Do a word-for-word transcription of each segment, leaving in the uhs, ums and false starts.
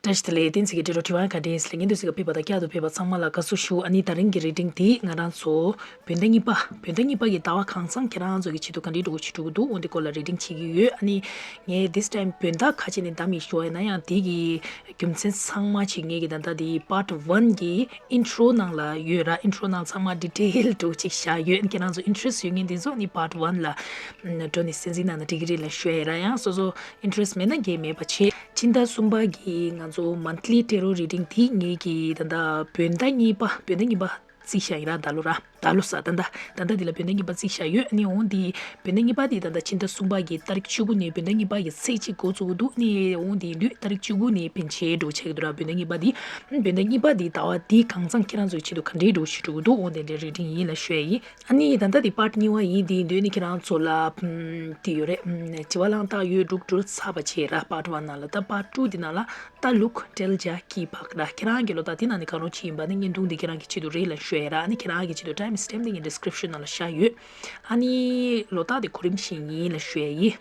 བཀྲ་ཤིས་བདེ་ལེགས། བསྟན་འཛིན་གྱི་འབྲེལ་གྲོགས་དྲི་བ་ག་འདྲས་ལས་ངན་དུ་ཟིག་ག་ཕེབས་པ་དང་བསྐྱར་དུ་ཕེབས་པ་ཚང་མ་ལ་དགའ་བསུ་ཞུ། ཨ་ནི་ད་རིང་གི་རེ་ཌིང་དེ་ང་རང་ཚོ་བོད་ཟླ་གཉིས་པ་བོད་ཟླ་གཉིས་པ་གི་ཟླ་བ་གང་ཚང་ཁྱེད་རང་ཚོ་གི་ཆེད་དུ་ག་འདྲས་འགྲོ་གི་ཆེད་འགྲོ་གི་འདུག་འོ་འདི་སྐོར་ལ་རེ་ཌིང་བྱེད་ཀྱི་ཡོད། ཨ་ནི་ངས་this time བོད་ཟླ་ཁ་ཅིག་ནས་འདམ་ཡི་ཞུ་བ་ཡིན་ན་ཡང་དེ་གི་རྒྱུ་མཚན་ཚང་མ་ཅིག་ངས་གི་ད་ལྟ་དེ་part one གི་intro ནང་ལ་ཡོད་ར། intro ནང་ཚང་མ་detail འགྲོ་ཅིག་བཞག་ཡོད། ཁྱེད་རང་ཚོ་interest ཡོད་མཁན་དེ་ཚོ་ནི་part one ལ་འགྲོ་ནས་གསན་གཟིགས་གནང་ན་འགྲིག་གི་རེད་ལ་ཞུ་ཡ་ར། ཡང་སོ་སོ་interest མེད་ན་འགལ་མེད་པ་བྱེད། ཕྱི་ཟླ་གསུམ་པ་གི་ང་ཚོ་monthly tarot reading དེ་ངེད་ཀྱི་ད་ལྟ་བོད་ཟླ་གཉིས་པ་བོད་ཟླ་གཉིས་པ་བརྩིས་བཞག་ཡིན་ར། ད་ལོ་ར་ད་ལོ་ས་ད་ལྟ་ད་ལྟ་འདི་ལ་བོད་ཟླ་གཉིས་པ་བརྩིས་བཞག་ཡོད། ཨ་ནི་འོང་འདི་བོད་ཟླ་གཉིས་པ་འདི་ད་ལྟ་ཕྱི་ཟླ་གསུམ་པ་གི་ཏ་རིག་བཅུ་དགུ་ནས་བོད་ཟླ་གཉིས་པ་གི་ཚེས་གཅིག་འགོ་བཙུགས་འདུག་ཨ་ནི་འོང་འདི་ལུས་ཏ་རིག་བཅུ་དགུ་ནས་པཎ་ཆེན་འགྲོ་ཆགས་འདུག་ར། བོད་ཟླ་གཉིས་པ་འདི་བོད་ཟླ་གཉིས་པ་འདི་ཟླ་བ་འདི་གང་ཚང་ཁྱེད་རང་ཚོའི་ཆེད་དུ་ག་འདྲའི་འགྲོ་ཞིག་འགྲོ་གི་འདུག་འོང་དེ་འདྲའི་རེ་ཌིང་ཡིན་ལ་ཞུ་ཡ་ཡིན། ཨ་ནི་ད་ལྟ་དེ་part གཉིས་པ་ཡིན། དེ་འདོད་ནི་ཁྱེད་རང་ཚོ་ལ་དེ་ཡོད་རེད། དྲི་བ་གླེང་སྟངས་ཡོད་འདུག་འགྲུལ་ཚར་བ་བྱས་ར། part one ནང་ལ་ད་part two དེ་ནང་ལ་ད་ལུག་ཏྲེལ་ཇ་ཀི་བག་ར། ཁྱེད་རང་གི་ལོ་རྟགས་དེ་ནང་ནས་གང་རུང་ཅི་ཡིན་པ་ནི་བརྙན་ཐུང་དེ་ཁྱེད་རང་གི་ཆེད་དུ་རེད་ལ་ཞུ་ཡ་ར། ཨ་ནི་ཁྱེད་རང་གི་ཆེད་དུ་time stamp དེ་ངའི་description ནང་ལ་བཞག་ཡོད། ཨ་ནི་ལོ་རྟགས་དེ་གོ་རིམ་བཞིན་ཡིན་ལ་ཞུ་ཡ་ཡིན།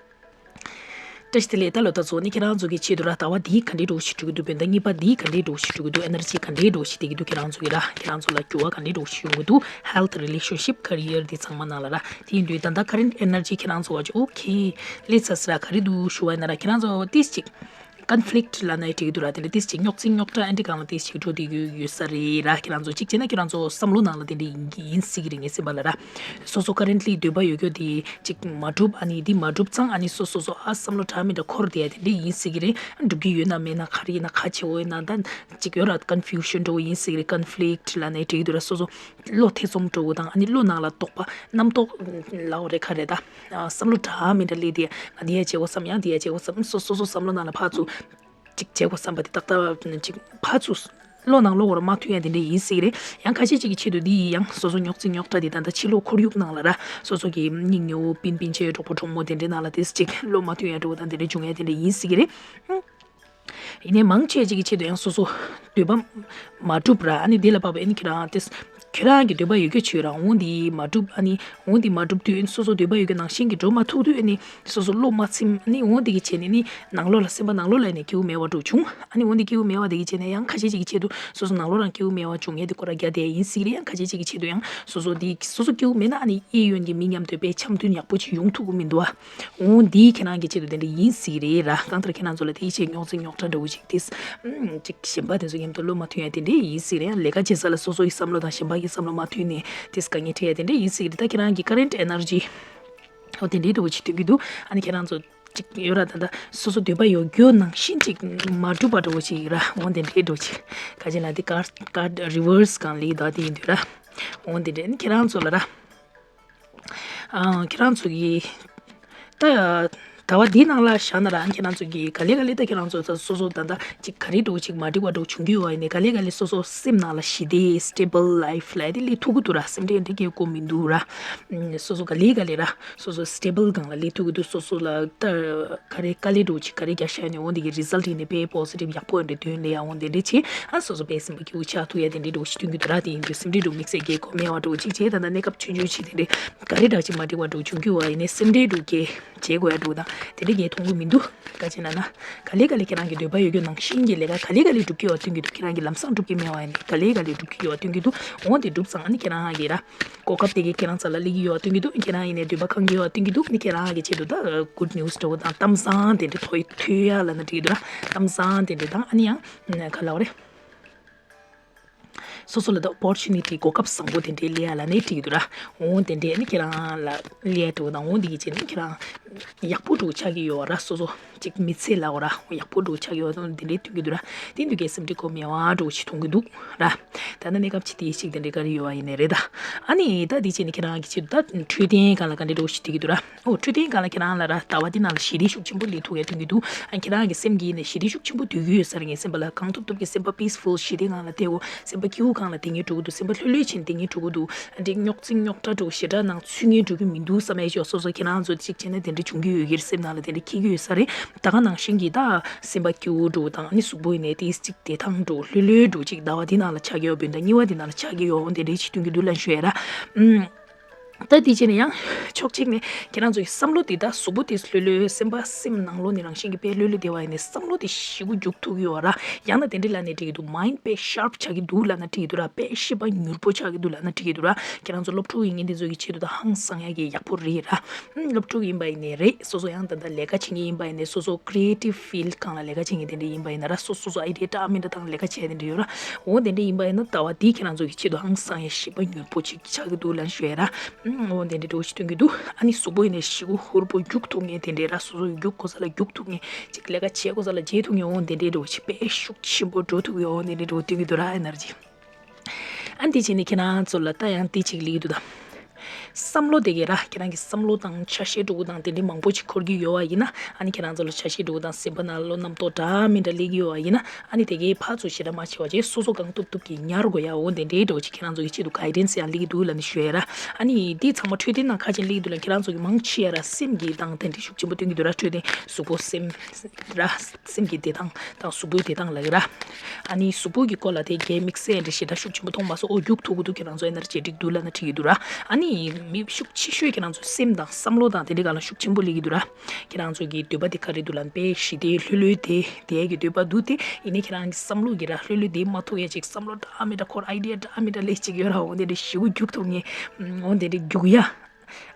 བཀྲ་ཤིས་བདེ་ལེགས། ད་ལོ་ད་ཚོ་ནི་ཁྱེད་རང་ཚོ་གི་ཆེད་དུ་ར་ཟླ་བ་འདིའི་ག་འདྲའི་འགྲོ་ཞིག་འགྲོ་གི་འདུག་བོད་ཟླ་གཉིས་པ་འདིའི་ག་འདྲའི་འགྲོ་ཞིག་འགྲོ་གི་འདུག energy ག་འདྲའི་འགྲོ་ཞིག་སྟེར་གི་འདུག་ཁྱེད་རང་ཚོ་གི་ར་ཁྱེད་རང་ཚོ་ལ་འགྱུར་བ་ག་འདྲའི་འགྲོ་ཞིག་ཡོང་གི་འདུག health relationship career འདི་ཚང་མ་ནང་ལ་ར། དེ་ཡིན་དུས་ད་ལྟ་current energy ཁྱེད་རང་ཚོ་བ་ཅིག okay ལས་ཚ་ས་ར་ག་རེ་འདུག་ཞུ་བ་ཡིན་ན་ར། ཁྱེད་རང་ཚོ་ཏིས་ཅིག་conflict ལ་ནས་འགྲིག་འདུག་ར། དེ་འདྲ་ཏིས་ཅིག་རྙོག་འཛིང་རྙོག་དྲ་ཨེ་འདྲ་གང་ལ་ཏིས་ཅིག་འགྲོ་བསྡད་ཡོད་ཡོད་ས་རེད་ར། ཁྱེད་རང་ཚོ་ཅིག་བྱས་ན་ཁྱེད་རང་ཚོ་བསམ་བློ་ནང་ལ་དེ་འདྲ་ཡིན་ཡིན་སྲིད་ཀྱི་རེད། ངའི་སེམས་པ་ལ་ར། སོ་སོ་ཀ་རེན་ལི་འདོད་པ་ཡོད་རྒྱུ་དེ་ཅིག་མ་འགྲུབ། ཨ་ནི་འདི་མ་འགྲུབ་ཙང་ཨ་ནི་སོ་སོ་སོ་ཨ་བསམ་བློ་འདྲ་མི་འདྲ་འཁོར་བསྡད་ཡ་དེ་འདྲ་ཡིན་སྲིད་ཀྱི་རེད། འགྲུབ་ཀྱི་ཡོད་ན་མེད་ན་ག་རེ་ཡིན་ན་ག་བྱེད་འོ་ཡིན་ན་ད་ཅིག་ཡོད་ར། ཀོན་ཕིའུ་ཤན་འདྲ་བོ་ཡིན་སྲིད་ཀྱི་རེད། ཀོན་ཕི་ལིག་ལབ་ནས་འགྲིག་གི་འདུག་ར། སོ་སོ་བློ་ཐེ་ཚོམ་འདྲ་བོ་དང་ཨ་ནི་བློ་ནང་ལ་དོགས་པ་རྣམ་རྟོག་ལབ་དགོས་རེད་ག་རེ་ད། བསམ་བློ་འདྲ་མི་འདྲ་སླེབས་དེ་ང་འདི་ཡ་བྱེད་དགོས་བསམ་ཡང་འདི་ཡ་བྱེད་དགོས་བསམ། སོ་སོ་སོ་བསམ་བློ་ནང་ལ་ཕར་ཚུར་ཅིག་བྱེད་དགོས་བསམ་པ་དེ་ཏག་ཏག་ཅིག་ཕར་ཚུར་བློ་ནང་བློ་འོར་མ་ཐུག་ཡ་དེ་འདྲ་ཡིན་སྲིད་རེད། ཡང་ཁ་ཤས་ཅིག་གི་ཆེད་དུ་འདི་ཡིན་ཡང་སོ་སོ་རྙོག་འཛིང་རྙོག་དྲ་དེ་ད་ལྟ་ཕྱི་ལོགས་ཁོར་ཡུག་ནང་ལ་ར་སོ་སོ་གི་སྙིང་ཉེ་བོ་སྤུན་སྤུན་མཆེད་གྲོགས་པོ་གྲོགས་མོ་དེ་འདྲའི་ནང་ལ་དེ་ཅིག་བློ་མ་ཐུག་ཡ་འགྲོ་བ་དང་དེ་འདྲ་བྱུང་ཡ་དེ་འདྲ་ཡིན་སྲིད་ཀྱི་རེད། ཡིན་ནའི་མང་ཆེ་ཅིག་གི་ཆེད་དུ་ཡང་སོ་སོ་འདོད་པ་མ་འགྲུབ་ར། ཨ་ནི་དེ་ལ་བབ་པ་ཨ་ནི་ཁྱེད་རང་དེ་ཁྱེད་རང་གི་འདོད་པ་ཡོད་རྒྱུ་བྱོས་ར། འོང་དེ་མ་འགྲུབ། ཨ་ནི་འོང་དེ་མ་འགྲུབ་དུས་སོ་སོ་འདོད་པ་ཡོད་རྒྱུ་ནང་བཞིན་གྱི་འགྲོ་མ་ཐུབ་དུས་ཨ་ནི་སོ་སོ་བློ་མ་ཚིམ། ཨ་ནི་འོང་དེ་གི་བྱས་ནས་ནི་ནང་ལོགས་ལ་སེམས་པ་ནང་ལོགས་ལ་ནས་སྐྱིད་པོ་མེད་པ་འདྲ་བྱུང་། ཨ་ནི་འོང་དེ་སྐྱིད་པོ་མེད་པ་དེ་གི་བྱས་ནས་ཡང་ཁ་ཤས་ཅིག་གི་ཆེད་དུ་སོ་སོ་ནང་ལོགས་རང་སྐྱིད་པོ་མེད་པ་བྱུང་ཡས་དེ་སྐོར་ར་རྒྱ་དེ་ཡིན་སྲིད་རེད། ཡང་ཁ་ཤས་ཅིག་གི་ཆེད་དུ་ཡང་སོ་སོ་དེ་སོ་སོ་སྐྱིད་པོ་མེད་ན་ཨ་ནི་གཡས་གཡོན་གྱི་མི་མཉམ་དུ་དཔེ་འཆམ་མཐུན་ཡག་པོ་ཅིག་ཡོང་ཐུབ་ཀྱི་མི་འདུག་ཨ། འོང་འདི་ཁྱེད་རང་གི་ཆེད་དུ་དེ་འདྲ་ཡིན་སྲིད་རེད་ར། གང་ལྟར་ཁྱེད་རང་ཚོ་ལ་དེའི་ཆེད་རྙོག་འཛིང་རྙོག་དྲ་འདྲ་བོ་ཅིག་དེ་ཅིག་གཞན་པ་དེ་ཚོ་མཉམ་དུ་བློ་མ་མཐུན་ཡ་དེ་འདྲ་ཡིན་སྲིད་རེད། ཡང་ལས་ཀ་བྱེད་ས་ལ་སོ་སོ་ཡི་བསམ་བློ་དང་གཞན་པ་གི་བསམ་བློ་མ་མཐུན་ནས་དེ་དཀའ་ངལ་འཕྲད་ཡ་དེ་འདྲ་ཡིན་སྲིད་རེད། ད་ཁྱེད་རང་གི་ཀ་རེན་ཊི་ཨེ་ནར་ཇི་འོ་དེ་འདྲའི་འདྲ་བོ་ཅིག་སྟོན་གྱི་འདུག་ཨ་ནི་ཁྱེད་རང་ཚོ་ཅིག་ཡོད་ར། ད་ལྟ་སོ་སོ་འདོད་པ་ཡོད་རྒྱུ་ནང་བཞིན་ཅིག་མ་འགྲུབ་པ་འདྲ་བོ་ཅིག་ཡིན་ར། འོ་དེ་འདྲའི་འདྲ་བོ་ཅིག་ག་ཅི་ལ་དེ་ཀར་ཀར་རི་ཝར་སི་གང་ལི་ད་དེ་ཡིན་དུས་ར། འོ་དེ་འདྲ་ཨ་ནི་ཁྱེད་རང་ཚོ་ལ་ར། ཨང་། ཁྱེད་རང་ཚོ་གིས་ད་ཟླ་བ་འདིའི་ནང་ལ་བཞག་ན་རང་ཁྱེད་རང་ཚོ་གིས་ག་ལེ་ག་ལེ་ད་ཁྱེད་རང་ཚོ་ད་སོ་སོ་ད་ལྟ་ཅིག་ག་རེ་འདྲ་བོ་ཅིག་མ་འགྲིག་པ་འདྲ་བོ་བྱུང་གི་ཡོད་པ་ཡིན་ནའི་ག་ལེ་ག་ལེ་སོ་སོ་སེམས་ནང་ལ་ཞི་བདེ་སི་ཊེ་བལ་ལའིཕ་ལབ་ཡ་དེ་སླེབས་ཐུབ་ཀྱི་འདུག་ར། སེམས་ཁྲལ་འདི་སྐྱེ་དགོས་མི་འདུག་ར། སོ་སོ་ག་ལེ་ག་ལེ་ར་སོ་སོ་སི་ཊེ་བལ་སྒང་ལ་སླེབས་ཐུབ་ཀྱི་འདུག་སོ་སོ་ལ་ད་ག་རེ་དཀའ་ལས་འདྲ་བོ་ཅིག་ག་རེ་རྒྱག་བཞག་ནའི་འོ་འདི་གི་རི་ཛལ་ཊི་ཡིན་ནའི་དཔེ་པོ་སི་ཊིབ་ཡག་པོ་འདྲ་ཐོན་སླེབས་ཡ་འོ་དེ་འདྲ་བྱེད། ཨ་སོ་སོ་དཔེ་སེམས་པ་སྐྱིད་པོ་ཆགས་ཐུབ་ཡ་དེ་འདྲའི་འདྲ་བོ་ཞིག་སྟོན་གྱི་འདུག་ར། དེ་ཡིན་དུས་སེམས་ཁྲལ་འདྲ་བོ་དམིགས་བསལ་སྐྱེ་དགོས་མེད་པ་འདྲ་བོ་ཅིག་བྱས། ད་ལྟ་གནས་སྐབས་ཆུང་ཆུང་ཞིག་དེ་འདྲའི་ག་རེ་འདྲ་ཅིག་མ་འགྲིག་པ་འདྲ་བོ་བྱུང་རྒྱུ་བ་ཡིན་ནའི་སེམས་ཁྲལ་འདྲ་བོ་སྐྱེ་བྱེད་དགོས་ཡ་འདྲ་བོ་དང་དེ་འདྲ་གས་མཐོང་གི་མི་འདུག་ག་ཅི་ན་ན། ག་ལེ་ག་ལེ་ཁྱེད་རང་གི་འདོད་པ་ཡོད་རྒྱུ་ནང་བཞིན་གྱི་ལས་ཀ་ག་ལེ་ག་ལེ་འགྲུབ་ཀྱི་ཡོད་པ་སྟོན་གྱི་འདུག་ཁྱེད་རང་གི་ལམ་སང་འགྲུབ་ཀྱི་མེད་པ་ཡིན་ནའི་ག་ལེ་ག་ལེ་འགྲུབ་ཀྱི་ཡོད་པ་སྟོན་གྱི་འདུག་འོ་དེ་འགྲུབ་ཙང་ཨ་ནི་ཁྱེད་རང་གི་ར། གོ་སྐབས་དེ་གས་ཁྱེད་རང་རྩ་ལ་སླེབས་ཀྱི་ཡོད་པ་སྟོན་གྱི་འདུག་ཁྱེད་རང་ཡིན་ནའི་འདོད་པ་ཁེངས་ཀྱི་ཡོད་པ་སྟོན་གྱི་འདུག་ཨ་ནི་ཁྱེད་རང་གི་ཆེད་དུ་ད་གུཌ་ནིའུ་སི་འདྲ་བོ་དང་གཏམ་བཟང་དེ་འདྲ་ཐོས་ཐོས་ཡ་ལབ་ན་འགྲིག་གི་འདུག་ར། གཏམ་བཟང་དེ་འདྲ་དང་ཨ་ནི་ཡང་ག་ལབ་དགོས་རེད། སོ་སོ་ལ་ད་ཨོ་པོར་ཅུ་ནི་ཊི་གོ་སྐབས་བཟང་པོ་དེ་འདྲའི་སླེབས་ཡ་ལབ་ནའི་འགྲིག་གི་འདུག་ར། འོ་དེ་འདྲའི་ཨ་ནི་ཁྱེད་རང་ལ་སླེབས་ཡ་འདྲ་བོ་དང་འོ་འདི་གི་ཆེད་ནི་ཁྱེད་རང་ཡག་པོ་འདྲ་བོ་ཆགས་ཀྱི་ཡོད་ར། སོ་སོ་ཅིག་མི་ཚེ་ལ་འོ་ར་ཡག་པོ་འདྲ་བོ་ཆགས་ཀྱི་ཡོད་དེ་འདྲའི་མཐོང་གི་འདུག་ར། དེ་འདུག་གས་སེམས་ཁྲལ་དགོས་མེད་པ་འདྲ་བོ་ཞིག་མཐོང་གི་འདུག་ར། ད་ནི་གནས་སྐབས་ཅིག་དེ་ཞིག་དེ་འདྲའི་ག་རེ་ཡོད་པ་ཡིན་ནའི་རེད་ད། ཨ་ནི་ད་དེ་བྱས་ནས་ཁྱེད་རང་གི་ཆེད་དུ་ད་འཕྲོད་བསྟེན་སྒང་ལ་ག་འདྲ་འདྲ་བོ་ཞིག་འགྲིག་གི་འདུག་ར། ཨོ་འཕྲོད་བསྟེན་སྒང་ལ་ཁྱེད་རང་ལ་ར་ཟླ་བ་འདི་ནང་ལ་ཞི་བདེ་ཤུགས་ཆེན་པོ་སླེབས་ཐུབ་ཡ་མཐོང་གི་འདུག་ཨ་ཁྱེད་རང་གི་སེམས་ཀྱི་ནས་ཞི་བདེ་ཤུགས་ཆེན་པོ་སྡོད་ཀྱི་ཡོད་ས་རེད། ངའི་སེམས་པ་ལ་གང་ཐུབ་ཐུབ་ཀྱི་སེམས་པ་པིས་ཕུལ་ཞི་བདེ་སྒང་ལ་བསྡད་འོ། སེམས་པ་སྐྱིད་པོ་སྒང་ལ་བསྡད་མཁན་འགྲོ་གི་འདུག་སེམས་པ་ལྷོད་ལྷོད་བྱས་ནས་བསྡད་མཁན་འགྲོ་གི་འདུག་ཨ་འདྲའི་རྙོག་འཛིང་རྙོག་དྲ་འདྲ་བོ་ཞེ་དྲག་ནང་ཚུད་མཁན་འགྲོ་གི་མི་འདུག་བསམ་ཡ་ཅིག་ཡོད། སོ་སོ་ཁྱེད་རང་ཚོ་གཅིག་བྱས་ན་དེ་འདྲ་བྱུང་གི་ཡོད་ཀྱི་རེད། སེམས་ནང་ལ་དེ་འདྲ་འཁྱེར་གྱི་ཡོད་ས་རེད། ད་ག་ནང་བཞིན་གྱི་ད་སེམས་པ་སྐྱིད་པོ་འདྲ་བོ་དང་ཨ་ནི་གཟུགས་པོ་ཡིན་ནའི་ཏིས་གཅིག་བདེ་ཐང་འདྲ་བོ་ལྷོད་ལྷོད་འདྲ་བོ་གཅིག་ཟླ་བ་འདི་ནང་ལ་ཆགས་ཀྱི་ཡོད། བོད་ཟླ་གཉིས་པ་འདི་ནང་ལ་ཆགས་ཀྱི་ཡོད། འོ་དེ་འདྲའི་ཅིག་སྟོན་གྱི་འདུག་ལབ་ཞུ་ཡ་ར། ཨུམ། ད་དེ་བྱས་ནས་ཡང་ཕྱོགས་གཅིག་ནས་ཁྱེད་རང་ཚོ་གི་བསམ་བློ་དེ་ད་གཟུགས་པོ་དེ་ལྷོད་ལྷོད། སེམས་པ་སེམས་ནང་ལོགས་ནས་རང་བཞིན་གྱིས་དཔེ་ལྷོད་ལྷོད་བསྡད་པ་ཡིན་ནའི་བསམ་བློ་དེ་ཞེ་པོ་རྒྱུག་ཐུབ་ཀྱི་ཡོད་ར། ཡང་ན་དེ་འདྲ་ལབ་ནའི་འགྲིག་གི་འདུག་མའིན་ཌི་དཔེ་ཤར་པ་ཆགས་ཀྱི་འདུག་ལབ་ན་འགྲིག་གི་འདུག་ར། དཔེ་ཤེས་པ་མྱུར་པོ་ཆགས་ཀྱི་འདུག་ལབ་ན་འགྲིག་གི་འདུག་ར། ཁྱེད་རང་ཚོ་སློབ་ཕྲུག་ཡིན་མཁན་དེ་ཚོ་གི་ཆེད་དུ་ད་ཧང་སང་ཡག་གི་ཡག་པོ་རེད་ར། ཨུམ། སློབ་ཕྲུག་ཡིན་པ་ཡིན་ནའི་རེད། སོ་སོ་ཡང་ད་ལྟ་ལས་ཀ་བྱེད་མཁན་ཡིན་པ་ཡིན་ནའི་སོ་སོ་ཀི་རི་ཨེ་ཊིབ་ཕིལ་ཌི་སྒང་ལ་ལས་ཀ་བྱེད་མཁན་དེ་འདྲ་ཡིན་པ་ཡིན་ན་ར། སོ་སོ་སོ་ཨའི་ཌི་ཡ་འདྲ་མི་འདྲ་དང་ལས་ཀ་བྱེད་དེ་འདྲ་ཡོད་ར། འོ་དེ་འདྲ་ཡིན་པ་ཡིན་ན་ཟླ་བ་འདིས་ཁྱེད་རང་ཚོ་གི་ཆེད་དུ་ཧང་སང་ཡ་ཞེ་པོ་མྱུར་པོ་ཅིག་ཆགས་ཀྱི་འདུག་ལབ་ཞུ་ཡ་ར། ཨུམ། འོ་དེ་འདྲ་འདྲ་བོ་ཞིག་སྟོན་གྱི་འདུག་ཨ་ནི་གཟུགས་པོ་ཡིན་ནའི་ཞེ་པོ་ཧུར་པོ་རྒྱུག་ཐུབ་མཁན་དེ་འདྲ་ར། སོ་སོ་རྒྱུག་དགོས་ས་ལ་རྒྱུག་ཐུབ་མཁན། ཅིག་ལས་ཀ་བྱེད་དགོས་ས་ལ་བྱེད་ཐུབ་མཁན། འོ་དེ་འདྲ་འདྲ་བོ་ཞིག་དཔེ་ཤུགས་ཆེན་པོ་འགྲོ་ཐུབ་ཡ། འོ་དེ་འདྲ་འདྲ་བོ་སྟོན་གྱི་འདུག་ར། ཨེ་ནར་ཇི། ཨ་ནི་དེ་བྱས་ནས་ཁྱེད་རང་ཚོ་ལ་ད་ཡང་དེ་གཅིག་སླེབས་ཀྱི་འདུག་ད། བསམ་བློ་དེ་གས་ར། ཁྱེད་རང་གི་བསམ་བློ་དང་ཆ་ཤས་འདྲ་བོ་དང་དེ་འདྲའི་མང་པོ་ཅིག་འཁོར་གྱི་ཡོད་པ་ཡིན་ན། ཨ་ནི་ཁྱེད་རང་ཚོ་ལ་ཆ་ཤས་འདྲ་བོ་དང་སེམས་པ་ནང་བློ་རྣམ་རྟོག་འདྲ་མི་འདྲ་སླེབས་ཀྱི་ཡོད་པ་ཡིན་ན། ཨ་ནི་དེ་གས་ཕར་ཚུར་ཞེ་དྲག་མ་བྱེད་པ་བྱས། སོ་སོ་གང་ཐུབ་ཐུབ་ཀྱིས་ཉར་དགོས་ཡ། འོ་དེ་འདྲའི་འདྲ་བོ་ཅིག་ཁྱེད་རང་ཚོ་གི་ཆེད་དུ་གའི་ཌེན་སི་ཡང་སླེབས་ཀྱི་འདུག་ལབ་ནས་ཞུ་ཡ་ར། ཨ་ནི་དེ་ཚང་མ་འཕྲོད་བསྟེན་ནང་ཁ་ཅིག་སླེབས་ཀྱི་འདུག་ལ། ཁྱེད་རང་ཚོ་གི་མང་ཆེ་བ་ར་སེམས་ཀྱི་སྟེང་དེ་འདྲའི་ཤུགས་ཆེན་པོ་སྟོན་གྱི་འདུག་ར། འཕྲོད་བསྟེན། གཟུགས་པོ་སེམས་ར། སེམས་ཀྱི་བདེ་ཐང་དང་གཟུགས་པོའི་བདེ་ཐང་ལབ་ཀྱི་ར། ཨ་ནི་གཟུགས་པོ་གི་སྐོར་ལ་དེ་གའི་དམིགས་བསལ་འདྲ་ཞེ་དྲག་ཤུགས་ཆེན་པོ་མཐོང་མ་སོང་། འོ་རྒྱུགས་ཐུབ་ཀྱི་འདུག་ཁྱེད་རང་ཚོ་ཨེ་ནར་ཇེ་ཊིག་འདུག་ལབ་ན་འགྲིག་གི་འདུག་ར། ཨ་ནི་མི་ཤུགས་ཆེ་ཤོས་ཁྱེད་རང་ཚོ་སེམས་དང་བསམ་བློ་དང་དེ་འདྲའི་སྒང་ལ་ཤུགས་ཆེན་པོ་སླེབས་ཀྱི་འདུག་ར། ཁྱེད་རང་ཚོ་གི་འདོད་པ་དེ་ག་རེ་འདུག་ལབ་ན་དཔེ་ཞི་བདེ་ལྷོད་ལྷོད་དེ་དེ་གི་འདོད་པ་འདུག་སྟེ། ཡིན་ནའི་ཁྱེད་རང་གི་བསམ་བློ་གི་ར་ལྷོད་ལྷོད་དེ་མ་ཐུབ་ཡ་ཅིག་བསམ་བློ་འདྲ་མི་འདྲ་འཁོར། ཨའི་ཌི་ཡ་འདྲ་མི་འདྲ་སླེབས་ཅིག་ཡོད་ར། འོ་དེ་འདྲ་ཞེ་པོ་རྒྱུགས་ཐུབ་མཁན། འོ་དེ་འདྲ་རྒྱུགས་ཡ།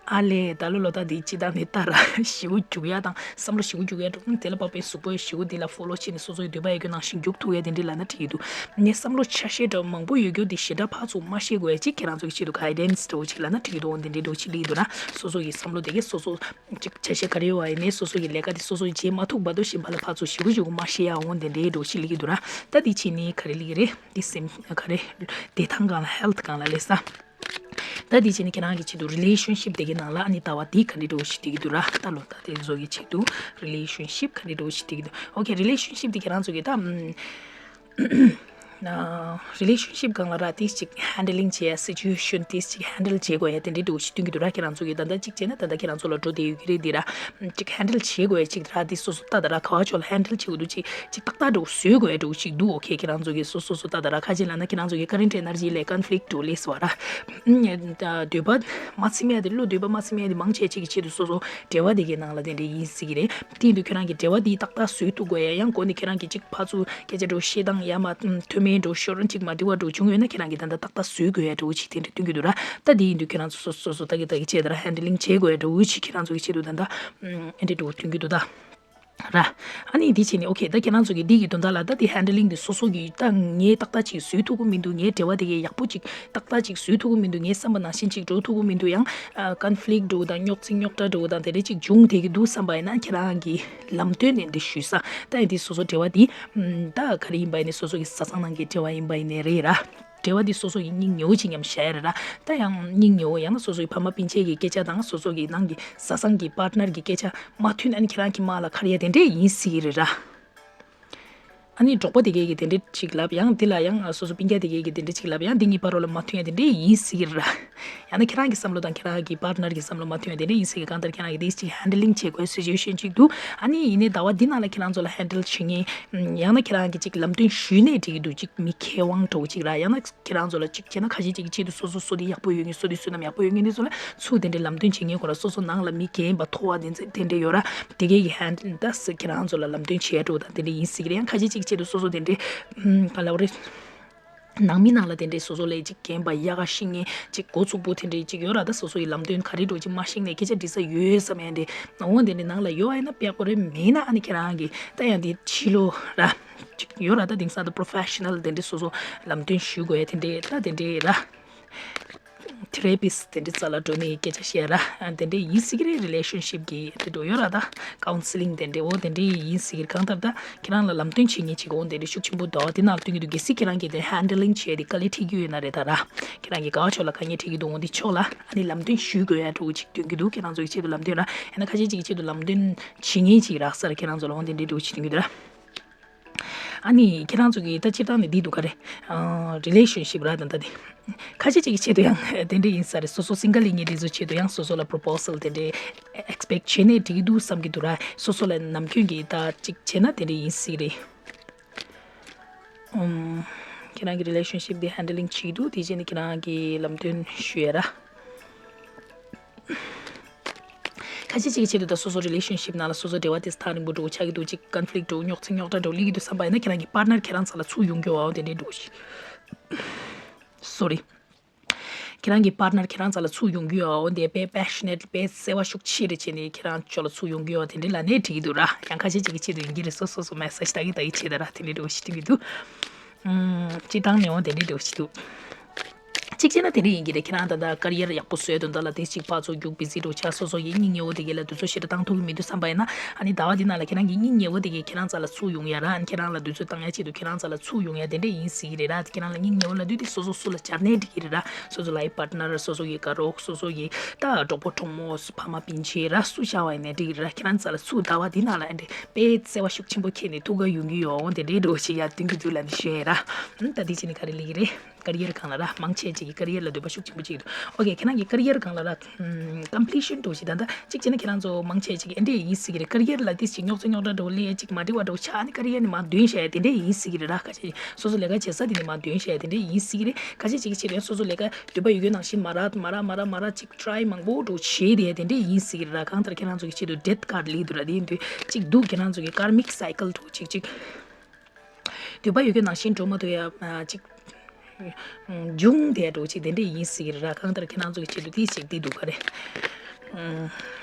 ཨ་ལས། ད་ལོ་ལོ་ད་འདི་སྤྱི་བཏང་ནས་ལྟ་ར། ཞེ་པོ་རྒྱུགས་ཡ་དང་བསམ་བློ་ཞེ་པོ་རྒྱུགས་ཡ་འགྲོ། དེ་ལ་དཔག་པའི་གཟུགས་པོ་ཞེ་པོ་འདི་ལ་ཕོ་ལོ་བྱས་ནས་སོ་སོའི་འདོད་པ་ཡོད་རྒྱུ་ནང་བཞིན་རྒྱུགས་ཐུབ་ཡ་དེ་འདྲ་ལབ་ན་འགྲིག་གི་འདུག་ངས་བསམ་བློ་ཆ་ཤས་འདྲ་མང་པོ་ཡོད་རྒྱུ་དེ་ཞེ་དྲག་ཕར་ཚུར་མ་བཤད་དགོས་ཡ་ཅིག་ཁྱེད་རང་ཚོ་གི་ཆེད་དུ་གའི་ཌེན་སི་འདྲ་བོ་ཅིག་ལབ་ན་འགྲིག་གི་འདུག་འོ་འདི་འདྲའི་འདྲ་བོ་ཅིག་སླེབས་ཀྱི་འདུག་ར། སོ་སོ་ཡི་བསམ་བློ་དེ་གས་སོ་སོ་ཅིག་ཆ་ཤས་ག་རེ་ཡོད་པ་ཡིན་ནའི་སོ་སོ་ཡི་ལས་ཀ་དེ་སོ་སོ་ཡི་བྱེད་མ་ཐུབ་བར་དུ་གཞན་པ་ལ་ཕར་ཚུར་ཞེ་པོ་ཞེ་པོ་མ་བཤད་ཡ། འོ་འདི་འདྲའི་འདྲ་བོ་ཅིག་སླེབས་ཀྱི་འདུག་ར། ད་འདི་བྱས་ནས་ག་རེ་སླེབས་ཀྱི་རེད། འདི་སེམས་ག་རེ། བདེ་ཐང་སྒང་ལ། ཧེལ་ཐི་སྒང་ལ་སླེབས་ས། ད་འདི་བྱས་ནས་ཁྱེད་རང་གི་ཆེད་དུ་རི་ལེ་ཤན་ཤིབ་དེ་གའི་ནང་ལ་ཨ་ནི་ལྟ་བ་འདི་ག་འདྲ་འདྲ་བོ་ཞིག་སྟེར་གྱི་འདུག་ར། ལྟ་ལོ་ད་དེ་ཚོ་གི་ཆེད་དུ་རི་ལེ་ཤན་ཤིབ་ག་འདྲ་འདྲ་བོ་ཞིག་སྟེར་གྱི་འདུག་ཨོ་ཁེ། རི་ལེ་ཤན་ཤིབ་དེ་ཁྱེད་རང་ཚོ་གི་ད་ཨམ། རི་ལེ་ཤན་ཤིབ་སྒང་ལ་ར་ཏིས་ཅིག་ཧེན་ཌི་ལིང་བྱེད་ཡ། སི་ཅུ་ཨེ་ཤན་ཏིས་ཅིག་ཧེན་ཌལ་བྱེད་དགོས་ཡ་དེ་འདྲའི་འདྲ་བོ་ཞིག་སྟོན་གྱི་འདུག་ར། ཁྱེད་རང་ཚོ་གི་ད་ལྟ་གཅིག་བྱས་ན་ད་ལྟ་ཁྱེད་རང་ཚོ་ལ་འགྲོ་བསྡད་ཡོད་ཀྱི་རེད་འདི་ར། ཅིག་ཧེན་ཌལ་བྱེད་དགོས་ཡ་ཅིག་ར། འདི་སོ་སོ་ལྟ་ད་ར་ག་བ་ཕྱོགས་ལ་ཧེན་ཌལ་བྱེད་དགོས་འདུག་ཅིག་ཅིག་ཏག་ཏག་འདྲ་བོ་བཟོ་དགོས་ཡ་འདྲ་བོ་ཞིག་འདུག་ཨོ་ཁེ། ཁྱེད་རང་ཚོ་གི་སོ་སོ་སོ་ལྟ་ད་ར། ཁ་ཅིག་ལབ་ན་ཁྱེད་རང་ཚོ་གི་ཀ་རེན་ཊི་ཨེ་ནར་ཇི་ལས་ཀོན་ཕི་ལིག་འདྲ་བོ་སླེབས་སོང་བ་ར། འདོད་པ་མ་ཚིམ་ཡ་དེ། བློ་འདོད་པ་མ་ཚིམ་ཡ་དེ་མང་ཆེ་ཅིག་གི་ཆེད་དུ་སོ་སོ་འབྲེལ་བ་དེ་གའི་ནང་ལ་དེ་འདྲ་ཡིན་སྲིད་ཀྱི་རེད། དེ་ཡིན་དུས་ཁྱེད་རང་གི་འབྲེལ་བ་འདི་ཏག་ཏག་བཟོ་ཐུབ་དགོས་ཡ། ཡང་སྒོ་ནས་ཁྱེད་རང་གི་ཅིག་ཕར་ཚུར་སྐད་ཆ་འདྲ་བོ་བཤད་སྟངས་ཡ་མ་མཐུན་མིན་འདྲ་བོ། ཤོར་ཅིག་མ་འགྲིག་པ་འདྲ་བོ་བྱུང་ཡོད་ན་ཁྱེད་རང་གིས་ད་ལྟ་ཏག་ཏག་བཟོ་དགོས་ཡ་འདྲ་བོ་ཅིག་དེ་འདྲ་སྟོན་གྱི་འདུག་ར། ད་དེ་ཡིན་དུས་ཁྱེད་རང་ཚོ་སོ་སོ་སོ་སོ་ད་གི་ད་གི་བྱས་ད་ར་ཧེན་ཌི་ལིང་བྱེད་དགོས་ཡ་འདྲ་བོ་ཅིག་ཁྱེད་རང་ཚོ་གི་ཆེད་དུ་ད་ལྟ་ཨེ་འདྲ་འདྲ་བོ་སྟོན་གྱི་འདུག་ད། ར། ཨ་ནི་འདི་བྱས་ནས་ཨོ་ཁེ། ད་ཁྱེད་རང་ཚོ་གི་འདི་གི་དོན་དག་ལ་ད་འདི་ཧེན་ཌི་ལིང་འདི་སོ་སོ་གི་ད་ངས་ཏག་ཏག་ཅིག་བཟོ་ཐུབ་ཀྱི་མི་འདུག་ངའི་འབྲེལ་བ་དེ་གའི་ཡག་པོ་ཅིག་ཏག་ཏག་ཅིག་བཟོ་ཐུབ་ཀྱི་མི་འདུག་ངའི་བསམ་པ་ནང་བཞིན་ཅིག་འགྲོ་ཐུབ་ཀྱི་མི་འདུག་ཡང་ཀོན་ཕི་ལིག་འདྲ་བོ་དང་རྙོག་འཛིང་རྙོག་དྲ་འདྲ་བོ་དང་དེ་འདྲ་ཅིག་འབྱུང་བསྡད་ཀྱི་འདུག་བསམ་པ་ཡིན་ན་ཁྱེད་རང་གི་ལམ་སྟོན་ནས་འདི་ཞུས་ས། ད་ཡིན་འདི་སོ་སོ་འབྲེལ་བ་འདི་ད་ག་རེ་ཡིན་པ་ཡིན་ནའི་སོ་སོ་གི་བཟའ་ཚང་ནང་གི་འབྲེལ་བ་ཡིན་པ་ཡིན་ནའི་རེད་ར། འབྲེལ་བ་འདི་སོ་སོ་ཡི་སྙིང་ཉེ་བོ་ཅིག་མཉམ་བཞག་ཡ་རེད་ར། ད་ཡང་སྙིང་ཉེ་བོ་ཡང་ན་སོ་སོ་ཡི་ཕ་མ་སྤུན་མཆེད་ཀྱི་སྐད་ཆ་དང་སོ་སོ་གི་ནང་གི་བཟའ་ཚང་གི་པར་ཊི་ནར་གྱི་སྐད་ཆ་མ་མཐུན་ཨ་ནི་ཁྱེད་རང་གི་མ་ལ་ཁ་རེ་ཡ་དེ་འདྲས་ཡིན་སྲིད་ཀྱི་རེད་ར། ཨ་ནི་གྲོགས་པོ་དེ་གས་ཀྱི་དེ་འདྲས་ཅིག་ལབ་ཡང་འདི་ལ་ཡང་སོ་སོ་སྤུན་ཀྱག་དེ་གས་ཀྱི་དེ་འདྲས་ཅིག་ལབ་ཡང་འདི་གཉིས་བར་རོ་ལ་མ་མཐུན་ཡ་དེ་འདྲས་ཡིན་སྲིད་ཀྱི་རེད་ར། ཡང་ན་ཁྱེད་རང་གི་བསམ་བློ་དང་ཁྱེད་རང་གི་པར་ཊི་ནར་གྱི་བསམ་བློ་མ་མཐུན་ཡ་དེ་འདྲས་ཡིན་སྲིད་ཀྱི། གང་ལྟར་ཁྱེད་རང་གི་དེ་ཅིག་ཧེན་ཌི་ལིང་བྱེད་དགོས་སི་ཅུ་ཨེ་ཤན་ཅིག་འདུག་ཨ་ནི་ཡིན་ནའི་ཟླ་བ་འདི་ནང་ལ་ཁྱེད་རང་ཚོ་ལ་ཧེན་ཌལ་བྱེད་མཁན་ཡང་ན་ཁྱེད་རང་གི་ཅིག་ལམ་སྟོན་ཞུས་ནའི་འགྲིག་གི་འདུག་ཅིག་མི་མཁས་དབང་འདྲ་བོ་ཅིག་ར། ཡང་ན་ཁྱེད་རང་ཚོ་ལ་གཅིག་བྱས་ན་ཁ་ཤས་གཅིག་གི་ཆེད་དུ་སོ་སོ་བསོད་བདེ་ཡག་པོ་ཡོད་མཁན་བསོད་བདེ་བསོད་ནམས་ཡག་པོ་ཡོད་མཁན་དེ་ཚོ་ལ་ཚུར་དེ་འདྲའི་ལམ་སྟོན་བྱེད་མཁན་ཁོ་ར་སོ་སོ་ནང་ལ་མི་རྒན་པ་མཐོ་བ་དེ་ཚོ་དེ་འདྲ་ཡོད་ར། དེ་གའི་གི་ཧན་ད་ཁྱེད་རང་ཚོ་ལ་ལམ་སྟོན་བྱེད་ཡ་འགྲོ་དང་དེ་འདྲ་ཡིན་སྲིད་ཀྱི་རེད། ཡང་ཁ་ཤས་གཅིག་གི་ཆེད་དུ་སོ་སོ་དེ་འདྲའི་ག་ལབ་རེད། ནང་མི་ནང་ལ་དེ་འདྲའི་སོ་སོ་ལས་གཅིག་རྒན་པ་ཡག་ག་ཤེས་མཁན་གཅིག་འགོ་ཚུགས་པོ་དེ་འདྲའི་གཅིག་ཡོད་ར། ད་སོ་སོ་ཡི་ལམ་སྟོན་ག་རེ་འགྲོ་ཅིག་མ་ཤེས་ནས་སྐད་ཆ་འདྲི་ས་ཡོད་བསམ་ཡ་འདྲ་འོང་དེ་འདྲའི་ནང་ལ་ཡོད་ཨ་ཡིན་ན་དཔེ་ཁོ་རེ་མེད་ན་ཨ་ནི་ཁྱེད་རང་གི་ད་ཡང་དེ་ཕྱི་ལོགས་ར་གཅིག་ཡོད་ར། ད་དེང་སང་ད་པོ་རོ་ཕེ་ཤ་ནལ་དེ་འདྲའི་སོ་སོ་ལམ་སྟོན་ཞུ་དགོས་ཡ་དེ་འདྲའི་ད་དེ་འདྲའི་ར། ཐེ་ར་པིས་དེ་འདྲའི་རྩ་ལ་འགྲོ་ནས་སྐད་ཆ་བཤད་ར། དེ་འདྲའི་ཡིན་སྲིད་ཀྱི་རེད། རི་ལེ་ཤན་ཤིབ་ཀྱི་དེ་འགྲོ་ཡོད་ར། ད་ཀའུན་སི་ལིང་དེ་འདྲའི་འོ་དེ་འདྲའི་ཡིན་སྲིད་ཀྱི་རེད། གང་ལྟར་ད་ཁྱེད་རང་ལ་ལམ་སྟོན་བྱེད་མཁན་ཅིག་འོ་དེ་འདྲའི་ཤུགས་ཆེན་པོ་འདུག་དེ་ནང་ལ་སྟོན་གྱི་འདུག་གལ་སྲིད་ཁྱེད་རང་གིས་དེ་ཧན་ཌི་ལིང་བྱས་ཏེ་དཀའ་ལས་འཕྲད་ཀྱི་ཡོད་ན་རེད་ད་ར། ཁྱེད་རང་གིས་ག་བ་ཕྱོགས་ལ་དཀའ་ངལ་འཕྲད་ཀྱི་འདུག་འོ་འདི་ཕྱོགས་ལ་ཨ་ནི་ལམ་སྟོན་ཞུ་དགོས་ཡ་འདྲ་བོ་ཅིག་སྟོན་གྱི་འདུག་ཁྱེད་རང་ཚོ་གི་ཆེད་དུ་ལམ་སྟོན་ར། ཡང་ན་ཁ་ཤས་ཅིག་གི་ཆེད་དུ་ལམ་སྟོན་བྱེད་མཁན་ཅིག་རག་ས་ར། ཁྱེད་རང་ཚོ་ལ་འོ་དེ་འདྲའི་འདྲ་བོ་ཅིག་སྟོན་གྱི་འདུག་ར། ཨ་ནི་ཁྱེད་རང་ཚོ་གིས་ད་སྤྱིར་བཏང་ནས་འདི་འདུག་ག་རེད། རི་ལེ་ཤན་ཤིབ་ར་དང་ད་དེ། ཁ་ཤས་ཅིག་གི་ཆེད་དུ་ཡང་དེ་འདྲ་ཡིན་ས་རེད། སོ་སོ་སིང་གལ་ཡིན་མཁན་དེ་ཚོའི་ཆེད་དུ་ཡང་སོ་སོ་ལ་པོ་རོ་པོ་སལ་དེ་འདྲ་ཨེག་སི་པེག་བྱས་ནས་འགྲིག་གི་འདུག་བསམ་གྱི་འདུག་ར། སོ་སོ་ལ་ནམ་རྒྱུན་གྱི་ད་ཅིག་བྱས་ན་དེ་འདྲ་ཡིན་སྲིད་རེད། ཨུམ། ཁྱེད་རང་གི་རི་ལེ་ཤན་ཤིབ་དེ་ཧན་ཌི་ལིང་བྱེད་ཀྱི་འདུག་དེ་བྱས་ནས་ཁྱེད་རང་གི་ལམ་སྟོན་ཞུ་ཡ་ར། ཁ་ཤས་ཅིག་གི་ཆེད་དུ་ད་སོ་སོ་relationship་ནང་ལ་སོ་སོ་འབྲེལ་བ་དེ་ཐག་རིང་པོ་འགྲོ་ཆགས་ཀྱི་འདུག་ཅིག་conflict་འགྲོ་རྙོག་འཛིང་རྙོག་དྲ་འགྲོ་སླེབས་ཀྱི་འདུག་བསམ་པ་ཡིན་ན། ཁྱེད་རང་གི་partner་ཁྱེད་རང་རྩ་ལ་ཚུར་ཡོང་རྒྱུ་བའོ་དེ་འདྲའི་འགྲོ་ཞིག sorry། ཁྱེད་རང་གི་partner་ཁྱེད་རང་རྩ་ལ་ཚུར་ཡོང་རྒྱུ་ཡོད་འོ་དེ་དཔེ་passionate་དཔེ་བརྩེ་བ་ཤུགས་ཆེ་རེ་བྱས་ནས་ཁྱེད་རང་ཕྱོགས་ལ་ཚུར་ཡོང་རྒྱུ་ཡོད་དེ་འདྲ་ལབ་ནའི་འགྲིག་གི་འདུག་ར། ཡང་ཁ་ཤས་ཅིག་གི་ཆེད་དུ་ཡིན་གྱི་རེད། སོ་སོ་སོ་message་ལྟ་གི་ལྟ་གི་བྱེད་ད་ར་དེ་འདྲ་འདྲ་བོ་ཞིག་སྟོན་གྱི་འདུག་ཨུམ། སྤྱིར་བཏང་ནས་འོ་དེ་འདྲ་འདྲ་བོ་ཞིག་འདུག་གཅིག་བྱས་ན་དེ་འདྲ་ཡིན་གྱི་རེད། ཁྱེད་རང་ད་ལྟ་career་ཡག་པོ་བཟོས་དོན་དག་ལ་དེ་གཅིག་ཕར་ཚུར་རྒྱུག་busy་འགྲོ་ཆགས། སོ་སོ་ཡི་སྙིང་ཉེ་བོ་དེ་གས་ལ་དུས་ཚོད་ཞེ་དྲག་བཏང་ཐུབ་ཀྱི་མི་འདུག་བསམ་པ་ཡིན་ན། ཨ་ནི་ཟླ་བ་འདི་ནང་ལ་ཁྱེད་རང་གི་སྙིང་ཉེ་བོ་དེ་གས་ཁྱེད་རང་རྩ་ལ་ཚུར་ཡོང་ཡ་ར། ཨ་ནི་ཁྱེད་རང་ལ་དུས་ཚོད་བཏང་ཡ་ཆེད་དུ་ཁྱེད་རང་རྩ་ལ་ཚུར་ཡོང་ཡ་དེ་འདྲ་ཡིན་སྲིད་ཀྱི་རེད་ར། ཁྱེད་རང་ལ་སྙིང་ཉེ་བོ་ལབ་དུས་དེ་སོ་སོ་སུ་ལ་སྦྱར་ནའི་འགྲིག་གི་རེད་ར། སོ་སོ་life partner། སོ་སོ་ཡི་དགའ་རོགས། སོ་སོ་ཡི་ད་གྲོགས་པོ་གྲོགས་མོ། ཕ་མ་སྤུན་མཆེད་ར་སུ་བྱ་བ་ཡིན་ནའི་འགྲིག་གི་རེད་ར། ཁྱེད་རང་རྩ་ལ་ཚུར་ཟླ་བ་འདི་ནང་ལ་ཨ་འདྲ་དཔེ་བརྩེ་བ་ཤུགས་ཆེན་པོ་འཁྱེར་ནས་ཐུག་ག་ཡོང་གི་ཡོད་འོང་དེ་འདྲའི་འགྲོ་ཞིག་ཡ་སྟོན་གྱི་འདུག་ལབ་ནས་ཞུ་ཡ་ར། ཨ་ནི་ད་འདི་བྱས་ནས་ག་རེ་ལབ་ཀྱི་རེད། career་སྒང་ལ་ར། མང་ཆེ་ཅིག་གི་career་ལ་འདོད་པ་ཤུགས་ཆེན་པོ་ཅིག་འདུག okay། ཁྱེད་རང་གི་career་སྒང་ལ་ར། ཨམ། completion་འགྲོ་ཞིག་ད་ལྟ་གཅིག་བྱས་ན་ཁྱེད་རང་ཚོ་མང་ཆེ་ཅིག་གི་ཨེ་འདྲས་ཡིན་སྲིད་ཀྱི་རེད། career་ལ་དེ་ཅིག་རྙོག་ཚ་རྙོག་དྲ་འགྲོ་ལས་ཅིག་མ་འགྲིག་པ་འགྲོ་ཆགས་ནས་career་ནས་མར་འདོན་བྱས་དེ་འདྲས་ཡིན་སྲིད་ཀྱི་རེད་ར། ཁ་ཤས་སོ་སོ་ལས་ཀ་བྱེད་ས་དེ་ནས་མར་འདོན་བྱས་དེ་འདྲས་ཡིན་སྲིད་ཀྱི་རེད། ཁ་ཤས་ཅིག་གི་ཆེད་དུ་ཡང་སོ་སོ་ལས་ཀ་འདོད་པ་ཡོད་རྒྱུ་ནང་བཞིན་མ་རག་མ་རག་མ་རག་མ་རག་ཅིག་try་མང་པོ་འགྲོ་བྱས་དེ་དེ་འདྲས་ཡིན་སྲིད་ཀྱི་རེད་ར། གང་ལྟར་ཁྱེད་རང་ཚོ་གི་ཆེད་དུ་death card་ལབ་འདུག་ར། དེ་འདུག་གཅིག་འདུག་ཁྱེད་རང་ཚོ་གི་karmic cycle་འགྲོ་ཅིག་ཅིག་འདོད་པ་ཡོད་རྒྱུ་ནང་བཞིན་འགྲོ་མ་ཐུབ་ཡ་ཅིག་འབྱུང་བསྡད་འགྲོ་ཅིག་དེ་འདྲས་ཡིན་སྲིད་ཀྱི་རེད་ར། གང་ལྟར་ཁྱེད་རང་ཚོ་གི་ཆེད་དུ་དེ་ཞིག་འདི་འདུག་ག་རེད།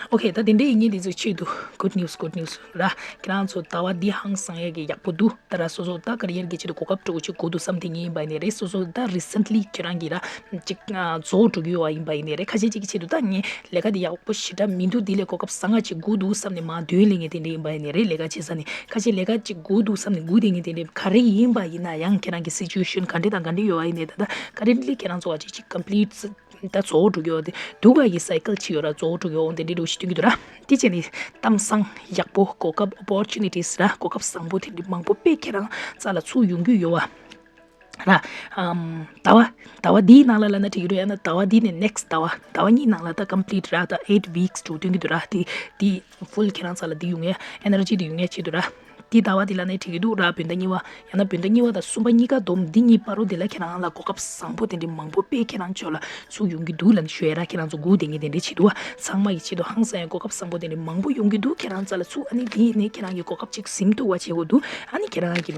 okay། ད་དེ་འདྲས་ཡིན་མཁན་དེ་ཚོའི་ཆེད་དུ་good news། good news་ར། ཁྱེད་རང་ཚོ་ཟླ་བ་འདི་ཧང་སང་ཡ་གི་ཡག་པོ་འདུག་ད་ར་སོ་སོ་ད་career་གི་ཆེད་དུ་གོ་སྐབས་འགྲོ་ཅིག་དགོས་འདུག་བསམ་དེ་ངེས་ཡིན་པ་ཡིན་ནའི་རེད། སོ་སོ་ད་recently་ཁྱེད་རང་གི་ར་ཅིག་རྫོགས་འགྲོ་གི་ཡོད་པ་ཡིན་པ་ཡིན་ནའི་རེད། ཁ་ཤས་ཅིག་གི་ཆེད་དུ་ད་ངས་ལས་ཀ་འདི་ཡག་པོ་ཞེ་དྲག་མི་འདུག་འདི་ལས་གོ་སྐབས་བཟང་ང་ཅིག་དགོས་འདུག་བསམ་ནས་མར་འདོན་ལས་ངས་དེ་འདྲས་ཡིན་པ་ཡིན་ནའི་རེད། ལས་ཀ་བྱེད་ས་ནས་ཁ་ཤས་ལས་ཀ་ཅིག་དགོས་འདུག་བསམ་ནས་སྒུག་བསྡད་མཁན་དེ་འདྲས་ག་རེ་ཡིན་པ་ཡིན་ན་ཡང་ཁྱེད་རང་གི་situation་ག་འདྲས་དང་ག་འདྲས་ཡོད་པ་ཡིན་ནའི་ད་ལྟ་currently་ཁྱེད་རང་ཚོ་བ་ཅིག་ཅིག་complete་ད་རྫོགས་འགྲོ་གི་ཡོད་དེ་འདུག་ག་ཡི་cycle་ཅིག་ཡོད་ར། རྫོགས་འགྲོ་གི་ཡོད་འོང་དེ་འདྲས་འགྲོ་ཞིག་སྟོན་གྱི་འདུག་ར། དེ་བྱས་ནས་གཏམ་བཟང་ཡག་པོ་གོ་སྐབས་opportunities་ར་གོ་སྐབས་བཟང་པོ་དེ་འདྲས་མང་པོ་དཔེ་ཁྱེད་རང་རྩ་ལ་ཚུར་ཡོང་གི་ཡོད་པ། ར། ཨམ། ཟླ་བ། ཟླ་བ་འདིའི་ནང་ལ་ལབ་ན་འགྲིག་གི་རེད། ཡང་ན་ཟླ་བ་འདི་ནས་next་ཟླ་བ། ཟླ་བ་གཉིས་ནང་ལ་ད་complete་ར། ད་eight weeks་འགྲོ་སྟོན་གྱི་འདུག་ར། དེ་དེ་full་ཁྱེད་རང་རྩ་ལ་འདི་ཡོང་ཡ་energy་འདི་ཡོང་ཡ་ཆེད་དུ་ར། དེ་ཟླ་བ་འདི་ལབ་ན་འགྲིག་གི་འདུག་ར། བོད་ཟླ་གཉིས་པ། ཡང་ན་བོད་ཟླ་གཉིས་པ་དང་གསུམ་པ་གཉིས་ཀ་བསྡོམས་འདི་གཉིས་བར་དུ་འདི་ལ་ཁྱེད་རང་ལ་གོ་སྐབས་བཟང་པོ་དེ་འདྲའི་མང་པོ་དཔེ་ཁྱེད་རང་ཕྱོགས་ལ་ཚུར་ཡོང་གི་འདུག་ལབ་ནས་ཞུ་ཡ་ར། ཁྱེད་རང་ཚོ་སྒུག་བསྡད་མཁན་དེ་འདྲའི་བྱེད་འདུག་བ། ཚང་མ་ཡི་ཆེད་དུ་ཧང་སང་ཡ་གོ་སྐབས་བཟང་པོ་དེ་འདྲའི་མང་པོ་ཡོང་གི་འདུག་ཁྱེད་རང་རྩ་ལ་ཚུར་ཨ་ནི་འདི་ནས་ཁྱེད་རང་གི་གོ་སྐབས་ཅིག་ཟིན་ཐུབ་པ་བྱེད་དགོས་འདུག་ཨ་ནི་ཁྱེད་རང་གི་ག་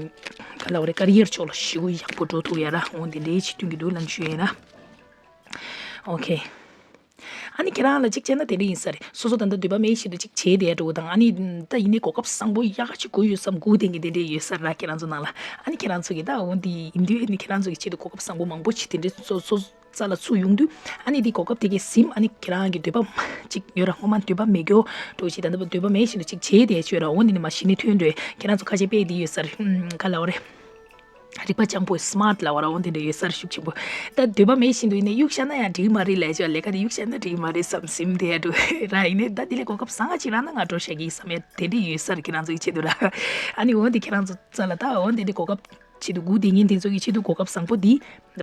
ལབ་དགོས་རེད། career་ཕྱོགས་ལ་ཞེ་པོ་ཡག་པོ་འགྲོ་ཐུབ་ཡ་ར། འོ་འདི་འདྲའི་ཆེད་སྟོན་གྱི་འདུག་ལབ་ནས་ཞུ་ཡ་ཡིན་ན། okay། ཨ་ནི་ཁྱེད་རང་ལ་གཅིག་བྱས་ན་དེ་འདྲ་ཡིན་ས་རེད། སོ་སོ་ད་ལྟ་འདོད་པ་མེད་བཞིན་དུ་གཅིག་བྱས་བསྡད་འགྲོ་དང་། ཨ་ནི་ད་ཡིན་ནའི་གོ་སྐབས་བཟང་པོ་ཡག་ག་ཅིག་དགོས་ཡོད་བསམ་སྒུག་བསྡད་མཁན་དེ་འདྲ་ཡོད་ས་རེད་ར། ཁྱེད་རང་ཚོ་ནང་ལ། ཨ་ནི་ཁྱེད་རང་ཚོ་གིས་ད་འོ་འདི་ཡིན་དུས་ཨ་ནི་ཁྱེད་རང་ཚོ་གི་ཆེད་དུ་གོ་སྐབས་བཟང་པོ་མང་པོ་ཅིག་དེ་འདྲ་སོ་སོ་རྩ་ལ་ཚུར་ཡོང་དུས། ཨ་ནི་འདི་གོ་སྐབས་དེ་གས་ཟིན། ཨ་ནི་ཁྱེད་རང་གི་འདོད་པ་ཅིག་ཡོད་ར། སྔོན་མ་འདོད་པ་མེད་རྒྱུ་འགྲོ་ཞིག་ད་ལྟ་འདོད་པ་མེད་བཞིན་དུ་ཅིག་བྱས་བསྡད་ཡོད་ར། འོ་འདི་ནི་མ་གཞི་ནས་ཐོན་འགྲོ། ཁྱེད་རང་ཚོ་ཁ་ཤས་དཔེ་འདི་ཡོད་ས་རེད། ཨུམ། ག་ལབ་དགོས་རེད། རིག་པ་སྤྱང་པོ་smart་ལབ་པ་ར། འོ་འདི་འདྲ་ཡོད་ས་རེད། ཤུགས་ཆེན་པོ། ད་འདོད་པ་མེད་བཞིན་དུ་ཡིན་ནའི་གཡུག་བཞག་ན་ཡང་འགྲིག་མ་རེད་ལབ་ཅོག་ལས་ཀ་དེ་གཡུག་བཞག་ན་འགྲིག་མ་རེད་བསམ་སེམས་དེ་ཡ་འགྲོ་ར། ཡིན་ནའི་ད་དེ་ལས་གོ་སྐབས་བཟང་ང་ཅིག་རག་ན་ང་འགྲོ་བཞག་གི་བསམ་ཡ་དེ་འདྲ་ཡོད་ས་རེད། ཁྱེད་རང་ཚོ་གི་ཆེད་དུ་ར། ཨ་ནི་འོ་འདི་ཁྱེད་རང་ཚོ་རྩ་ལ་ད་འོ་འདི་འདི་གོ་སྐབས་ཆེད་དུ་སྒུག་བསྡད་མཁན་དེ་ཚོ་གི་ཆེད་དུ་གོ་སྐབས་བཟང་པོ་འདི་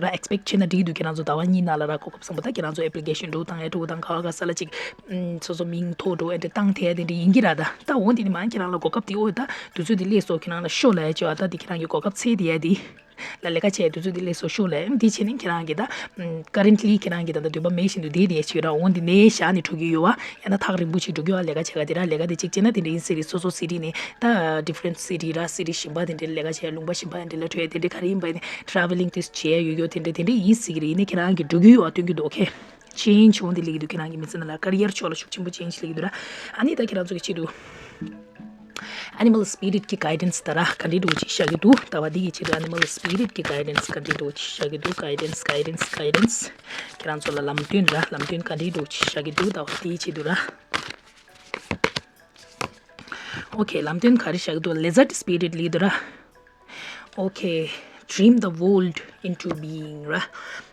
ར་expect་བྱས་ན་འགྲིག་འདུག་ཁྱེད་རང་ཚོ་ཟླ་བ་གཉིས་ནང་ལ་ར་གོ་སྐབས་བཟང་པོ། ད་ཁྱེད་རང་ཚོ་application་འགྲོ་དང་ཡ་འགྲོ་དང་ག་བ་ག་ས་ལ་ཅིག་ཨམ། སོ་སོ་མིང་ཐོ་འགྲོ་ཨེ་འདྲ་བཏང་ཐལ་དེ་འདྲ་ཡིན་གྱི་ར། ད་ད་འོ་འདི་ནི་མ་ཁྱེད་རང་ལ་གོ་སྐབས་དེ་འོ་ད་དུས་ཚོད་དེ་སླེབས་སོང་། ཁྱེད་རང་ལ་ཤོག་ལབ་ཡ་ཅོག་ད་འདི་ཁྱེད་རང་གི་གོ་སྐབས་ཚད་དེ་ཡ་འདི་ལ་ལས་ཀ་བྱས་དུས་ཚོད་དེ་སླེབས་སོང་ཤོག་ལབ་ཡ། འདི་བྱས་ནས་ཁྱེད་རང་གི་ད་ཨམ། currently་ཁྱེད་རང་གི་ད་ལྟ་འདོད་པ་མེད་བཞིན་དུ་བསྡད་བསྡད་ཅིག་ར། འོ་འདི་ནས་བཞག་ནས་འགྲོ་གི་ཡོད་པ། ཡང་ན་ཐག་རིང་པོ་ཅིག་འགྲོ་གི་ཡོད་པ། ལས་ཀ་བྱེད་ག་དེ་ར། ལས་ཀ་དེ་གཅིག་བྱས་ན་དེ་འདྲ་ཡིན་ས་རེད། སོ་སོ་city་ནས་ད་different city་ར། city་གཞན་པ་དེ་འདྲ་ལས་ཀ་བྱས། ལུང་པ་གཞན་པ་དེ་འདྲ་ལ་འགྲོ་ཡ་དེ་འདྲ་ག་རེ་ཡིན་པ་ཡིན་ནའི་travelling་དེ་བྱས་ཡོད་ཡོད་དེ་འདྲ་དེ་འདྲ་ཡིན་ས་རེད། ཡིན་ནའི་ཁྱེད་རང་གི་འགྲོ་གི་ཡོད་པ་སྟོན་གྱི་འདུག okay། change་འོ་འདི་སླེབས་ཀྱི་འདུག་ཁྱེད་རང་གི་མི་ཚེ་ནང་ལ་career་ཕྱོགས་ལ་ཤུགས་ཆེན་པོ་change་སླེབས་ཀྱི་འདུག་ར། ཨ་ནི་ད་ཁྱེད་རང་ཚོ་གི་ཆེད་དུ་animal spirit་གི་guidance་ད་ར་ག་འདྲའི་འདྲ་བོ་ཅིག་བཞག་གི་འདུག་ཟླ་བ་འདི་གི་ཆེད་དུ་animal spirit་གི་guidance་ག་འདྲའི་འདྲ་བོ་ཅིག་བཞག་གི་འདུག guidance, guidance, guidance། ཁྱེད་རང་ཚོ་ལ་ལམ་སྟོན་ར། ལམ་སྟོན་ག་འདྲའི་འདྲ་བོ་ཅིག་བཞག་གི་འདུག་ཟླ་བ་འདི་གི་ཆེད་དུ་ར། okay། ལམ་སྟོན་ག་རེ་བཞག་གི་འདུག lizard spirit་ལབ་ཀྱི་འདུག་ར། okay། dream the world into being་ར།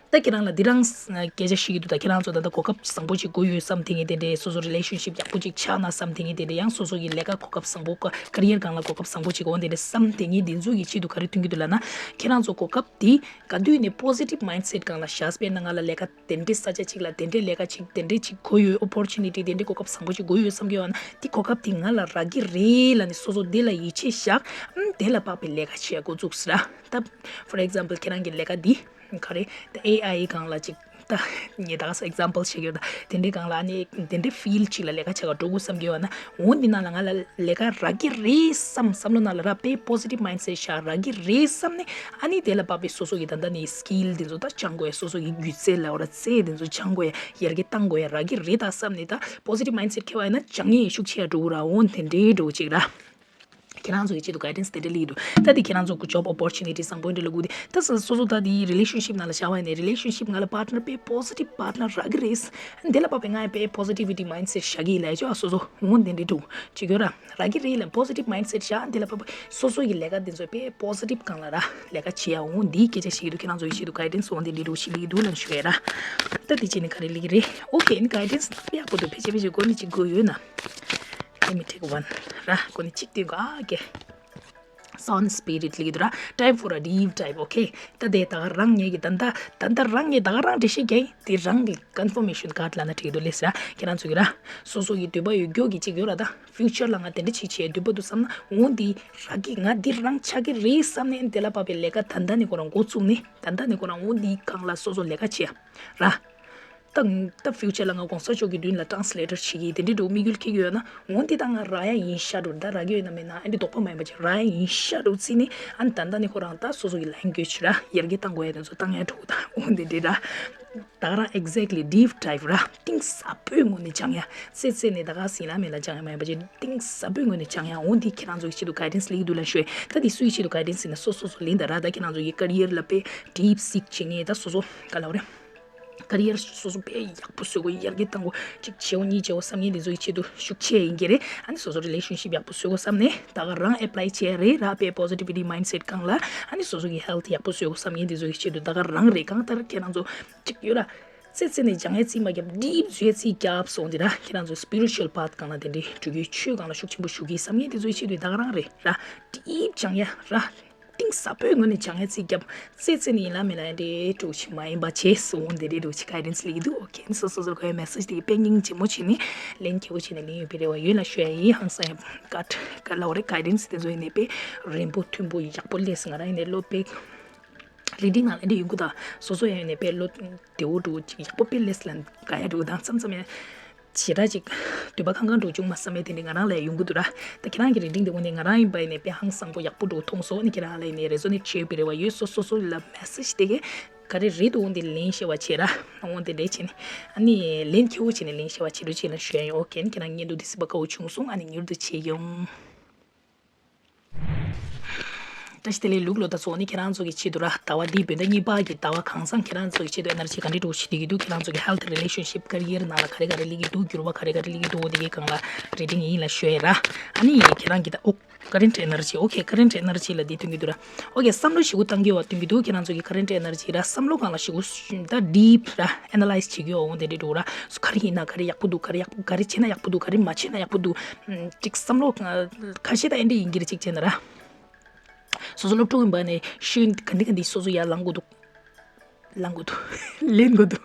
ད་ཁྱེད་རང་ལ་འདི་རང་སྐད་ཆ་ཞུ་གི་འདུག་ད་ཁྱེད་རང་ཚོ་ད་ལྟ་གོ་སྐབས་བཟང་པོ་ཅིག་དགོས་ཡོད་བསམ་དེ་ངས་དེ་འདྲའི་སོ་སོ་relationship་ཡག་པོ་ཅིག་ཆགས་ན་བསམ་དེ་ངས་དེ་འདྲའི་ཡང་སོ་སོ་གི་ལས་ཀ་གོ་སྐབས་བཟང་པོ་career་སྒང་ལ་གོ་སྐབས་བཟང་པོ་ཅིག་འོང་དེ་འདྲའི་བསམ་དེ་ངས་འདི་ཚོ་གི་ཆེད་དུ་ག་རེ་སྟོན་གྱི་འདུག་ལབ་ན། ཁྱེད་རང་ཚོ་གོ་སྐབས་འདི་ག་དུས་ནས་positive mindset་སྒང་ལ་བཞག་པས་ན་ང་ལ་ལས་ཀ་དེ་འདྲའི་ས་ཆ་ཅིག་ལ་དེ་འདྲའི་ལས་ཀ་ཅིག་དེ་འདྲའི་ཅིག་དགོས་ཡོད། opportunity་དེ་འདྲའི་གོ་སྐབས་བཟང་པོ་ཅིག་དགོས་ཡོད་བསམ་གྱི་ཡོད་ན་དེ་གོ་སྐབས་དེ་ང་ལ་རག་གི་རེད་ལབ་ནས་སོ་སོ་དེ་ལ་ཡིད་ཆེས་བཞག་ཨམ། དེ་ལ་དཔག་པའི་ལས་ཀ་བྱེད་འགོ་བཙུགས་ཟེར་ར། ད་for example་ཁྱེད་རང་གི་ལས་ཀ་འདི་ག་རེ་ད་AI་སྒང་ལ་ཅིག་ ད་ངས་ད་ག་ས་example་བྱེད་ཀྱི་ཡོད། ད་དེ་འདྲའི་སྒང་ལ་ཨ་ནི་དེ་འདྲའི་field་ཅིག་ལ་ལས་ཀ་བྱེད་ག་འགྲོ་དགོས་བསམ་གྱི་ཡོད་ན། འོ་འདི་ནང་ལ་ང་ལ་ལས་ཀ་རག་གི་རེད་བསམ། བསམ་བློ་ནང་ལ་རག་པའི་positive mindset་བཞག་རག་གི་རེད་བསམ་ནས། ཨ་ནི་དེ་ལ་བབས་པའི་སོ་སོ་གི་ད་ལྟ་ནས་skill་དེ་ཚོ་ད་སྦྱང་དགོས་ཡ། སོ་སོ་གི་སྒྱུ་རྩལ་ལབ་ར་རྩལ་དེ་ཚོ་སྦྱང་དགོས་ཡ། ཡར་རྒྱས་གཏང་དགོས་ཡ་རག་གི་རེད་ད་བསམ་ནས། ད་positive mindset་འཁྱེར་བ་ཡིན་ན་སྦྱང་ངེས་ཤུགས་ཆེ་ཡ་འགྲོ་གི་ར། འོ་དེ་འདྲའི་འགྲོ་གཅིག་ར། ཁྱེད་རང་ཚོ་གི་ཆེད་དུ་guidance་དེ་འདྲ་སླེབས་ཀྱི་འདུག་ད་དེ་ཁྱེད་རང་ཚོ་job opportunity་བཟང་པོ་འདྲ་ལ་སྒུག་དེ། ད་སོ་སོ་སོ་ད་དེ་relationship་ནང་ལ་བཞག་པ་ཡིན་ནའི་relationship་ནང་ལ་partner་དཔེ་positive partner་རག་གི་རེད། འདི་ལ་བབས་པའི་ང་ཡི་དཔེ་positivity mindset་བཞག་གི་ལས་ཆོག་སོ་སོ་འོང་དེ་འདྲ་འགྲོ་གཅིག་ཡོད་ར། རག་གི་རེད་ལ་positive mindset་བཞག་འདི་ལ་བབས་པའི་སོ་སོ་ཡི་ལས་ཀ་དེ་ཚོ་དཔེ་positive་སྒང་ལ་ར་ལས་ཀ་བྱེད་ཡ་འོང་འདིའི་སྐད་ཆ་བཤད་ཀྱི་འདུག་ཁྱེད་རང་ཚོ་ཡི་ཆེད་དུ་guidance་འོང་དེ་འདྲ་འགྲོ་ཞིག་སླེབས་ཀྱི་འདུག་ལབ་ཞུ་ཡ་ར། ད་དེ་བྱས་ནས་ག་རེ་སླེབས་ཀྱི་རེད། Okay་ནི་guidance་དཔེ་ཡག་པོ་འདུག་ཕལ་ཆེར་ཕལ་ཆེར་དགོས་ནི་གཅིག་དགོས་ཡོད་ན། Let me take one. ར་ཁོ་ནི་གཅིག་སྟོན་ག་ཨ་ཀེ། Sound spirit་ལེགས་འདུག་ར། Time for a deep dive. Okay. ད་དེ་ད་ག་རང་ངེད་ཀྱི་ད་ད་ད་ད་རང་ངེད་ད་ག་རང་འགྲེལ་བཤད་རྒྱག་ཡིན། དེ་རང་གི་confirmation་card་ལབ་ན་འགྲིག་འདུག་ལེས་ར། ཁྱེད་རང་ཚོ་གི་ར། སོ་སོ་ཡི་འདོད་པ་ཡོད་རྒྱུ་གི་གཅིག་ཡོད་ར། ད་future་ལ་ང་དེ་འདྲ་ཅིག་བྱེད་འདོད་པ་འདུག་བསམ་ན་འོ་འདི་རག་གི་ང་འདི་རང་ཆགས་ཀྱི་རེད་བསམ་ནས་དེ་ལ་བབས་པའི་ལས་ཀ་ད་ལྟ་ནས་ཁོ་རང་འགོ་བཙུགས་ནས་ད་ལྟ་ནས་ཁོ་རང་འོ་འདི་སྒང་ལ་སོ་སོ་ལས་ཀ་བྱེད་ཡ་ར། ད་ད་future་ལ་ང་གོང་ས་མཆོག་གི་མདུན་ལ་translator་བྱེད་ཀྱི་དེ་འདྲའི་འགྲོ་དམིགས་ཡུལ་འཁྱེར་གྱི་ཡོད་ན་འོ་འདི་ད་ང་རག་ཡ་ཡིན་ཤག་འགྲོ། ད་རག་གི་ཡོད་ན་མེད་ན་ཨ་འདི་དོགས་པ་མ་ཡིན་པ་ཅིག་རག་ཡ་ཡིན་ཤག་འགྲོ་བརྩིས་ནས་ཨ་ནི་ད་ལྟ་ནས་ཁོ་རང་ད་སོ་སོ་གི་language་ར་ཡར་རྒྱས་གཏང་དགོས་ཡ་དེ་ཚོ་གཏང་ཡ་འགྲོ། ད་འོ་འདི་འདྲའི་ར་ད་ག་རང་exactly deep dive་ར་གཏིང་ཟབ་པོའི་ངོས་ནས་སྦྱང་ཡ། ཙེ་ཙེ་ནས་ད་ག་སྲིད་ལ་མེད་ལ་སྦྱང་ཡ་མ་ཡིན་པ་ཅིག་གཏིང་ཟབ་པོའི་ངོས་ནས་སྦྱང་ཡ། འོ་འདི་ཁྱེད་རང་ཚོ་གི་ཆེད་དུ་guidance་ལེགས་འདུག་ལབ་ཞུ་ཡ། ད་འདི་སུའི་ཆེད་དུ་guidance་ཡིན་ན་སོ་སོ་སོ་ལེན་ད་ར། ད་ཁྱེད་རང་ཚོ་གི་career་ལ་དཔེ་deep seek་བྱེད་མཁན་ད་སོ་སོ་ག་ལབ་རེད། career་སོ་སོ་དཔེ་ཡག་པོ་བཟོ་དགོས་ཡར་རྒྱས་གཏང་དགོས་གཅིག་བྱེད་འོ་གཉིས་བྱེད་འོ་བསམ་མཁན་དེ་ཚོ་ཡི་ཆེད་དུ་ཤུགས་ཆེ་ཡིན་གྱི་རེད། ཨ་ནི་སོ་སོ་relationship་ཡག་པོ་བཟོ་དགོས་བསམ་ནས་ད་ག་རང་apply་བྱེད་ཡ་རེད་ར། དཔེ་positivity mindset་སྒང་ལ་ཨ་ནི་སོ་སོ་གི་health་ཡག་པོ་བཟོ་དགོས་བསམ་མཁན་དེ་ཚོ་ཡི་ཆེད་དུ་ད་ག་རང་རེད། གང་ལྟར་ཁྱེད་རང་ཚོ་གཅིག་ཡོད་ར། ཙེ་ཙེ་ནས་སྦྱང་ཡ་རྩིས་མ་རྒྱབ་deep་བཟོ་ཡ་རྩིས་རྒྱབ་སོང་དེ་ར། ཁྱེད་རང་ཚོ་spiritual path་སྒང་ལ་དེ་འདྲའི་འགྲོ་རྒྱུའི་ཆོས་སྒང་ལ་ཤུགས་ཆེན་པོ་ཞུགས་ཀྱི་བསམ་མཁན་དེ་ཚོ་ཡི་ཆེད་དུ་ད་ག་རང་རེད་ར། deep་སྦྱང་ཡ་ར། གཏིང་ཟབ་པོའི་ངོས་ནས་སྦྱང་ཡ་རྩིས་རྒྱབ། ཙེ་ཙེ་ནས་ཡིན་ལ་མིན་ལ་ཡ་འདྲའི་འགྲོ་ཆེ་མ་ཡིན་པ་བྱས་སོང་དེ་འདྲའི་འགྲོ་ཆེ་guidance་ལེགས་འདུག Okay་སོ་སོ་སོ་ཁོའི་message་དེ་དཔེ་སྙིང་རྗེ་མོ་བྱས་ནས་ལན་མཁས་པོ་བྱས་ནས་ལན་ཡོད་པའི་རེ་བ་ཡོད་ལ་ཞུ་ཡ་ཡིན། ཧང་སང་ཡ་ཀ་ཀ་ལ་འོ་རེ་guidance་དེ་ཚོ་ཡིན་ནས་དཔེ་རན་པོ་མཐུན་པོ་ཡག་པོ་སླེབས་སོང་། ང་རང་ཡིན་ནས་བློ་དཔེ་reading་ནང་ལ་འདི་ཡོང་གི་ད་སོ་སོ་ཡང་ཡིན་ནས་དཔེ་བློ་བདེ་བོ་འགྲོ་ཅིག་ཡག་པོ་དཔེ་ལེས་ལན་ག་ཡ་འགྲོ་དང་མཚམས་མཚམས་ཡང་ཞེ་དྲག་ཅིག་འདོད་པ་ཁང་ཁང་འགྲོ་བྱུང་མ་བསམ་མེད་དེ་འདྲ་ང་རང་ལ་ཡོང་གི་འདུག་ར། ད་ཁྱེད་རང་གི་reading་དེ་འོ་ནས་ང་རང་ཡིན་པ་ཡིན་ནས་དཔེ་ཧང་སང་པོ་ཡག་པོ་འགྲོ་མཐོང་སོང་ནས་ཁྱེད་རང་ལ་ཡིན་ནས་resonate་བྱེད་པའི་རེ་བ་ཡོད། སོ་སོ་སོ་ལ་message་དེ་གས་ག་རེ་རེད་འདུག་འོ་འདི་ལན་ཤེས་པ་བྱེད་ར། འོ་འདི་འདྲས་བྱེད་ནས་ཨ་ནི་ལན་མཁས་པོ་བྱེད་ནས་ལན་ཤེས་པ་བྱེད་རོགས་བྱེད་ལ་ཞུ་ཡ་ཡོད། ཁྱེད་རང་གི་བརྙན་ཐུང་དེ་སྲིད་པ་དགའ་བོ་བྱུང་སོང་། ཨ་ནི་མྱུར་དུ་བྱེད་ཡོང་། བཀྲ་ཤིས་བདེ་ལེགས་ལུག་ལོ། ད་ཚོ་ནི་ཁྱེད་རང་ཚོ་གི་ཆེད་དུ་ར་ཟླ་བ་འདིའི་བོད་ཟླ་གཉིས་པ་གི་ཟླ་བ་གང་བཟང་ཁྱེད་རང་ཚོ་གི་ཆེད་དུ་energy་ག་འདྲ་འགྲོ་ཞིག་བསྡད་ཀྱི་འདུག་ཁྱེད་རང་ཚོ་གི་health relationship career་ནང་ལ་ག་རེ་ག་རེ་སླེབས་ཀྱི་འདུག་འགྱུར་བ་ག་རེ་ག་རེ་སླེབས་ཀྱི་འདུག་འོ་དེ་གའི་སྒང་ལ་reading་ཡིན་ལ་ཞུ་ཡ་ར། ཨ་ནི་ཁྱེད་རང་གི་ད་ཨོ་current energy okay current energy་ལ་འདི་སྟོན་གྱི་འདུག་ར། okay་བསམ་བློ་ཞེ་པོ་བཏང་གི་ཡོད་པ་སྟོན་གྱི་འདུག་ཁྱེད་རང་ཚོ་གི་current energy་ར་བསམ་བློ་སྒང་ལ་ཞེ་པོ་ད་deep་ར་analyze་བྱེད་ཀྱི་ཡོད་འོ་དེ་འདྲ་འདུག་ར། ག་རེ་ཡིན་ན་ག་རེ་ཡག་པོ་འདུག་ག་རེ་ཡག་ག་རེ་བྱས་ན་ཡག་པོ་འདུག་ག་རེ་མ་བྱས་ན་ཡག་པོ་འདུག་ཅིག་བསམ་བློ་ཁ་ཤས་ད་ཨེ་འདྲ་ཡིན་གྱི་རེད་ཅིག་བྱས་ན་ར། སོ་སོ་སློབ་ཕྲུག་ཡིན་པ་ནས་ཤེས་ཡོན་ག་འདི་ག་འདི་སོ་སོ་ཡར་ལངས་དགོས་འདུག་ལངས་དགོས་འདུག་ལེན་དགོས་འདུག་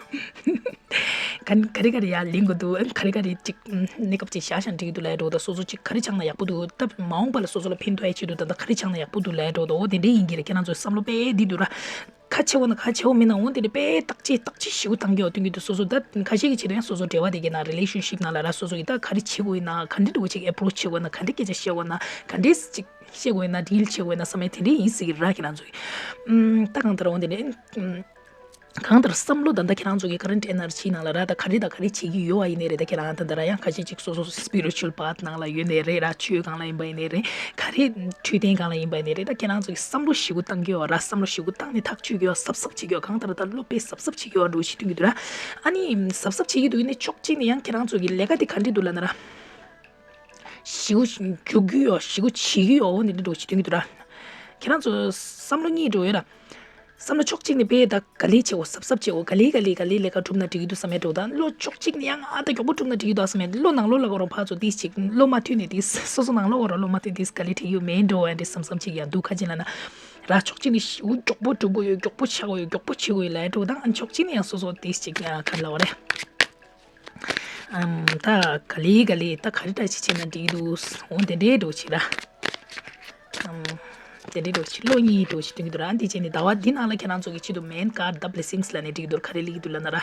ག་ག་རེ་ག་རེ་ཡར་ལེན་དགོས་འདུག་ག་རེ་ག་རེ་ཅིག་གནས་སྐབས་ཅིག་བཞག་བཞག་འགྲིག་གི་འདུག་ལབ་འགྲོ་ད། སོ་སོ་ཅིག་ག་རེ་སྦྱངས་ན་ཡག་པོ་འདུག་ད་མ་འོངས་པ་ལ་སོ་སོ་ལ་ཕན་ཐོགས་ཡ་ཆེད་དུ་ད་ད་ག་རེ་སྦྱངས་ན་ཡག་པོ་འདུག་ལབ་འགྲོ་ད། འོ་དེ་འདྲས་ཡིན་གྱི་རེད། ཁྱེད་རང་ཚོའི་བསམ་བློ་དཔེ་འདི་འདུག་ར། ཁ་ཆེ་བོ་ན་ཁ་ཆེ་བོ་མིན་ན་འོ་དེ་འདྲས་དཔེ་བརྟག་དཔྱད་བརྟག་དཔྱད་ཞིབ་བཏང་གི་ཡོད་སྟོན་གྱི་འདུག་སོ་སོ་ད་ཁ་ཤས་ཀྱི་ཆེད་དུ་ཡང་སོ་སོ་འབྲེལ་བ་དེ་གའི་ནང་relationship་ནང་ལ་ར་སོ་སོ་གི་ད་ག་རེ་བྱེད་དགོས་ཡིན་ན་ག་འདྲས་འདྲ་བོ་ཅིག་approach་བྱེད་དགོས་ན་ག་འདྲས་སྐད་ཆ་བཤད་དགོས་ན་ག་འདྲས་ཅིག་བཤད་དགོས་ཡིན་ན་deal་བྱེད་དགོས་ཡིན་ན་བསམ་ཡས་དེ་འདྲས་ཡིན་སྲིད་ཀྱི་ར། ཁྱེད་རང་ཚོ་གི་ཨམ་ད་གང་ལྟར་འོ་དེ་འདྲས་ཨམ། གང་ལྟར་བསམ་བློ་ད་ལྟ་ཁྱེད་རང་ཚོ་གི་current energy་ནང་ལ་ར་ད་ག་རེ་ད་ག་རེ་བྱེད་ཀྱི་ཡོད་པ་ཡིན་ནའི་རེད། ད་ཁྱེད་རང་ད་ལྟ་ར་ཡང་ཁ་ཤས་ཅིག་སོ་སོ་spiritual path་ནང་ལ་ཡོད་ནའི་རེད་ར། ཆོས་སྒང་ལ་ཡིན་པ་ཡིན་ནའི་རེད། ག་རེ་འཕྲོད་བསྟེན་སྒང་ལ་ཡིན་པ་ཡིན་ནའི་རེད། ད་ཁྱེད་རང་ཚོ་གི་བསམ་བློ་ཞེ་པོ་བཏང་གི་ཡོད་ར། བསམ་བློ་ཞེ་པོ་བཏང་ནས་ཐག་གཅོད་ཀྱི་ཡོད། གཟབ་གཟབ་བྱེད་ཀྱི་ཡོད། གང་ལྟར་ད་བློ་དཔེ་གཟབ་གཟབ་བྱེད་ཀྱི་ཡོད་འགྲོ་ཞིག་སྟོན་གྱི་འདུག་ར། ཨ་ནི་གཟབ་གཟབ་བྱེད་ཀྱི་འདུག་ཡིན་ནའི་ཕྱོགས་གཅིག་ནས་ཡང་ཁྱེད་རང་ཚོ་གི་ལས་ཀ་དེ་ག་འདྲས་འདུག་ལབ་ན་ར། ཞེ་པོ་རྒྱུག་གི་ཡོད། ཞེ་པོ་བྱེད་ཀྱི་ཡོད། འོ་འདི་འདྲ་འགྲོ་ཞིག་སྟོན་གྱི་འདུག་ར། ཁྱེད་རང་ཚོ་བསམ་བློ་གཉིས་འགྲོ་ཡོད་ར། བསམ་བློ་ཕྱོགས་གཅིག་ནས་དཔེ་ད་ག་ལེ་བྱེད་དགོས། གཟབ་གཟབ་བྱེད་དགོས། ག་ལེ་ག་ལེ་ག་ལེ་ལས་ཀ་གྲུབ་ན་འགྲིག་གི་འདུག་བསམ་ཡས་འགྲོ་དང་། བློ་ཕྱོགས་གཅིག་ནས་ཡང་ཨ་ད་མགྱོགས་པོ་གྲུབ་ན་འགྲིག་གི་འདུག་བསམ་ཡས། བློ་ནང་ལོགས་ལ་ཁོ་རང་ཕར་ཚུར་ཏིས་ཅིག་བློ་མ་མཐུན་ནས་ཏིས་སོ་སོ་ནང་ལོགས་ཁོ་རང་བློ་མ་མཐུན་ཏིས་ག་ལེ་འགྲིག་ཡོད་མེད་འགྲོ་ཨ་འདྲ་བསམ་བསམ་ཅིག་ཡང་འདུག་ཁ་ཅིག་ལབ་ན་ར། ཕྱོགས་གཅིག་ནས་ཞེ་པོ་མགྱོགས་པོ་གྲུབ་དགོས་ཡོད། མགྱོགས་པོ་ཆགས་དགོས་ཡོད། མགྱོགས་པོ་བྱེད་དགོས་ཡོད་ལབ་ཡས་འགྲོ་དང་། ཨ་ཕྱོགས་གཅིག་ནས་ཡང་སོ་སོ་ཏིས་ཅིག་ཡང་ག་ལབ་དགོས་རེད། ཨམ། ད་ག་ལེ་ག་ལེ་ད་ག་རེ་འདྲ་ཅིག་བྱས་ན་འགྲིག་འདུག་འོ་དེ་འདྲའི་འགྲོ་ཅིག་ར། ཨམ། དེ་འདྲའི་འགྲོ་ཞིག་བློ་གཉིས་འགྲོ་ཞིག་སྟོན་གྱི་འདུག་ར། འདི་བྱས་ནས་ཟླ་བ་འདི་ནང་ལ་ཁྱེད་རང་ཚོ་གི་ཆེད་དུ་main card the blessings ལབ་ནས་འགྲིག་གི་འདུག་ག་རེ་ལེགས་ཀྱི་འདུག་ལབ་ན་ར།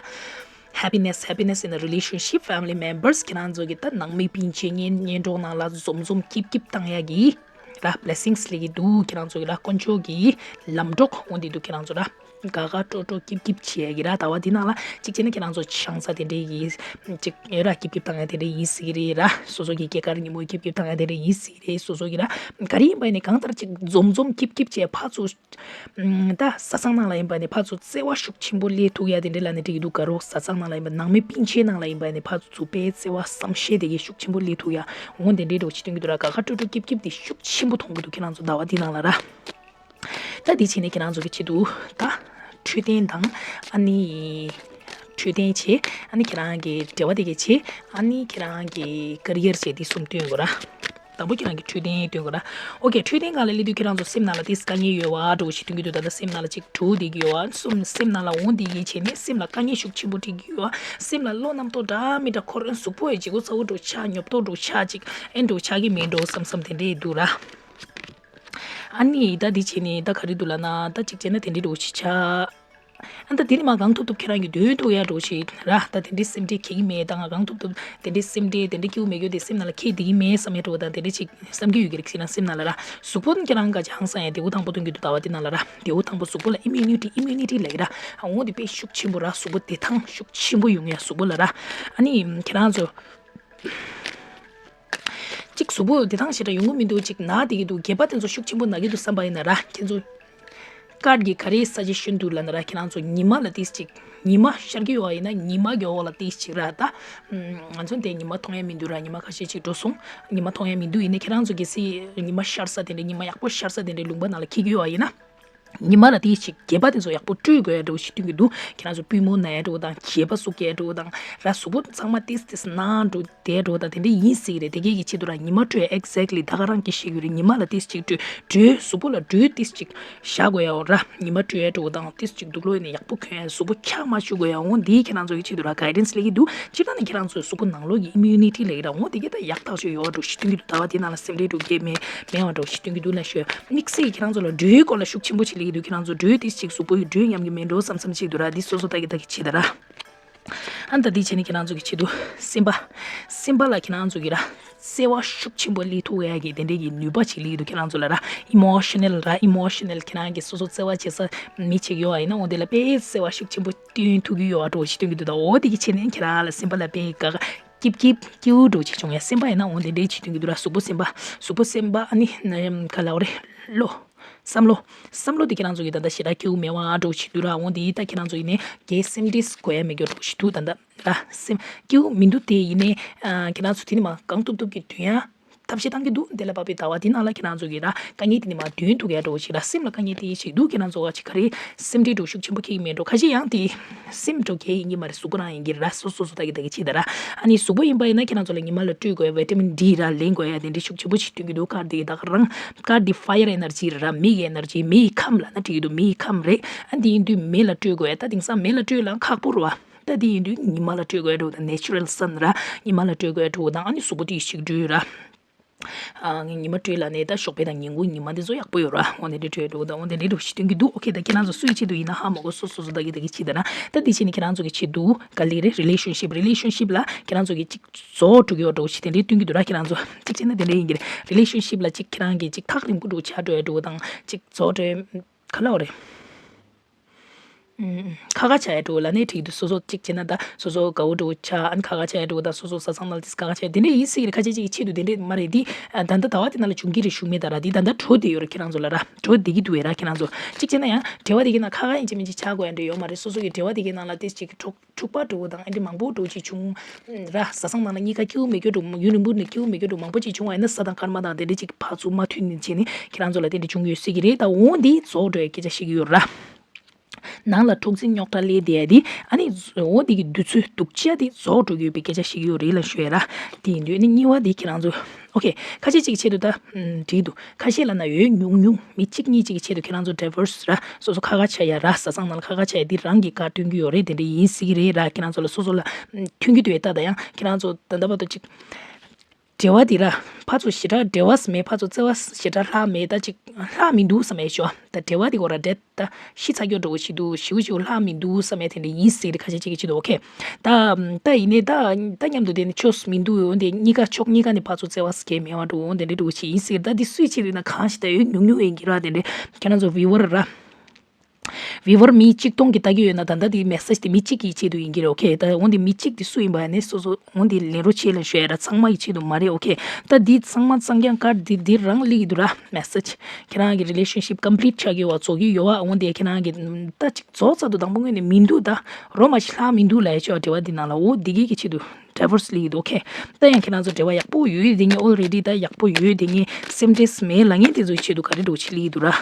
Happiness, happiness in the relationship, family members. ཁྱེད་རང་ཚོ་གི་ད་ནང་མི་སྤུན་མཆེད་གཉེན་གཉེན་གྲོགས་ནང་ལ་འཛོམས་འཛོམས་སྐྱིད་སྐྱིད་བཏང་ཡ་གི་ར། blessings ལེགས་ཀྱི་འདུག་ཁྱེད་རང་ཚོ་གི་ར། དཀོན་མཆོག་གི་ལམ་གྲོགས་འོང་འདི་འདུག་ཁྱེད་རང་ཚོ་ར། དགའ་དགའ་སྤྲོ་སྤྲོ་སྐྱིད་སྐྱིད་བྱེད་ཡ་གི་ར། ཟླ་བ་འདི་ནང་ལ་གཅིག་བྱས་ན་ཁྱེད་རང་ཚོ་ཆང་ས་དེ་འདྲའི་གི་གཅིག་ཡོད་ར། སྐྱིད་སྐྱིད་བཏང་ཡ་དེ་འདྲའི་ཡིན་སྲིད་ཀྱི་རེད་ར། སོ་སོ་གི་སྐྱེས་སྐར་ཉིན་མོ་སྐྱིད་སྐྱིད་བཏང་ཡ་དེ་འདྲའི་ཡིན་སྲིད་ཀྱི་རེད། སོ་སོ་གི་ར། ག་རེ་ཡིན་པ་ཡིན་ནའི་གང་ལྟར་གཅིག་འཛོམས་འཛོམས་སྐྱིད་སྐྱིད་བྱས་ཕར་ཚུར། ཨམ། ད་བཟའ་ཚང་ནང་ལ་ཡིན་པ་ནི་ཕར་ཚུར་བརྩེ་བ་ཤུགས་ཆེན་པོ་སླེབས་ཐུབ་ཡ་དེ་འདྲ་ལབ་ནི་འགྲིག་གི་འདུག་ག་རོགས་བཟའ་ཚང་ནང་ལ་ཡིན་པ། ནང་མི་སྤུན་མཆེད་ནང་ལ་ཡིན་པ་ནི་ཕར་ཚུར་དཔེ་བརྩེ་བ་བསམ་ཤེས་དེ་གའི་ཤུགས་ཆེན་པོ་སླེབས་ཐུབ་ཡ། འོ་དེ་འདྲའི་འགྲོ་ཆེ་སྟོན་གྱི་འདུག་ར། དགའ་དགའ་སྤྲོ་སྤྲོ་སྐྱིད་སྐྱིད་དེ་ཤུགས་ཆེན་པོ་མཐོང་གི་འདུག་ཁྱེད་རང་ཚོ་ཟླ་བ་འདི་ནང་ལ་ར། ད་འདི་བྱས་ནས་ཁྱེད་རང་ཚོ་གི་ཆེད་དུ་ད་འཕྲོད་བསྟེན་དང་ཨ་ནི་འཕྲོད་བསྟེན་བྱེད། ཨ་ནི་ཁྱེད་རང་གི་འབྲེལ་བ་དེ་གའི་བྱེད། ཨ་ནི་ཁྱེད་རང་གི་ཀེ་རི་ཡར་བྱེད། དེ་གསུམ་སྟོན་དགོས་ར། དང་པོ་ཁྱེད་རང་གི་འཕྲོད་བསྟེན་སྟོན་དགོས་ར། ཨོ་ཁེ། འཕྲོད་བསྟེན་སྒང་ལ་སླེབས་དུས་ཁྱེད་རང་ཚོ་སེམས་ནང་ལ་ཏིས་དཀའ་ངལ་ཡོད་བ་འགྲོ་ཞིག་སྟོན་གྱི་འདུག་ད་ལྟ་སེམས་ནང་ལ་ཅིག་འགྲོ་བསྡད་ཀྱི་ཡོད་བ། སེམས་སེམས་ནང་ལ་འོང་བསྡད་ཀྱི་བྱས་ནས་སེམས་ལ་དཀའ་ངལ་ཤུགས་ཆེན་པོ་འཕྲད་ཀྱི་ཡོད་བ། སེམས་ལ་བློ་རྣམ་རྟོག་འདྲ་མི་འདྲ་འཁོར། གཟུགས་པོ་ཡི་ལྗིད་ཁོག་ཚ་བོ་འགྲོ་ཆགས། ཉོབ་ཏོ་འགྲོ་ཆགས། ཅིག་ཨེ་འགྲོ་ཆགས་ཀྱི་མེད་འགྲོ་བསམ་བསམ་དེ་འདྲས་འདུག་ར། ཨ་ནི་ད་འདི་བྱས་ནས་ད་ག་རེ་འདུག་ལབ་ན། ད་ཅིག་བྱས་ན་དེ་འདྲས་འགྲོ་ཞིག་ཆགས། ཨ་ད་དེ་ནི་མ་གང་ཐུབ་ཐུབ་ཁྱེད་རང་གི་འདོན་ཐུབ་ཡ་འགྲོ་ཞིག་ར། ད་དེ་འདྲའི་སེམས་ཁྲལ་འཁྱེར་གྱི་མེད། ད་ང་གང་ཐུབ་ཐུབ་དེ་འདྲའི་སེམས་ཁྲལ་དེ་འདྲའི་སྐྱིད་པོ་མེད་རྒྱུ་དེ་སེམས་ནང་ལ་འཁྱེར་བསྡད་ཀྱི་མེད་བསམ་ཡ་འགྲོ། ད་དེ་འདྲའི་ཅིག་བསམ་གྱི་ཡོད་ཀྱི་རེད། ཁྱེད་རང་སེམས་ནང་ལ་ར། གཟུགས་པོ་ནི་ཁྱེད་རང་ག་ཅི་ཧང་སང་ཡ་དེ་འུ་ཐང་པོ་སྟོན་གྱི་འདུག་ཟླ་བ་དེ་ནང་ལ་ར། དེ་འུ་ཐང་པོ་གཟུགས་པོ་ལ་ཨི་མིའུ་ནི་ཊི་ཨི་མིའུ་ནི་ཊི་ལབ་ཀྱི་ར། ཨ་འོ་དེ་དཔེ་ཤུགས་ཆེན་པོ་ར། གཟུགས་པོ་བདེ་ཐང་ཤུགས་ཆེན་པོ་ཡོང་ཡ་གཟུགས་པོ་ལ་ར། ཨ་ནི་ཁྱེད་རང་ཚོ། གཅིག་གཟུགས་པོ་བདེ་ཐང་ཞེ་དྲག་ཡོང་གི་མི་འདུག་གཅིག་ན་བསྡད་ཀྱི་འདུག་སྒལ་པ་དེ་ཚོ་ཤུགས་ཆེན་པོ་ན་གི་འདུག་བསམ་པ་ཡིན་ན་ར། ཁྱེད་ཚོ་ཀར་གྱི་ག་རེ་སཱ་ཇེ་ཤན་འདུག་ལབ་ན་ར། ཁྱེད་རང་ཚོ་ཉི་མ་ལ་ཏིས་གཅིག་ཉི་མ་ཤར་གྱི་ཡོད་པ་ཡིན་ན་ཉི་མ་གི་འོག་ལ་ཏིས་གཅིག་ར། ད་ང་ཚོ་འདི་ཉི་མ་མཐོང་ཡ་མི་འདུག་ར། ཉི་མ་ཁ་ཤས་ཅིག་འགྲོ་སོང་། ཉི་མ་མཐོང་ཡ་མི་འདུག་ཡིན་ནའི་ཁྱེད་རང་ཚོ་གལ་སྲིད་ཉི་མ་ཤར་ས་དེ་འདྲ། ཉི་མ་ཡག་པོ་ཤར་ས་དེ་འདྲའི་ལུང་པ་ནང་ལ་འཁྱེར་གྱི་ཡོད་པ་ཡིན་ན། ཉི་མ་ལ་ཏིས་གཅིག་སྒལ་པ་དེ་ཚོ་ཡག་པོ་བཀྲུས་དགོས་ཡ་འདྲ་བོ་ཞིག་སྟོན་གྱི་འདུག་ཁྱེད་རང་ཚོ་པུས་མོ་ན་ཡ་འདྲ་བོ་དང་། སྒལ་པ་ཟུག་ཡ་འདྲ་བོ་དང་ར། གཟུགས་པོ་ཚང་མ་ཏིས་ཏིས་ན་འགྲོ་དེ་འདྲ་བོ་དང་དེ་འདྲ་ཡིན་སྲིད་ཀྱི་རེད། དེ་གས་ཀྱི་ཆེད་དུ་ར་ཉི་མ་བཀྲུས། Exactly ད་ག་རང་གིས་ཤེས་ཀྱི་རེད། ཉི་མ་ལ་ཏིས་གཅིག་བཀྲུས། དྲོད་གཟུགས་པོ་ལ་དྲོད་ཏིས་གཅིག་བཞག་དགོས་ཡ་འོ་ར། ཉི་མ་བཀྲུས་ཡ་འདྲ་བོ་དང་ཏིས་གཅིག་དུག་ལོག་ཡིན་ན་ཡག་པོ་གྱོན་ཡ། གཟུགས་པོ་འཁྱག་མ་བཅུག་དགོས་ཡ། འོ་འདི་ཁྱེད་རང་ཚོ་གི་ཆེད་དུ་ར་གའི་ཌན་སི་ལེགས་ཀྱི་འདུག་སྤྱིར་བཏང་ནས་ཁྱེད་རང་ཚོའི་གཟུགས་པོ་ནང་ལོགས་ཀྱི་ཨི་མིའུ་ནི་ཊི་ལེགས་ཀྱི་ར། འོ་དེ་གས་ད་ཡག་ཐག་ཆོད་ཡོད་པ་འདྲ་བོ་ཞིག་སྟོན་གྱི་འདུག་ཟླ་བ་དེ་ནང་ལ་སེམས་ཁྲལ་འདྲ་བོ་གས་མེད་མེད་པ་འདྲ་བོ་ཞིག་སྟོན་གྱི་འདུག་ལབ་ཤོད། དམིགས་བསལ་གྱི་ཁྱེད་རང་ཚོ་ལ་དྲོད་སྐོར་ལ་ཤུགས་ཆེན་པོ་ཅིག་ལེགས་ཀྱི་འདུག་ཁྱེད་རང་ཚོ་དྲོད་ཏིས་གཅིག་གཟུགས་པོ་ཡི་དྲོད་ཉམས་ཀྱི་མེད་འགྲོ་བསམ་བསམ་ཅིག་འདུག་ར། འདི་སོ་སོ་ལྟ་གི་ལྟ་གི་བྱེད་ད་ར། ཨ་ད་འདི་བྱས་ནས་ཁྱེད་རང་ཚོ་གི་ཆེད་དུ་སེམས་པ། སེམས་པ་ལ་ཁྱེད་རང་ཚོ་གི་ར་བརྩེ་བ་ཤུགས་ཆེན་པོ་སླེབས་ཐུབ་ཡ་གི་དེ་འདྲའི་གི་ནུས་པ་ཅིག་སླེབས་ཀྱི་འདུག་ཁྱེད་རང་ཚོ་ལ་ར། ཨི་མོ་ཤ་ནལ་ར། ཨི་མོ་ཤ་ནལ་ཁྱེད་རང་གི་སོ་སོ་བརྩེ་བ་བྱེད་ས་མི་ཅིག་ཡོད་པ་ཡིན་ན། འོ་དེ་ལ་དཔེ་བརྩེ་བ་ཤུགས་ཆེན་པོ་སྟོན་ཐུབ་ཀྱི་ཡོད་པ་འདྲ་བོ་ཞིག་སྟོན་གྱི་འདུག་ད་འོ་དེ་གི་བྱས་ནས་ཁྱེད་རང་ལ་སེམས་པ་ལ་དཔེ་དགའ་དགའ་སྐྱིད་སྐྱིད་སྐྱིད་པོ་འདྲ་བོ་ཅིག་བྱུང་ཡ། སེམས་པ་ཡིན་ན་འོ་དེ་འདྲའི་ཅིག་སྟོན་གྱི་འདུག་ར། གཟུགས་པོ་སེམས་པ། གཟུགས་པོ་སེམས་པ་ཨ་ནི་ནམ་ག་ལབ་དགོས་རེད། བློ། བསམ་བློ། བསམ་བློ་དེ་ཁྱེད་རང་ཚོ་གི་ད་ལྟ་ཞེ་དྲག་སྐྱིད་པོ་མེད་པ་འདྲ་བོ་ཞིག་འདུག་ར། འོ་དེ་ད་ཁྱེད་རང་ཚོ་ཡིན་ནའི་གའི་སེམས་ཁྲལ་དགོས་ཡ་མེད་རྒྱུ་འདྲ་བོ་ཞིག་འདུག་ད་ལྟ་ར། སེམས་སྐྱིད་པོ་མི་འདུག་དེ་ཡིན་ནའི་ཨ་ཁྱེད་རང་ཚོ་དེ་ནི་མ་གང་ཐུབ་ཐུབ་ཀྱིས་འདོན་ཡ་ཐབས་ཤེས་བཏང་གི་འདུག་དེ་ལ་བབས་པའི་ཟླ་བ་འདི་ནང་ལ་ཁྱེད་རང་ཚོ་གི་ར་དཀའ་ངལ་དེ་ནི་མ་འདོན་ཐུབ་ཡ་འདྲ་བོ་ཞིག་ར། སེམས་ལ་དཀའ་ངལ་དེ་ཞིག་འདུག་ཁྱེད་རང་ཚོ་ག་ཅིག་ག་རེ་སེམས་ཁྲལ་འདྲ་བོ་ཤུགས་ཆེན་པོ་འཁྱེར་གྱི་མེད་འགྲོ། ཁ་ཤས་ཡང་དེ་སེམས་འདྲ་བོ་གས་ཡིན་གྱི་མ་རེད། གཟུགས་པོ་རང་ཡིན་གྱི་ར། སོ་སོ་སོ་ལྟ་གི་ལྟ་གི་བྱེད་ད་ར། ཨ་ནི་གཟུགས་པོ་ཡིན་པ་ཡིན་ན་ཁྱེད་རང་ཚོ་ལ་ཉི་མ་ལ་སྤྲོད་དགོས་ཡ་བི་ཊ་མིན་ཌི་ར་ལེན་དགོས་ཡ་དེ་འདྲ་ཤུགས་ཆེན་པོ་ཞིག་སྟོན་གྱི་འདུག་ཀར་དེ་ད་ག་རང་ཀར་དེ་ཕ་ཡར་ཨེ་ནར་ཇི་རེད་ར། མེ་གི་ཨེ་ནར་ཇི། མེ་ཡི་ཁམས་ལབ་ན་འགྲིག་གི་འདུག་མེ་ཡི་ཁམས་རེད། ཨ་འདི་ཡིན་དུས་མེ་ལ་སྤྲོད་དགོས་ཡ། ད་དེང་སང་མེ་ལ་སྤྲོད་ལ་ཁག་པོ་རེད་བ། ད་འདི་ཡིན་དུས་ཉི་མ་ལ་སྤྲོད་དགོས་ཡ་འདྲ་བོ་དང་། ནེ་ཅུ་རལ་སན་ར། ཉི་མ་ལ་སྤྲོད་དགོས་ཡ་འདྲ་བོ་དང་། ཨ་ནི་གཟུགས་པོ་དེ་ཞིག་འགྲོས་ར། ཨ་ངས་ཉི་མ་སྤྲོད་ལ་ནས་ད་ཞོགས་པ་དང་ཉིན་གུང་ཉི་མ་འདི་ཚོ་ཡག་པོ་ཡོད་ར། འོ་ནས་འདྲ་སྤྲོད་འགྲོ་དང་། འོ་ནས་འདྲ་འགྲོ་ཞིག་སྟོན་གྱི་འདུག་ཨོ་ཁེ། ད་ཁྱེད་རང་ཚོ་སུའི་ཆེད་དུ་ཡིན་ན་ཧ་མ་གོ། སོ་སོ་སོ་ད་གི་ད་གི་ཕྱི་ད་ན། ད་འདི་བྱས་ནས་ཁྱེད་རང་ཚོ་གི་ཆེད་དུ་ག་ལེ་རེད། རི་ལེ་ཤན་ཤིབ། རི་ལེ་ཤན་ཤིབ་ལ་ཁྱེད་རང་ཚོ་གི་གཅིག་རྫོགས་འགྲོ་གི་ཡོད་འགྲོ་ཞིག་དེ་འདྲའི་སྟོན་གྱི་འདུག་ར། ཁྱེད་རང་ཚོ་གཅིག་བྱས་ན་དེ་འདྲའི་ཡིན་གྱི་རེད། རི་ལེ་ཤན་ཤིབ་ལ་གཅིག་ཁྱེད་རང་གི་གཅིག་ཐག་རིང་པོ་འགྲོ་ཆགས་འགྲོ་ཡ་འགྲོ་དང་། གཅིག་རྫོགས་འགྲོ་ཡ་ག་ལ་བ་རེད། ཨུམ། ཁ་ཁ་བྱ་ཡ་འགྲོ་ལ་ནས་འགྲིག་འདུག་སོ་སོ་གཅིག་བྱས་ན་ད་སོ་སོ་དགའ་བོ་འགྲོ་ཆ། ཨ་ནི་ཁ་ཁ་བྱ་ཡ་འགྲོ་ད་སོ་སོ་བཟའ་ཚང་ནང་ལ་ཏིས་ཁ་ཁ་བྱ་ཡ་དེ་འདྲ་ཡིན་སྲིད་ཀྱི་རེད། ཁ་ཆེ་གཅིག་གི་ཆེད་དུ་དེ་འདྲ་མ་རེད། དེ་ད་ལྟ་ཟླ་བ་དེ་ནང་ལ་འབྱུང་གི་རེད་ཞུ་མེད་ད་ར། དེ་ད་ལྟ་འགྲོ་བསྡད་ཡོད་རེད། ཁྱེད་རང་ཚོ་ལ་ར་འགྲོ་བསྡད་ཀྱི་འདུག་བས་ར། ཁྱེད་རང་ཚོ་གཅིག་བྱས་ན་ཡང་འབྲེལ་བ་དེ་གི་ནང་ཁ་ཁ་ཡིན་གཅིག་མིན་གཅིག་ཆགས་དགོས་ཡ་འདྲ་ཡོད་མ་རེད། སོ་སོ་གི་འབྲེལ་བ་དེ་གི་ནང་ལ་ཏིས་གཅིག་གི་འཁྲུག་འཁྲུག་པ་འགྲོ་དང་ཨ་འདྲ་མང་པོ་འགྲོ་གཅིག་བྱུང་ར། བཟའ་ཚང་ནང་ལ་གཉིས་ཀ་སྐྱིད་པོ་མེད་རྒྱུ་འགྲོ། ཡུན་རིང་པོ་ནས་སྐྱིད་པོ་མེད་རྒྱུ་འགྲོ། མང་པོ་གཅིག་བྱུང་བ་ཡིན་ན་བཟའ་དང་སྐར་མ་དང་དེ་འདྲ་གཅིག་ཕར་ཚུར་མ་མཐུན་ནས་བྱས་ནས་ཁྱེད་རང་ཚོ་ལ་དེ་འདྲ་བྱུང་ཡོད་སྲིད་ཀྱི་རེད། ད་འོ་འདི་རྫོགས་འགྲོ་ཡ་སྐད་ཆ་ཞིག་ཡོད་ར། ནང་ལ་འཁྲུག་འཛིང་རྙོག་དྲ་སླེབས་བསྡད་ཡ་དེ་ཨ་ནི་འོ་དེ་གི་དུས་ཚོད་སྡུག་ཅག་དེ་རྫོགས་འགྲོ་གི་ཡོད་པའི་སྐད་ཆ་ཞིག་ཡོད་རེད་ལབ་ཞུ་ཡ་ར། དེ་ཡིན་དུས་ཨ་ནི་གཉིས་པ་དེ་ཁྱེད་རང་ཚོ་ཨོ་ཁེ། ཁ་ཤས་ཅིག་གི་ཆེད་དུ་ད་འགྲིག་འདུག་ཁ་ཤས་ལབ་ན་ཡོད་ཉུང་ཉུང་མི་གཅིག་གཉིས་ཅིག་གི་ཆེད་དུ་ཁྱེད་རང་ཚོ་ཌའི་ཝོར་སི་ར། སོ་སོ་ཁ་ཁ་ཆགས་ཡ་ར། བཟའ་ཚང་ནང་ལ་ཁ་ཁ་ཆགས་ཡ་དེ་རང་གི་བཀའ་བསྟུན་གྱི་ཡོད་རེད། དེ་འདྲ་ཡིན་སྲིད་ཀྱི་རེད་ར། ཁྱེད་རང་ཚོ་ལ་སོ་སོ་ལ་མཐུན་གྱི་འདུག་ཨེ། ད་ད་ཡང་ཁྱེད་རང་ཚོ་ད་ལྟ་བར་དུ་ཅིག་འབྲེལ་བ་འདི་ར་ཕར་ཚུར་ཞེ་དྲག་འབྲེལ་བ་མེད། ཕར་ཚུར་བརྩེ་བ་ཞེ་དྲག་ལྷག་མེད། ད་ཅིག་ལྷག་མི་འདུག་བསམ་ཡས་ཤོ། ད་འབྲེལ་བ་འདི་གོ་ར་འདྲེ་ད་ཤི་ཚ་སྐྱོ་འགྲོ་གི་ཞིག་འདུག་ཞིའུ་ཞིའུ་ལྷག་མི་འདུག་བསམ་ཡས་དེ་འདྲ་ཡིན་སྲིད་རེད། ཁ་ཤས་ཅིག་གིས་བྱེད་འདུག་ཨོ་ཁེ། ད་ད་ཡིན་ནའི་ད་ད་མཉམ་དུ་དེ་ནི་ཆོས་མི་འདུག་འོན་ཏེ་གཉིས་ཀ་ཕྱོགས་གཉིས་ཀ་ནས་ཕར་ཚུར་བརྩེ་བ་སྐྱེ་མེད་པ་འགྲོ་འོན་ཏེ་འདྲེ་འགྲོ་གི་ཞིག་ཡིན་སྲིད། ད་འདི་སུས་བྱེད་འདུག་ན་གང་ཞིག་ད་ཡོད་ཉུང་ཉུང་ཡིན་གྱི་ར། དེ་འདྲ་ཁྱེད་རང་ཚོ་བི་ཝར་ར། བི་ཝར་མི་གཅིག་སྟོང་གིས་ལྟ་གི་ཡོད་ན་ད་ལྟ་དེ་མེ་སེཇ་དེ་མི་གཅིག་གི་ཆེད་དུ་ཡིན་གྱི་རེད། ཨོ་ཁེ། ད་འོན་ཏེ་མི་གཅིག་དེ་སུ་ཡིན་པ་ནི་སོ་སོ་འོན་ཏེ་ལེན་རོགས་བྱེད་ལ་ཞུ་ཡ་ར། ཚང་མ་ཡི་ཆེད་དུ་མ་རེད། ཨོ་ཁེ། ད་འདི་ཚང་མ་གཙང་རྐྱང་དཀར་འདི་འདི་རང་སླེབས་ཀྱི་འདུག་ར། མེ་སེཇ་ཁྱེད་རང་གི་རི་ལེ་ཤན་ཤིབ་ཀམ་པི་ལིཊ་ཆགས་ཀྱི་ཡོད་པ་རྫོགས་ཀྱི་ཡོད་པ། འོན་ཏེ་ཁྱེད་རང་གི་ད་ཅིག་རྫོགས་ཚར་དུས་དང་པོ་ངོས་ནས་མི་འདུག་ད་རོ་མ་ཞིག་ལྷག་མི་འདུག་ལབ་ཡ་ཆོག་འབྲེལ་བ་འདི་ནང་ལ། འོ་འདི་གི་གི་ཆེད་དུ་ཌའི་ཝོར་སི་སླེབས་ཀྱི་འདུག་ཨོ་ཁེ། ད་ཡང་ཁྱེད་རང་ཚོ་འབྲེལ་བ་ཡག་པོ་ཡོད་དེ་ངས་ཨོལ་རེ་ཌི་ད་ཡག་པོ་ཡོད་དེ་ངས་སེམས་ཁྲལ་མེད་ལབ་མཁན་དེ་ཚོའི་ཆེད་དུ་ག་རེ་འདྲ་བོ་ཅིག་སླེབས་ཀྱི་འདུག་ར།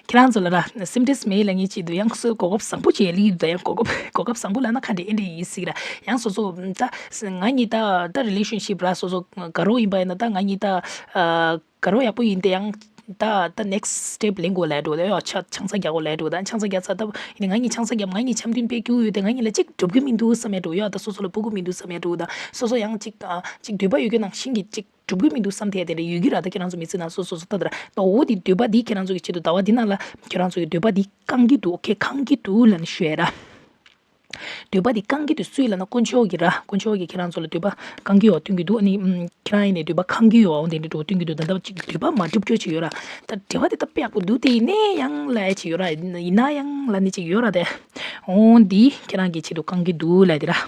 ཁྱེད་རང་ཚོ་ལ་ར་སེམས་ཁྲལ་མེད་ལབ་མཁན་ཆེད་དུ་ཡང་སོ་གོ་སྐབས་བཟང་པོ་ཅིག་སླེབས་ཀྱི་འདུག་ད་ཡང་གོ་སྐབས་གོ་སྐབས་བཟང་པོ་ལབ་ན་ག་འདྲ་ཨེ་འདྲ་ཡིན་སྲིད་ར། ཡང་སོ་སོ་ད་ང་གཉིས་ད་ད་རི་ལེ་ཤན་ཤིབ་ར་སོ་སོ་དགའ་རོགས་ཡིན་པ་ཡིན་ན་ད་ང་གཉིས་ད་དགའ་རོགས་ཡག་པོ་ཡིན་ཏེ་ཡང་ད་ད་ནེག་སི་ཊི་སི་ཊེབ་ལེན་དགོས་ལབ་འགྲོ་ད་ཡོད། ཆ་ཆང་ས་རྒྱག་དགོས་ལབ་འགྲོ་ད་ཆང་ས་རྒྱག་ཚར་ད་ཡིན་ན་ང་གཉིས་ཆང་ས་རྒྱབ་ང་གཉིས་འཆམ་མཐུན་དཔེ་སྐྱིད་པོ་ཡོད་དེ་ང་གཉིས་ལ་གཅིག་འགྲུབ་ཀྱི་མི་འདུག་བསམ་ཡ་འགྲོ་ཡོད། ད་སོ་སོ་ལ་ཕོག་གི་མི་འདུག་བསམ་ཡ་འགྲོ་ད་སོ་སོ་ཡང་གཅིག་ཨ་གཅིག་འདོད་པ་ཡོད་རྒྱུ་ནང་བཞིན་གྱི་གཅིག་འགྲུབ་ཀྱི་མི་འདུག་བསམ་ཐལ་དེ་འདྲ་ཡོད་ཀྱི་ར། ད་ཁྱེད་རང་ཚོ་མི་ཚེ་ནང་སོ་སོ་སོ་ལྟ་དེ་ར་ད་འོ་དེ་འདོད་པ་དེ་ཁྱེད་རང་ཚོ་གི་ཆེད་དུ་ཟླ་བ་འདི་ནང་ལ་ཁྱེད་རང་ཚོ་གི་འདོད་པ་དེ་བསྐང་གི་འདུག་ཨོ་ཁེ། བསྐང་གི་འདུག་ལབ་ནས་ཞུ་ཡ་ར། འདོད་པ་དེ་བསྐང་གི་འདུག་སུ་ཡིན་ལབ་ན་དཀོན་མཆོག་གིས་ར། དཀོན་མཆོག་གིས་ཁྱེད་རང་ཚོ་ལ་འདོད་པ་བསྐང་གི་ཡོད་སྟོན་གྱི་འདུག་ཨ་ནི་ཨམ་ཁྱེད་རང་ཡིན་ནའི་འདོད་པ་ཁེངས་ཀྱི་ཡོད་འོ་དེ་འདྲ་འགྲོ་སྟོན་གྱི་འདུག་ད་ལྟ་ཅིག་འདོད་པ་མ་འགྲུབ་སྐྱོ་ཅིག་ཡོད་ར། ད་འབྲེལ་བ་དེ་ད་དཔེ་ཡག་པོ་འདུག་དེ་ཡིན་ནའི་ཡང་ལབ་ཡ་ཅིག་ཡོད་ར། ཡིན་ན་ཡང་ལབ་ནི་ཅིག་ཡོད་ར། དེ་འོ་འདི་ཁྱེད་རང་གི་ཆེད་དུ་བསྐང་གི་འདུག་ལབ་དེ་ར།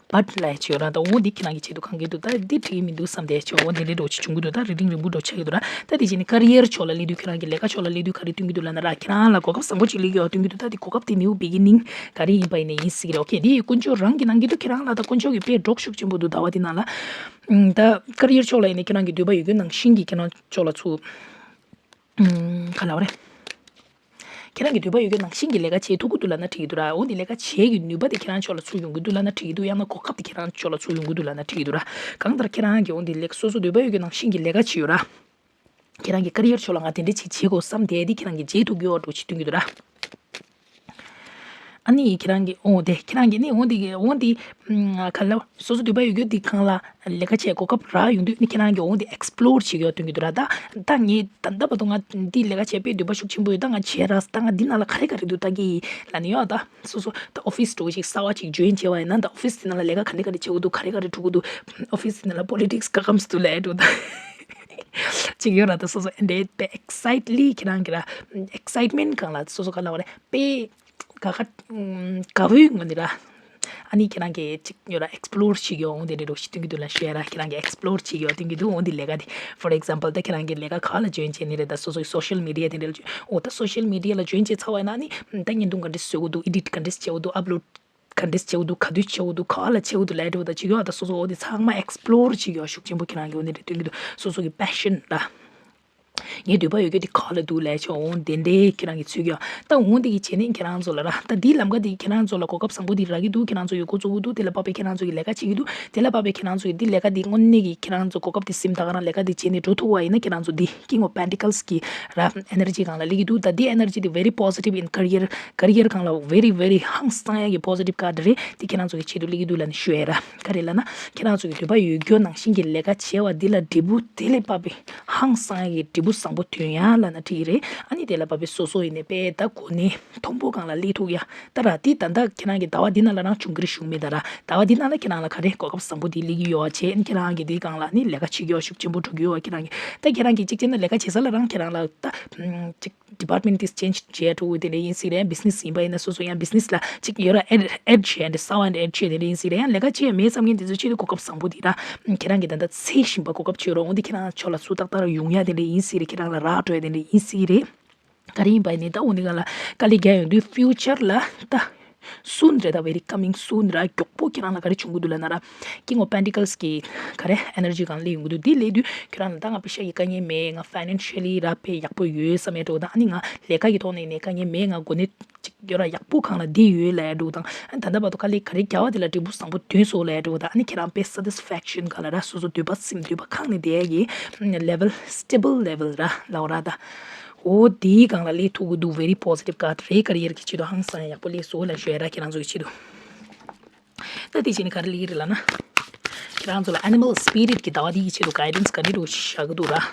བཊ་ལབ་ཡ་ཅིག་ཡོད་ར། ད་འོ་འདི་ཁྱེད་རང་གི་ཆེད་དུ་བསྐང་གི་འདུག་ད་འདི་འགྲིག་མི་འདུག་བསམ་དེ་ཅིག་འོ་འདི་འདྲའི་འགྲོ་ཅིག་བྱུང་གི་འདུག་ད་རི་ལིང་རིང་པོ་འགྲོ་ཆགས་ཀྱི་འདུག་ར། ད་དེ་བྱས་ནས་ཀ་རི་ཡར་ཕྱོགས་ལ་སླེབས་དུས་ཁྱེད་རང་གི་ལས་ཀ་ཕྱོགས་ལ་སླེབས་དུས་ག་རེ་སྟོན་གྱི་འདུག་ལབ་ན་ར། ཁྱེད་རང་ལ་གོ་སྐབས་བཟང་པོ་ཅིག་སླེབས་ཀྱི་ཡོད་སྟོན་གྱི་འདུག་ད་དེ་གོ་སྐབས་དེ་ནིའུ་བི་གི་ནིང་ག་རེ་ཡིན་པ་ཡིན་ནའི་ཡིན་སྲིད་ཀྱི་རེད། ཨོ་ཁེ། དེ་ཡི་དཀོན་མཆོག་རང་གིས་གནང་གི་འདུག་ཁྱེད་རང་ལ་ད་དཀོན་མཆོག་གིས་དཔེ་གྲོགས་ཤུགས་ཆེན་པོ་འདུག་ཟླ་བ་འདི་ནང་ལ། ཨུམ། ད་ཀ་རི་ཡར་ཕྱོགས་ལ་ཡིན་ནའི་ཁྱེད་རང་གི་འདོད་པ་ཡོད་རྒྱུ་ནང་བཞིན་གྱི་ཁྱེད་རང་ཕྱོགས་ལ་ཚུར། ཨུམ། ག་ལབ་རེད། ཁྱེད་རང་གི་འདོད་པ་ཡོད་རྒྱུ་ནང་བཞིན་གྱི་ལས་ཀ་བྱེད་ཐུབ་ཀྱི་འདུག་ལབ་ན་འགྲིག་གི་འདུག་ར། འོ་འདི་ལས་ཀ་བྱེད་ཀྱི་ནུས་པ་དེ་ཁྱེད་རང་ཕྱོགས་ལ་ཚུར་ཡོང་གི་འདུག་ལབ་ན་འགྲིག་གི་འདུག་ཡང་ན་གོ་སྐབས་དེ་ཁྱེད་རང་ཕྱོགས་ལ་ཚུར་ཡོང་གི་འདུག་ལབ་ན་འགྲིག་གི་འདུག་ར། གང་ལྟར་ཁྱེད་རང་གི་འོ་འདི་ལས་ཀ་སོ་སོ་འདོད་པ་ཡོད་རྒྱུ་ནང་བཞིན་གྱི་ལས་ཀ་བྱེད་ཡོད་ར། ཁྱེད་རང་གི་ཀ་རི་ཡར་ཕྱོགས་ལ་ང་དེ་འདྲ་ཅིག་བྱེད་དགོས་བསམ་དེ་དེ་ཁྱེད་རང་གིས་བྱེད་ཐུབ་ཀྱི་ཡོད་འགྲོ་ཅིག་སྟོན་གྱི་འདུག་ར། ཨ་ནི་ཁྱེད་རང་གིས་འོ་དེ་ཁྱེད་རང་གིས་ནི་འོ་འདི་འོ་འདི་ཨམ། ག་ལ་སོ་སོ་འདོད་པ་ཡོད་རྒྱུ་འདི་སྒང་ལ་ལས་ཀ་བྱེད་གོ་སྐབས་རག་ཡོང་དུས་ནི་ཁྱེད་རང་གིས་འོ་འདི་ཨེག་སི་པི་ལོར་བྱེད་ཀྱི་ཡོད་སྟོན་གྱི་འདུག་ར། ད་ད་ངས་ད་ལྟ་བར་དུ་ང་འདི་ལས་ཀ་བྱེད་པའི་འདོད་པ་ཤུགས་ཆེན་པོ་ཡོད། ད་ང་བྱེད་ར། ད་ང་འདི་ནང་ལ་ག་རེ་ག་རེ་འདུག་ལྟ་གི་ཡིན་ལབ་ནི་ཡོད། ད་སོ་སོ་ད་ཨོ་ཕི་སི་འདྲ་བོ་ཞིག་གསར་པ་ཅིག་ཇོ་ཡིན་བྱས་པ་ཡིན་ན་ད་ཨོ་ཕི་སི་དེ་ནང་ལ་ལས་ཀ་ག་འདྲ་ག་འདྲ་བྱེད་དགོས་འདུག་ག་རེ་ག་རེ་འགྲོ་གི་འདུག་ཨོ་ཕི་སི་དེ་ནང་ལ་པོ་ལི་ཊིག་སི་ག་གམ་སི་འདུག་ལབ་འགྲོ་ད་ཅིག་ཡོད་ར། ད་སོ་སོ་ཨེ་འདྲའི་དཔེ་ཨེག་སའིཊ་ལི་ཁྱེད་རང་གི་ར་ཨེག་སའིཊ་མེན་ཊི་སྒང་ལ་སོ་སོ་ག་ལབ་རེད། དཔེ་དགའ་ཁ་ཨུམ། དགའ་བོའི་ངོས་ནས་ར། ཨ་ནི་ཁྱེད་རང་གིས་ཅིག་ཡོད་ར་ཨེག་སི་པི་ལོར་བྱེད་ཀྱི་ཡོད་འོང་དེ་འདྲ་འདྲ་བོ་ཞིག་སྟོན་གྱི་འདུག་ལབ་ཞུ་ཡ་ར། ཁྱེད་རང་གིས་ཨེག་སི་པི་ལོར་བྱེད་ཀྱི་ཡོད་སྟོན་གྱི་འདུག་འོང་དེ་ལས་ཀ་དེ། ཕོར་ཨེག་ཛམ་པལ་ད་ཁྱེད་རང་གིས་ལས་ཀ་ག་ལ་ཇོ་ཡིན་བྱས་ནི་རེད། ད་སོ་སོའི་སོ་ཤལ་མི་ཌི་ཡ་དེ་འདྲ་ལ་ཇོ་ཡིན། འོ་ད་སོ་ཤལ་མི་ཌི་ཡ་ལ་ཇོ་ཡིན་བྱས་ཚར་བ་ཡིན་ན་ཨ་ནི་ད་བརྙན་ཐུང་ག་འདྲས་བཟོ་དགོས་འདུག་ཨེ་ཌིཊ་ག་འདྲས་བྱེད་དགོས་འདུག་ཨབ་ལོཌ་ག་འདྲས་བྱེད་དགོས་འདུག་ག་དུས་བྱེད་དགོས་འདུག་ག་ལ་བྱེད་དགོས་འདུག་ལབ་འདྲ་བོ་ད་ཅིག་ཡོད། ད་སོ་སོ་འོ་དེ་ཚང་མ་ཨེག་སི་པི་ལོར་བྱེད་ཀྱི་ཡོད་ཤུགས་ཆེན་པོ་ཁྱེད་རང་གིས་འོ་དེ་འདྲ་སྟོན་གྱི་འདུག་སོ་སོ་གི་པེ་ཤན་ར། ངའི་འདོད་པ་ཡོད་རྒྱུ་དེ་ག་ལ་འདུག་ལབ་ཆོག་འོང་དེ་འདྲའི་ཁྱེད་རང་གིས་ཚུད་ཀྱི་ཡོད། ད་འོང་དེ་གི་བྱས་ནས་ཁྱེད་རང་ཚོ་ལ་ར། ད་འདིའི་ལམ་ཁ་དེ་ཁྱེད་རང་ཚོ་ལ་གོ་སྐབས་བཟང་པོ་དེ་རག་གི་འདུག་ཁྱེད་རང་ཚོ་ཡོད་འགོ་བཙུགས་ཀྱི་འདུག་དེ་ལ་བབས་པའི་ཁྱེད་རང་ཚོ་གི་ལས་ཀ་བྱེད་ཀྱི་འདུག་དེ་ལ་བབས་པའི་ཁྱེད་རང་ཚོ་གི་འདི་ལས་ཀ་འདི་དངོས་གནས་ཀྱི་ཁྱེད་རང་ཚོ་གོ་སྐབས་དེ་སེམས་ད་ག་རང་ལས་ཀ་དེ་བྱས་ནས་འགྲོ་ཐུབ་པ་ཡིན་ན་ཁྱེད་རང་ཚོ་འདི་King of Pentacles གི་ར་ཨེ་ནར་ཇི་སྒང་ལ་སླེབས་ཀྱི་འདུག་ད་འདི་ཨེ་ནར་ཇི་དེ་very positive in career career སྒང་ལ་very very ཧང་སང་ཡ་གི་པོ་སི་ཊིབ་ཀར་ཌི་རེད། དེ་ཁྱེད་རང་ཚོ་གི་ཆེད་དུ་སླེབས་ཀྱི་འདུག་ལབ་ནས་ཞུ་ཡ་ར། ག་རེ་ལབ་ན་ཁྱེད་རང་ཚོ་གི་འདོད་པ་ཡོད་རྒྱུ་ནང་བཞིན་གྱི་ལས་ཀ་བྱས་པ་འདི་ལ་འབྲས་བུ་དེ་ལས་བབས་པའི་ཧང་སང་ཡ་གི་འབྲས་བུ་བཟང་པོ་ཐོན་ཡ་ལབ་ན་འགྲིག་གི་རེད། ཨ་ནི་དེ་ལ་བབས་པའི་སོ་སོ་ཡིན་ནའི་དཔེ་ད་གོ་གནས་མཐོན་པོ་སྒང་ལ་སླེབས་ཐུབ་ཡ། ད་ར་དེ་ད་ལྟ་ཁྱེད་རང་གི་ཟླ་བ་འདི་ནང་ལ་རང་བྱུང་གི་རེད་ཞུ་མེད་ད་ར། ཟླ་བ་འདི་ནང་ལ་ཁྱེད་རང་ལ་ག་རེ་གོ་སྐབས་བཟང་པོ་དེ་སླེབས་ཀྱི་ཡོད་བ་བྱས། ཨ་ནི་ཁྱེད་རང་གི་དེ་སྒང་ལ་ནི་ལས་ཀ་བྱེད་ཀྱི་ཡོད་ཤུགས་ཆེན་པོ་འགྲོ་གི་ཡོད་བ། ཁྱེད་རང་གི་ད་ཁྱེད་རང་གི་གཅིག་བྱས་ན་ལས་ཀ་བྱེད་ས་ལ་རང་ཁྱེད་རང་ལ་ད་ཅིག་ཌི་པཱར་ཊི་མེན་ཊི་དེ་ཅེན་ཇི་བྱས་འགྲོ་དགོས་དེ་འདྲ་ཡིན་སྲིད་རེད། བི་ཛི་ནེ་སི་ཡིན་པ་ཡིན་ན་སོ་སོ་ཡང་བི་ཛི་ནེ་སི་ལ་ཅིག་ཡོད་ར་ཨེཌ་ཨེཌ་བྱས་འདྲ་སོ་ཨེཌ་ཨེཌ་བྱས་དེ་འདྲ་ཡིན་སྲིད་རེད། ཡང་ལས་ཀ་བྱེད་ཡ་མེད་བསམ་མཁན་དེ་ཚོའི་ཆེད་དུ་གོ་སྐབས་བཟང་པོ་དེ་ར་ཁྱེད་རང་གི་ད་ལྟ་འཚོལ་བཞིན་པ་གོ་སྐབས་བྱེད་རོགས་འོང་དེ་ཁྱེད་རང་ཕྱོགས་ལ་ཚུར་ཏག་ཏག་ར་ཡོང་ཡ་དེ་འདྲ་ཡིན་སྲིད་རེད། ཁྱེད་རང་ལ་རག་འགྲོ་ཡ་དེ་འདྲ་ཡིན་སྲིད་རེད། ག་རེ་ཡིན་པ་ཡིན་ནའི་ད་འོ་ནི་ག་ལ་དཀའ་ལས་རྒྱག་ཡོང་དུས་ཕིའུ་ཅར་ལ་ད་སུན་རེད། ད་very coming soon ར་མགྱོགས་པོ་ཁྱེད་རང་ལ་ག་རེ་བྱུང་གི་འདུག་ལབ་ན་ར་King of Pentacles གི་ག་རེ་ཨེ་ནར་ཇི་སྒང་སླེབས་ཡོང་གི་འདུག་དེ་སླེབས་དུས་ཁྱེད་རང་ལ་ད་ང་པེ་ཤ་གི་དཀའ་ངལ་མེད། ང་ཕའི་ནན་ཤལ་ལི་ར་དཔེ་ཡག་པོ་ཡོད་བསམ་ཡ་འདྲ་བོ་དང་། ཨ་ནི་ང་ལས་ཀ་གི་ཐོག་ནས་ནས་དཀའ་ངལ་མེད། ང་གོ་གནས་ཅིག་ཡོད་ར་ཡག་པོ་སྒང་ལ་བསྡད་ཡོད་ལབ་ཡ་འདྲ་བོ་དང་། ཨ་ནི་ད་ལྟ་བར་དུ་དཀའ་ལས་ག་རེ་རྒྱག་པ་དེ་ལ་འབྲས་བུ་བཟང་པོ་ཐོན་སོང་ལབ་ཡ་འདྲ་བོ་དང་། ཨ་ནི་ཁྱེད་རང་དཔེ་སེ་ཊིས་ཕེག་ཤན་སྒང་ལ་ར་སོ་སོ་འདོད་པ་སེམས་འདོད་པ་ཁེངས་ནས་བསྡད་ཡ་གི་ལེ་ཝལ་སི་ཊེ་བལ་ལེ་ཝལ་ར་ལབ་ར་ད། འོ་དེའི་སྒང་ལ་སླེབས་ཐུབ་ཀྱི་འདུག very positive card རེད། ཀ་རི་ཡར་གྱི་ཆེད་དུ་ཧང་སང་ཡག་པོ་སླེབས་སོང་ལབ་ཞུ་ཡ་ར། ཁྱེད་རང་ཚོ་གི་ཆེད་དུ། ད་དེ་བྱས་ནས་ག་རེ་སླེབས་ཀྱི་རེད་ལབ་ན། ཁྱེད་རང་ཚོ་ལ་animal spirit གི་ཟླ་བ་འདི་གི་ཆེད་དུ་guidance ག་འདྲ་འདྲ་བོ་ཞིག་བཞག་གི་འདུག་ར།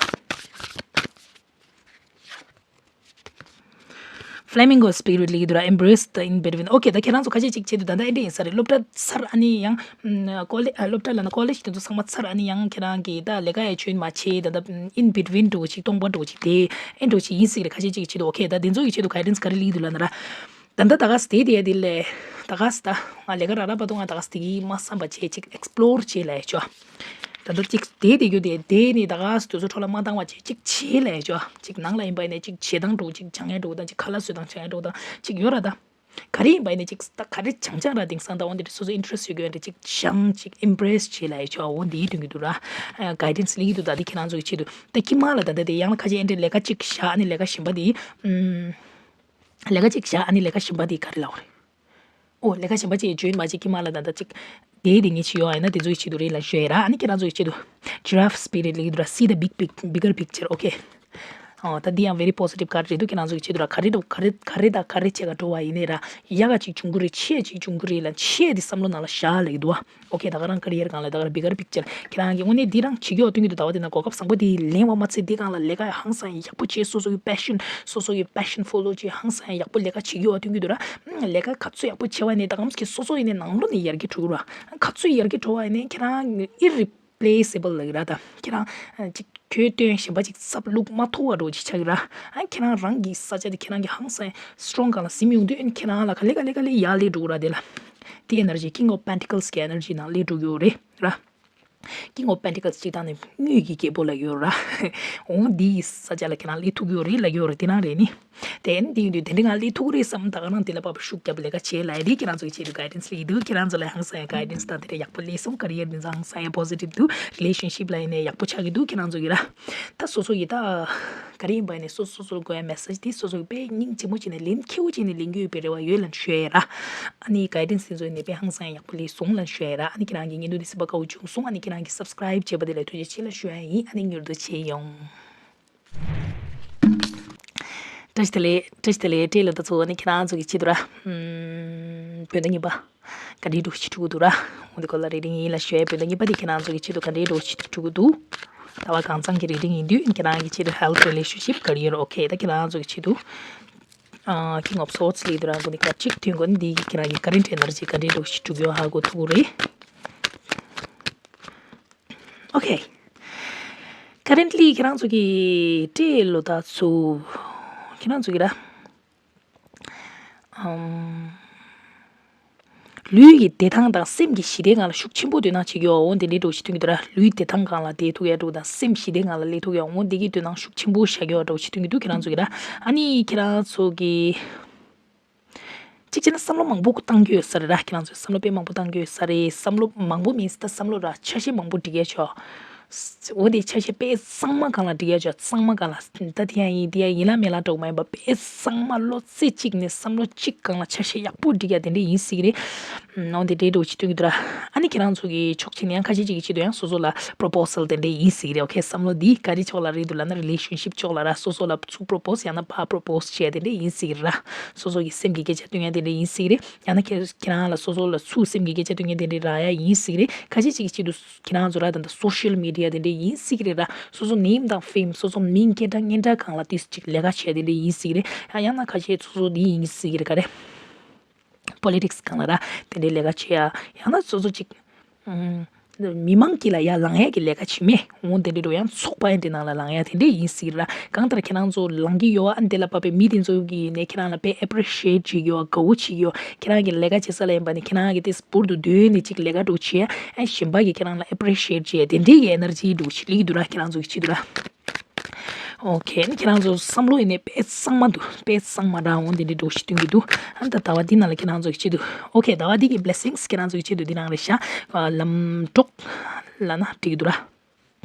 Flamingo spirit སླེབས་ཀྱི་འདུག་ར། Embrace the in between. Okay, ད་ཁྱེད་རང་ཚོ་ཁ་ཤས་ཅིག་ཆེད་དུ་ད་ལྟ་ཨེ་འདྲ་ཡིན་ས་རེད། སློབ་གྲྭ་ཚར། ཨ་ནི་ཡང་ཀོ་ལེ་ཨ་སློབ་གྲྭ་ལབ་ན་ཀོ་ལེཇ་དེ་ཚོ་ཚང་མ་ཚར། ཨ་ནི་ཡང་ཁྱེད་རང་གིས་ད་ལས་ཀ་ཡ་join མ་བྱས། ད་ལྟ་in between འདྲ་བོ་ཅིག་སྟོང་པ་འདྲ་བོ་ཅིག་དེ་ཨེ་འདྲ་བོ་ཅིག་ཡིན་སྲིད་ཀྱི་རེད། ཁ་ཤས་ཅིག་གི་ཆེད་དུ། Okay, ད་དེ་ཚོ་གི་ཆེད་དུ་guidance ག་རེ་སླེབས་ཀྱི་འདུག་ལབ་ན་ར། ད་ལྟ་ད་ག་སེ་དེ་དེ་དེ་ལས་ད་ག་སེ་ད་ང་ལས་ཀ་རག་རག་པ་དུ་ང་ད་ག་སེ་དེ་གི་མ་བསམ་པ་བྱས་ཅིག་explore བྱེད་ལབ་ཡ་ཆོ། ད་ལྟ་ཅིག་དེ་དེ་རྒྱུ་དེ་དེ་ནི་ད་ག་སེ་དུས་ཚོད་འཕྲོ་བརླག་མ་བཏང་བ་བྱས་ཅིག་བྱེད་ལབ་ཡ་ཆོ། ཅིག་ནང་ལ་ཡིན་པ་ཡིན་ནས་ཅིག་བྱེད་སྟངས་འདྲ་བོ་ཅིག་སྦྱང་ཡ་འདྲ་བོ་དང་། ཅིག་ཁ་ལག་བཟོ་སྟངས་སྦྱང་ཡ་འདྲ་བོ་དང་ཅིག་ཡོད་ར། ད་ག་རེ་ཡིན་པ་ཡིན་ནས་ཅིག་ད་ག་རེ་སྦྱང་སྦྱང་ར་དེང་སང་ད་འོ་འདི་འདྲ་སོ་སོ་interest ཡོད་རྒྱུ་ཡིན་ན་ཅིག་སྦྱང་ཅིག་embrace བྱེད་ལབ་ཡ་ཆོ། འོ་འདི་སྟོན་གྱི་འདུག་ར། guidance སླེབས་ཀྱི་འདུག་ད་འདི་ཁྱེད་རང་ཚོ་གི་ཆེད་དུ། ད་ཁྱི་མ་ལ་ད་ལྟ་དེ་ཡང་ན་ཁ་ཤས་ཨེ་འདྲ་ལས་ཀ་ཅིག་བཞག་ཨ་ནི་ལས་ཀ་གཞན་པ་དེ་ཨུམ། ལས་ཀ་གཅིག་བཞག་ཨ་ནི་ལས་ཀ་གཞན་པ་དེ་ག་རེ་ལབ་དགོས་རེད། ཨོ་ལས་ཀ་གཞན་པ་གཅིག་join མ་བྱེད་ཀྱི་མ་ལ་ད་ལྟ་གཅིག་དེའི་དེ་ངས་བྱེད་ཡོང་ཨ་ཡིན་ན་དེ་ཚོའི་ཆེད་དུ་རེད་ལབ་ཞུ་ཡ་ར། ཨ་ནི་ཁྱེད་རང་ཚོ་གི་ཆེད་དུ་Giraffe spirit ལབ་ཀྱི་འདུག་ར། See the big pic- bigger picture. Okay. ཨོ་ད་འདི་ཡང་very positive card རེད་འདུག་ཁྱེད་རང་ཚོ་གི་ཆེད་དུ་ར། ག་རེ་འགྲོ་ག་རེ་ག་རེ་དང་ག་རེ་བྱེད་ག་འགྲོ་བ་ཡིན་ནའི་ར། ཡག་ག་ཅིག་བྱུང་གི་རེད། ཆེ་ཅིག་བྱུང་གི་རེད་ལབ་ཆེ་དེ་བསམ་བློ་ནང་ལ་བཞག་ལབ་ཀྱི་འདུག་བ། Okay, ད་ག་རང་career སྒང་ལ་ད་ག་རང་bigger picture ཁྱེད་རང་གི་དངོས་གནས་འདི་རང་བྱེད་རྒྱུ་ཡོད་དོན་གྱི་འདུག་ཟླ་བ་འདི་ནང་གོ་སྐབས་བཟང་པོ་འདི་ལེན་པ་མ་ཚད་འདི་སྒང་ལ་ལས་ཀ་ཧང་སང་ཡག་པོ་བྱེད། སོ་སོ་གི་passion སོ་སོ་གི་passion follow བྱེད། ཧང་སང་ཡག་པོ་ལས་ཀ་བྱེད་རྒྱུ་ཡོད་དོན་གྱི་འདུག་ར། ལས་ཀ་ག་ཚོད་ཡག་པོ་བྱེད་པ་ནས་ད་གམ་གི་སོ་སོ་ཡིན་ནས་ནང་ལོགས་ནས་ཡར་རྒྱས་འགྲོ་གི་ར། ག་ཚོད་ཡར་རྒྱས་འགྲོ་བ་ཡིན་ནས་ཁྱེད་རང་irreplaceable ལབ་ཀྱི་ར། ད་ཁྱེད་རང་ཅིག་གྱོད་དོན་གཞན་པ་ཅིག་སབ་བླུག་མ་ཐུབ་པ་འདྲ་བོ་ཅིག་ཆགས་ཀྱི་ར། ཨ་ཁྱེད་རང་རང་གི་ས་ཆ་དེ་ཁྱེད་རང་གི་ཧང་སང་strong སྒང་ལ་ཟིན་ཡོང་དུས་ཨ་ནི་ཁྱེད་རང་ལ་ག་ལེ་ག་ལེ་ག་ལེ་ཡར་སླེབས་འགྲོ་གི་ར། དེ་ལ། དེ་energy King of Pentacles གི་energy ནང་སླེབས་འགྲོ་གི་ཡོད་རེད་ར། King of Pentacles སྤྱིར་བཏང་ནས་དངུལ་གྱི་རྒྱལ་པོ་ལབ་ཡོད་ར། འོ་འདིའི་ས་ཆ་ལ་ཁྱེད་རང་སླེབས་ཐུབ་ཀྱི་ཡོད་རེད་ལབ་ཀྱི་ཡོད་རེད། དེ་རང་རེད་ནི། དེ་ནི་དེ་ཡིན་དུས་དེ་འདྲ་ང་སླེབས་ཐུབ་ཀྱི་རེད་བསམ། ད་ག་རང་དེ་ལ་བབ་ཤུགས་རྒྱབ་ལས་ཀ་བྱེད་ལབ་ཡ་དེ་ཁྱེད་རང་ཚོ་གི་ཆེད་དུ་guidance སླེབས་ཀྱི་འདུག་ཁྱེད་རང་ཚོ་ལ་ཧང་སང་ཡ་guidance དང་དེ་འདྲ་ཡག་པོ་སླེབས་སོང་། career ནི་ཧང་སང་ཡ་positive འདུག relationship ལ་ཡིན་ནའི་ཡག་པོ་ཆགས་ཀྱི་འདུག་ཁྱེད་རང་ཚོ་གི་ར། ད་སོ་སོ་ཡི་ད་ག་རེ་ཡིན་པ་ཡིན་ནའི་སོ་སོ་སོ་ལ་དགོས་ཡ་message དེ་སོ་སོ་གི་དཔེ་སྙིང་རྗེ་མོ་བྱས་ནས་ལེན། ཁེ་བོ་བྱས་ནས་ལེན་རྒྱུ་ཡོད་པའི་རེ་བ་ཡོད་ལབ་ཞུ་ཡ་ཡིན་ར། ཨ་ནི་guidance དེ་ཚོ་ཡིན་ནའི་དཔེ་ཧང་སང་ཡག་པོ་སླེབས་སོང་ལབ་ཞུ་ཡ་ཡིན་ར། ཨ་ནི་ཁྱེད་རང་གི་བརྙན་ཐུང་དེ་གཟིགས་པ་དགའ་བོ་བྱུང་སོང་། ཨ་ནི་ཁྱེད་རང་གི་subscribe བྱས་པ་དེ་ལ་ཐུགས་རྗེ་ཆེ་ལབ་ཞུ་ཡ་ཡིན། ཨ་ནི་མྱུར་དུ་མཇལ་ཡོང་། བཀྲ་ཤིས་བདེ་ལེགས། བཀྲ་ཤིས་བདེ་ལེགས། བཀྲ་ཤིས་ལ་ད་ཚོ་ཨ་ནི་ཁྱེད་རང་ཚོ་གི་ཆེད་དུ་ར། ཨམ། བོད་ཟླ་གཉིས་པ། ག་འདྲའི་འདྲ་བོ་ཞིག་འགྲོ་གི་འདུག་ར། འོ་འདི་སྐོར་ལ་reading ཡིན་ལབ་ཞུ་ཡ། བོད་ཟླ་གཉིས་པ་འདི་ཁྱེད་རང་ཚོ་གི་ཆེད་དུ་ག་འདྲའི་འདྲ་བོ་ཞིག་འགྲོ་གི་འདུག་ཟླ་བ་གང་ཚང་གི་reading ཡིན་དུས་ཁྱེད་རང་གི་ཆེད་དུ་health relationship career okay ད་ཁྱེད་རང་ཚོ་གི་ཆེད་དུ། ཨ། King of Swords སླེབས་འདུག་ར། འགོ་ནས་སྐར་གཅིག་ཐོན་གོ་ནི་འདི་གི་ཁྱེད་རང་གི་current energy ག་འདྲའི་འདྲ་བོ་ཞིག་འགྲོ་གི་ཡོད་ཧ་གོ་ཐུབ་ཀྱི་རེད། Okay. Currently ཁྱེད་རང་ཚོ་གི་སྤྲེལ་ལོ་ད་ཚོ། ཁྱེད་རང་ཚོ་གི་ར། ཨམ། ལུས་ཀྱི་བདེ་ཐང་དང་སེམས་ཀྱི་ཞི་བདེའི་སྒང་ལ་ཤུགས་ཆེན་པོ་དོ་སྣང་བྱེད་ཀྱི་ཡོད། འོ་དེ་འདྲའི་འདྲ་བོ་ཞིག་ཐོན་གྱི་འདུག་ར། ལུས་བདེ་ཐང་སྒང་ལ་བསྡད་ཐུབ་ཡ་འདྲ་བོ་དང་སེམས་ཞི་བདེའི་སྒང་ལ་སླེབས་ཐུབ་ཡ། འོ་དེ་གི་དོ་སྣང་ཤུགས་ཆེན་པོ་བཞག་ཡོད་འདྲ་བོ་ཞིག་ཐོན་གྱི་འདུག་ཁྱེད་རང་ཚོ་གི་ར། ཨ་ནི་ཁྱེད་རང་ཚོ་གི་གཅིག་བྱས་ན་བསམ་བློ་མང་པོ་བཏང་རྒྱུ་ཡོད་ས་རེད་ར། ཁྱེད་རང་ཚོས་བསམ་བློ་དཔེ་མང་པོ་བཏང་རྒྱུ་ཡོད་ས་རེད། བསམ་བློ་མང་པོ་མིན་ད་བསམ་བློ་ར་ཆ་ཤས་མང་པོ་སྒྲིག་ཡ་ཆོག་འོ་དེ་ཆ་ཤས་དཔེ་གཙང་མ་སྒང་ལ་སྒྲིག་ཡ་ཆོག་གཙང་མ་སྒང་ལ། ད་དེ་ཡང་ཡིན་དེ་ཡང་ཡིན་ལ་མིན་ལ་འདྲ་བོ་མ་ཡིན་པ་དཔེ་གཙང་མ་བློ་རྩེ་གཅིག་ནས་བསམ་བློ་གཅིག་སྒང་ལ་ཆ་ཤས་ཡག་པོ་སྒྲིག་ཡ་དེ་འདྲ་ཡིན་སྲིད་ཀྱི་རེད། འོ་དེ་འདྲའི་འདྲ་བོ་ཞིག་ཐོན་གྱི་འདུག་ར། ཨ་ནི་ཁྱེད་རང་ཚོ་གི་ཕྱོགས་གཅིག་ནས་ཡང་ཁ་ཤས་ཅིག་གི་ཆེད་དུ་ཡང་སོ་སོ་ལ་proposal དེ་འདྲ་ཡིན་སྲིད་ཀྱི་རེད། Okay བསམ་བློ་འདི་ག་རེ་ཕྱོགས་ལ་རེད་འདུག་ལབ་ན་relationship ཕྱོགས་ལ་ར། སོ་སོ་ལ་ཚུར་propose ཡང་ན་ཕར་propose བྱས་དེ་འདྲ་ཡིན་སྲིད་ཀྱི་རེད་ར། སོ་སོ་གི་སེམས་ཀྱི་སྐད་ཆ་སྟོན་ཡ་དེ་འདྲ་ཡིན་སྲིད་ཀྱི་རེད། ཡང་ན་ཁྱེད་ཁྱེད་རང་ལ་སོ་སོ་ལ་ཚུར་སེམས་ཀྱི་སྐད་ཆ་སྟོན་མཁན་དེ་འདྲ་རག་ཡ་ཡིན་སྲིད་ཀྱི་རེད། ཁ་ཤས་ཅིག་གི་ཆེད་དུ་ཁྱེད་རང་ཚོ་ར་ད་ལྟ་social media དེ་འདྲ་ཡིན་སྲིད་ཀྱི་རེད་ར། སོ་སོ་name དང་fame སོ་སོ་མིང་སྐད་གྲགས་སྙན་གྲགས་སྒང་ལ་ཏོག་ཙམ་ཅིག་ལས་ཀ་བྱེད་ཡ་དེ་འདྲ་ཡིན་སྲིད་ཀྱི་རེད། ཡང་ཡང་ན་ཁ་ཤས་སོ་སོ་འདི་ཡིན་སྲིད་ཀྱི་རེད། ག་རེ། politics སྒང་ལ་ར་དེ་འདྲའི་ལས་ཀ་བྱེད་ཡ། ཡང་ན་སོ་སོ་ཅིག་ཨུམ། མི་མང་གི་ལ་ཡ་ལངས་ཡ་གི་ལས་ཀ་བྱེད་མེད། འོ་དེ་འདྲ་འགྲོ་ཡང་ཚོགས་པ་ཡང་དེ་ནང་ལ་ལངས་ཡ་དེ་འདྲ་ཡིན་སྲིད་ར། གང་ལྟར་ཁྱེད་རང་ཚོ་ལངས་ཀྱི་ཡོད་ཨ། དེ་ལ་བབས་པའི་མི་དེ་ཚོ་གིས་ནས་ཁྱེད་རང་ལ་དཔེ་appreciate བྱེད་ཀྱི་ཡོད། དགའ་བོ་བྱེད་ཀྱི་ཡོད། ཁྱེད་རང་གི་ལས་ཀ་བྱེད་ས་ལ་ཡིན་པ་ནི་ཁྱེད་རང་གི་དེ་འབུར་དུ་བསྡུས་ནས་ཅིག་ལས་ཀ་འགྲོ་བྱེད་ཨ། གཞན་པ་གིས་ཁྱེད་རང་ལ་appreciate བྱེད་དེ་འདྲའི་གི་energy འགྲོ་བྱེད་ལིག་འདུག་ར། ཁྱེད་རང་ཚོ་གི་ཆེད་དུ་ར། Okay ཁྱེད་རང་ཚོ་བསམ་བློ་ཡིན་ནའི་དཔེ་གཙང་མ་འདུག་དཔེ་གཙང་མ་རང་འོང་དེ་འདྲའི་འགྲོ་ཞིག་སྟོན་གྱི་འདུག་ཨ་ད་ཟླ་བ་འདི་ནང་ལ་ཁྱེད་རང་ཚོ་གི་ཆེད་དུ། Okay ཟླ་བ་འདི་གི་blessings ཁྱེད་རང་ཚོ་གི་ཆེད་དུ་འདི་ནང་རེད་ཤག་ལམ་གྲོགས་ལབ་ན་འགྲིག་གི་འདུག་ར།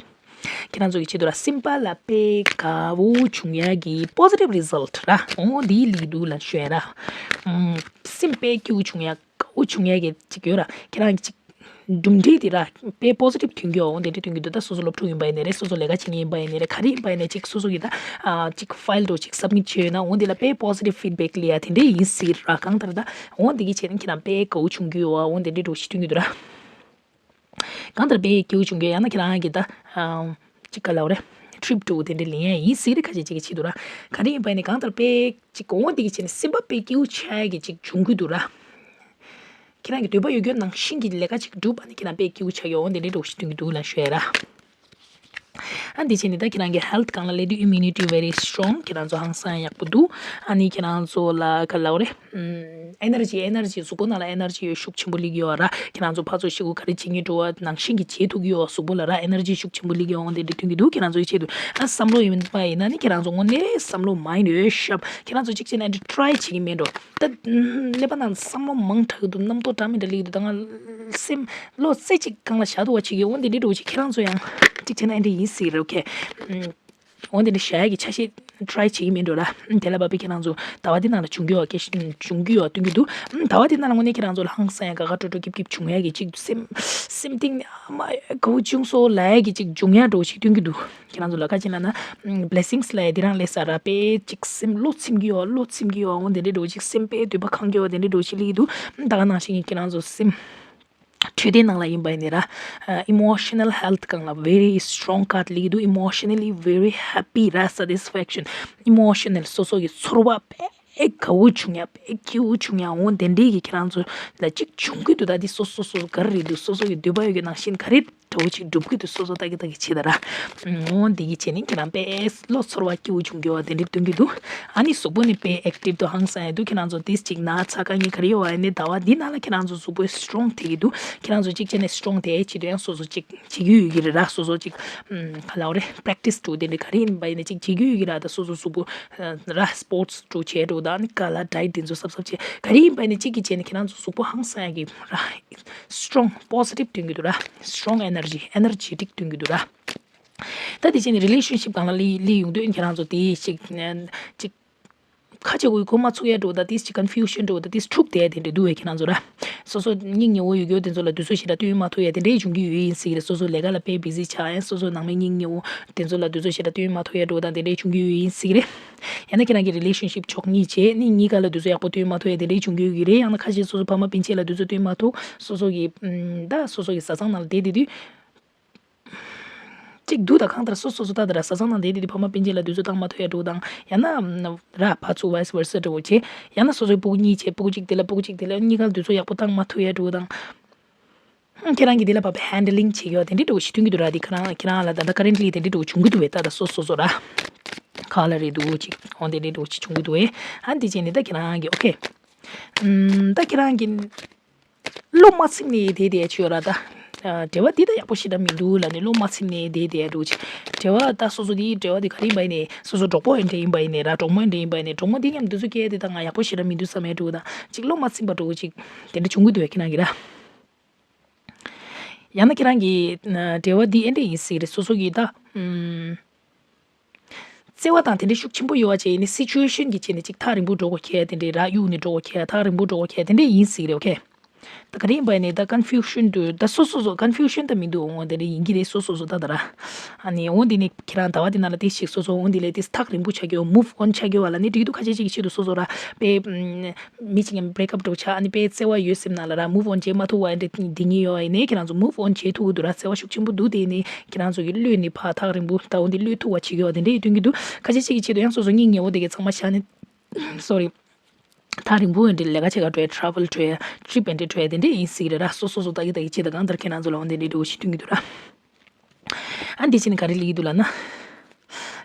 ཁྱེད་རང་ཚོ་གི་ཆེད་དུ་ར་སེམས་པ་ལ་དཔེ་དགའ་བོ་བྱུང་ཡ་གི་positive result ར། འོ་འདི་ལིག་འདུག་ལབ་ཞུ་ཡ་ར། སེམས་དཔེ་སྐྱིད་པོ་བྱུང་ཡ་དགའ་བོ་བྱུང་ཡ་གི་ཅིག་ཡོད་ར། ཁྱེད་རང་གི་ཅིག་གྲུབ་འབྲས་དེ་ར་དཔེ་positive་ཐོན་གྱི་ཡོད། འོ་དེ་འདྲ་ཐོན་གྱི་འདུག་ད་སོ་སོ་སློབ་ཕྲུག་ཡིན་པ་ཡིན་ནའི་རེད། སོ་སོ་ལས་ཀ་བྱེད་མཁན་ཡིན་པ་ཡིན་ནའི་རེད། ག་རེ་ཡིན་པ་ཡིན་ནའི་ཅིག་སོ་སོ་གི་ད་ཨ་ཅིག་file་འདྲ་ཅིག་submit་བྱས་ཡོད་ན་འོ་དེ་ལ་དཔེ་positive feedback་སླེབས་ཡ་དེ་འདྲ་ཡིན་སྲིད་ར། གང་ལྟར་ད་འོ་དེ་གི་བྱས་ན་ཁྱེད་རང་དཔེ་དགའ་བོ་བྱུང་གི་ཡོད། འོ་དེ་འདྲ་འདྲ་ཞིག་ཐོན་གྱི་འདུག་ར། གང་ལྟར་དཔེ་སྐྱིད་པོ་བྱུང་གི་ཡོད། ཡང་ན་ཁྱེད་རང་གི་ད་ཨ་ཅིག་ག་ལབ་རེད། trip་འདྲ་བོ་དེ་འདྲ་ལེན་ཡ་ཡིན་སྲིད་རེད། ཁ་ཤས་ཅིག་གི་ཆེད་དུ་ར། ག་རེ་ཡིན་པ་ཡིན་ནའི་གང་ལྟར་དཔེ་ཅིག་འོ་དེ་གི་བྱས་ན་སེམས་པ་དཔེ་སྐྱིད་པོ་ཆགས་ཡ་གི་ཅིག་བྱུང་གི་འདུག་ར། ཁྱེད་རང་གི་འདོད་པ་ཡོད་རྒྱུ་ནང་བཞིན་གྱི་ལས་ཀ་ཅིག་བསྒྲུབས་པ་ནི་ཁྱེད་རང་དཔེ་སྐྱིད་པོ་ཆགས་ཡོད། འོ་དེ་འདྲའི་འདྲ་བོ་ཞིག་ཐོན་གྱི་འདུག་ལབ་ཞུ་ཡ་ར། ཨ་འདི་བྱས་ནས་ད་ཁྱེད་རང་གི་health་སྒང་ལ་སླེབས་དུས་immunity very strong། ཁྱེད་རང་ཚོ་ཧང་སང་ཡག་པོ་འདུག་ཨ་ནི་ཁྱེད་རང་ཚོ་ལ་ག་ལབ་རེད། ཨམ་energy energy་གཟུགས་པོ་ནང་ལ་energy་ཡོད་ཤུགས་ཆེན་པོ་སླེབས་ཡོད་ར། ཁྱེད་རང་ཚོ་ཕར་ཚུར་ཤི་གུ་ག་རེ་བྱེད་ངེས་འགྲོ་བ་ནང་བཞིན་གྱི་བྱེད་ཐུབ་ཀྱི་ཡོད། གཟུགས་པོ་ལ་ར་energy་ཤུགས་ཆེན་པོ་སླེབས་ཡོད། འོ་འདི་འདྲ་ཐོན་གྱི་འདུག་ཁྱེད་རང་ཚོའི་ཆེད་དུ་ཨ་བསམ་བློ་ཡིན་པ་ཡིན་ན་ནི་ཁྱེད་རང་ཚོ་དངོས་གནས་བསམ་བློ་mind་ཡོད་ཤབ། ཁྱེད་རང་ཚོ་གཅིག་བྱས་ན་འདི་try་བྱེད་ཀྱི་མེད་འགྲོ། ད་ཀླད་པ་ནང་བསམ་བློ་མང་དྲགས་འདུག་རྣམ་རྟོག་འདྲ་མི་འདྲ་སླེབས་འདུག་ད་ང་སེམས་བློ་རྩེ་གཅིག་སྒང་ལ་བཞག་འདུག་བ་བྱེད་ཀྱི། འོ་འདི་འདྲའི་འགྲོ་བྱེད་ཁྱེད་རང་ཚོ་ཡང་གཅིག་བྱས་ན་འདི་ཡིན་སྲིད་རེད། ཨོ་ཁེ། འོ་འདི་འདྲ་བཞག་ཡ་གི་ཆ་ཤས་try་བྱེད་ཀྱི་མེད་འགྲོ་ར། དེ་ལ་བབ་པའི་ཁྱེད་རང་ཚོ་ཟླ་བ་འདི་ནང་ལ་བྱུང་གི་ཡོད་སྐད་ཆ་བྱུང་གི་ཡོད་སྟོན་གྱི་འདུག་ཟླ་བ་འདི་ནང་ལ་དངོས་གནས་ཁྱེད་རང་ཚོ་ལ་ཧང་སང་ཡ་དགའ་དགའ་སྤྲོ་སྤྲོ་སྐྱིད་སྐྱིད་བྱུང་ཡ་གི་ཅིག་སེམས་སེམས་གཏིང་ནས་ཨ་མ་དགའ་བོ་བྱུང་སོང་ལབ་ཡ་གི་ཅིག་འབྱུང་ཡ་འགྲོ་ཞིག་སྟོན་གྱི་འདུག་ཁྱེད་རང་ཚོ་ལ་ཁ་ཅིག་ན་ན་blessings་ལབ་ཡ་འདི་རང་སླེབས་ས་ར། དཔེ་ཅིག་སེམས་བློ་ཚིམ་གྱི་ཡོད། བློ་ཚིམ་གྱི་ཡོད། འོ་འདི་འདྲའི་འགྲོ་ཅིག་སེམས་དཔེ་འདོད་པ་ཁེངས་གྱི་ཡོད། འདི་འདྲའི་འགྲོ་ཅིག་སླེབས་ཀྱི་འདུག་ད་ག་ནང་བཞིན་གྱི་ཁྱེད་རང་ཚོ་སེམས་འཕྲོད་བསྟེན་ནང་ལ་ཡིན་པ་ཡིན་ནའི་ར། ཨ་emotional health་སྒང་ལ་very strong་card་སླེབས་ཀྱི་འདུག emotionally very happy་ར། satisfaction emotional་སོ་སོ་གི་ཚོར་བ་དཔེ་དགའ་བོ་བྱུང་ཡ། དཔེ་སྐྱིད་པོ་བྱུང་ཡ། འོ་དེ་འདྲའི་གི་ཁྱེད་རང་ཚོ་ལ་གཅིག་བྱུང་གི་འདུག་ད་འདི་སོ་སོ་སོ་ག་རེ་རེད་འདུག་སོ་སོ་གི་འདོད་པ་ཡོད་ཀྱི་ནང་བཞིན་ག་རེ་འདྲ་བོ་ཅིག་སྒྲུབ་ཀྱི་འདུག་སོ་སོ་ལྟ་གི་ལྟ་གི་བྱེད་ད་ར། འོ་འདི་གི་བྱས་ནི་ཁྱེད་རང་དཔེ་བློ་ཚོར་བ་སྐྱིད་པོ་བྱུང་གི་ཡོད་དེ་འདྲ་སྟོན་གྱི་འདུག་ཨ་ནི་གཟུགས་པོ་ནི་དཔེ་active་དུ་ཧང་སང་ཡ་འདུག་ཁྱེད་རང་ཚོ་ཏིས་ཅིག་ན་ཚ་དཀའ་ངལ་ག་རེ་ཡོད་པ་ཡིན་ནའི་ཟླ་བ་འདི་ནང་ལ་ཁྱེད་རང་ཚོ་གཟུགས་པོ་strong་ཐེབས་ཀྱི་འདུག་ཁྱེད་རང་ཚོ་གཅིག་བྱས་ནས་strong་དེ་བྱེད་དུ་ཡང་སོ་སོ་གཅིག་བྱེད་རྒྱུ་ཡོད་ཀྱི་རེད་ར། སོ་སོ་གཅིག་ཨམ་ག་ལབ་རེད། practice་འགྲོ་དེ་འདྲ་ག་རེ་ཡིན་པ་ཡིན་ན་གཅིག་བྱེད་རྒྱུ་ཡོད་ཀྱི་ར། ད་སོ་སོ་གཟུགས་པོ་ར་sports་འགྲོ་བྱས་འགྲོ་ད་ནི་ག་ལ་diet་དེ་ཚོ་གཟབ་གཟབ་བྱས་ག་རེ་ཡིན་པ་ཡིན་ན་གཅིག་གིས་བྱས་ནས་ཁྱེད་རང་ཚོ་གཟུགས་པོ་ཧང་སང་ཡ་གི་ར། strong positive་སྟོན་གྱི་འདུག་ར། strong energy energetic་སྟོན་གྱི་འདུག་ར། ད་དེ་བྱས་ནས་relationship་སྒང་ལ་སླེབས་སླེབས་ཡོང་དུས་ཁྱེད་རང་ཚོ་དེ་ཅིག་ཅིག་ཁ་ཆེ་བོ་གོ་མ་ཚུགས་ཡ་འགྲོ་ད་དེ་ཅིག་confusion་འགྲོ་ད་དེ་འཁྲུག་བསྡད་དེ་འདྲ་འདུག་བས་ཁྱེད་རང་ཚོ་ར། སོ་སོ་སྙིང་ཉེ་བོ་ཡོད་རྒྱུ་དེ་ཚོ་ལ་དུས་ཚོད་ཞེ་དྲག་སྟོན་མ་ཐུབ་ཡ་དེ་འདྲའི་བྱུང་གི་ཡོད་ཡིན་སྲིད་རེད། སོ་སོ་ལས་ཀ་ལ་དཔེ་busy་ཆགས་ཡ། སོ་སོ་ནང་མི་སྙིང་ཉེ་བོ་དེ་ཚོ་ལ་དུས་ཚོད་ཞེ་དྲག་སྟོན་མ་ཐུབ་ཡ་འགྲོ་ད་དེ་འདྲའི་བྱུང་གི་ཡོད་ཡིན་སྲིད་རེད། ཡང་ན་ཁྱེད་རང་གི་relationship་ཕྱོགས་གཉིས་བྱས་ནི་གཉིས་ཀ་ལ་དུས་ཚོད་ཡག་པོ་སྟོན་མ་ཐུབ་ཡ་དེ་འདྲའི་བྱུང་གི་ཡོད་ཀྱི་རེད། ཡང་ན་ཁ་ཤས་སོ་སོ་ཕ་མ་སྤུན་མཆེད་ལ་དུས་ཚོད་སྟོན་མ་ཐུབ། སོ་སོ་གི་ཨམ་ད་སོ་སོ་གི་བཟའ་ཚང་ནང་ལ་བསྡད་བསྡད་དུས། གཅིག་འདུག་ད་གང་ལྟར་སོ་སོ་སོ་ད་ད་ར་བཟའ་ཚང་ནང་བསྡད་དུས་ཕ་མ་སྤུན་མཆེད་ལ་དུས་ཚོད་བཏང་མ་ཐུབ་ཡ་འགྲོ་དང་། ཡང་ན་ར་ཕར་ཚུར་vice versa་འགྲོ་བྱེད། ཡང་ན་སོ་སོའི་སྤུ་གུ་གཉིས་བྱེད། སྤུ་གུ་གཅིག་དེ་ལ་སྤུ་གུ་གཅིག་དེ་ལ་གཉིས་ཀ་ལ་དུས་ཚོད་ཡག་པོ་བཏང་མ་ཐུབ་ཡ་འགྲོ་དང་། ཁྱེད་རང་གིས་དེ་ལ་བབ་པའི་handling་བྱེད་ཡོད་དེ་འདྲའི་འགྲོ་ཞིག་མཐུན་གྱི་འདུག་ར། དེ་ཁྱེད་རང་ཁྱེད་རང་ལ་ད་ལྟ་currently་དེ་འདྲའི་འགྲོ་བྱུང་གི་འདུག་བས། ད་ད་སོ་སོ་སོ་ར་ཁ་ལ་རེད་འདུག་ཅིག་འོ་དེ་འདྲའི་འགྲོ་ཞིག་བྱུང་གི་འདུག་བས། ཨ་འདི་བྱས་ནས་ད་ཁྱེད་རང་གིས་okay་ཨམ་ད་ཁྱེད་རང་གིས། བློ་མ་ཚིམ་ནས་བསྡད་བསྡད་ཅིག་ཡོད་ར་ད། ཨ་འབྲེལ་བ་འདི་ད་ཡག་པོ་ཞེ་དྲག་མི་འདུག་ལབ་ནས་བློ་མ་ཚིམ་ནས་བསྡད་བསྡད་འགྲོ་ཅིག་འབྲེལ་བ་ད་སོ་སོ་འདི་འབྲེལ་བ་འདི་ག་རེ་ཡིན་པ་ཡིན་ནས་སོ་སོ་གྲོགས་པོ་འདྲ་ཡིན་པ་ཡིན་ནས་ར། གྲོགས་མོ་འདྲ་ཡིན་པ་ཡིན་ནས་གྲོགས་མོ་འདི་མཉམ་དུ་ཚོ་སྐྱེལ་དེ་ད་ང་ཡག་པོ་ཞེ་དྲག་མི་འདུག་བསམ་ཡ་འགྲོ་ད། ཅིག་བློ་མ་ཚིམ་པ་འགྲོ་ཅིག་དེ་འདྲ་བྱུང་གི་འདུག་ཁྱེད་རང་གི་ར། ཡང་ན་ཁྱེད་རང་གི་འབྲེལ་བ་འདི་ཨེ་འདྲ་ཡིན་སྲིད་རེད། སོ་སོ་གི་ད་ཨུམ། བརྩེ་བ་དང་དེ་འདྲའི་ཤུགས་ཆེན་པོ་ཡོད་པ་བྱས་ནས་situation་གི་བྱས་ནས་ཅིག་ཐག་རིང་པོ་འགྲོ་དགོས་ཁེལ་དེ་འདྲའི་ར། གཡུག་ནས་འགྲོ་དགོས་ཁེལ། ཐག་རིང་པོ་འགྲོ་དགོས་ཁེལ་དེ་འདྲའི་ཡིན་སྲིད་རེད། okay། ད་ག་རེ་ཡིན་པ་ནས་ད་confusion་དུ་ད་སོ་སོ་སོ་confusion་ད་མི་འདུག་འོ་དེ་འདྲ་ཡིན་གྱི་རེད། སོ་སོ་སོ་ད་ད་ར། ཨ་ནི་འོ་འདི་ནི་ཁྱེད་རང་ཟླ་བ་འདི་ནང་ལ་དེ་ཞིག་སོ་སོ་འོ་འདི་ལས་དེ་ཐག་རིང་པོ་ཆགས་ཀྱི་ཡོད། move on་ཆགས་ཀྱི་ཡོད་པ་ལ་ནི་འགྲིག་འདུག་ཁ་ཤས་ཅིག་གི་ཆེད་དུ་སོ་སོ་ར་དཔེ་མི་གཅིག་མཉམ་break up་འགྲོ་ཆགས། ཨ་ནི་དཔེ་བརྩེ་བ་ཡོད་སེམས་ནང་ལ་ར་move on་བྱེད་མ་ཐུབ་པ་འདྲ་འདི་ངེས་ཡོད་པ་ཡིན་ནའི་ཁྱེད་རང་ཚོ་move on་བྱེད་ཐུབ་ཀྱི་འདུག་ར། བརྩེ་བ་ཤུགས་ཆེན་པོ་འདུག་དེ་ནི་ཁྱེད་རང་ཚོ་གི་བློས་ནི་ཕར་ཐག་རིང་པོ་ད་འོ་འདི་བློས་ཐུབ་པ་བྱེད་ཀྱི་ཡོད་དེ་འདྲའི་སྟོན་གྱི་འདུག་ཁ་ཤས་ཅིག་གི་ཆེད་དུ་ཡང་སོ་སོ་སྙིང་ཉེ་བོ་དེ་གའི་ཚང་མ་བཞག་ནས་sorry། ཐག་རིང་པོ་འདྲ་ལས་ཀ་བྱེད་ག་འགྲོ་ཡ་travel་འགྲོ་ཡ་trip་འདྲ་འགྲོ་ཡ་དེ་འདྲ་ཡིན་སྲིད་རེད་ར། སོ་སོ་སོ་ལྟ་གི་ལྟ་གི་བྱེད་ད་གང་ལྟར་ཁྱེད་རང་ཚོ་ལ་འོ་འདི་འདྲའི་འདྲ་བོ་ཞིག་སྟོན་གྱི་འདུག་ར། ཨ་འདི་བྱས་ནས་ག་རེ་ལབ་ཀྱི་འདུག་ལབ་ན།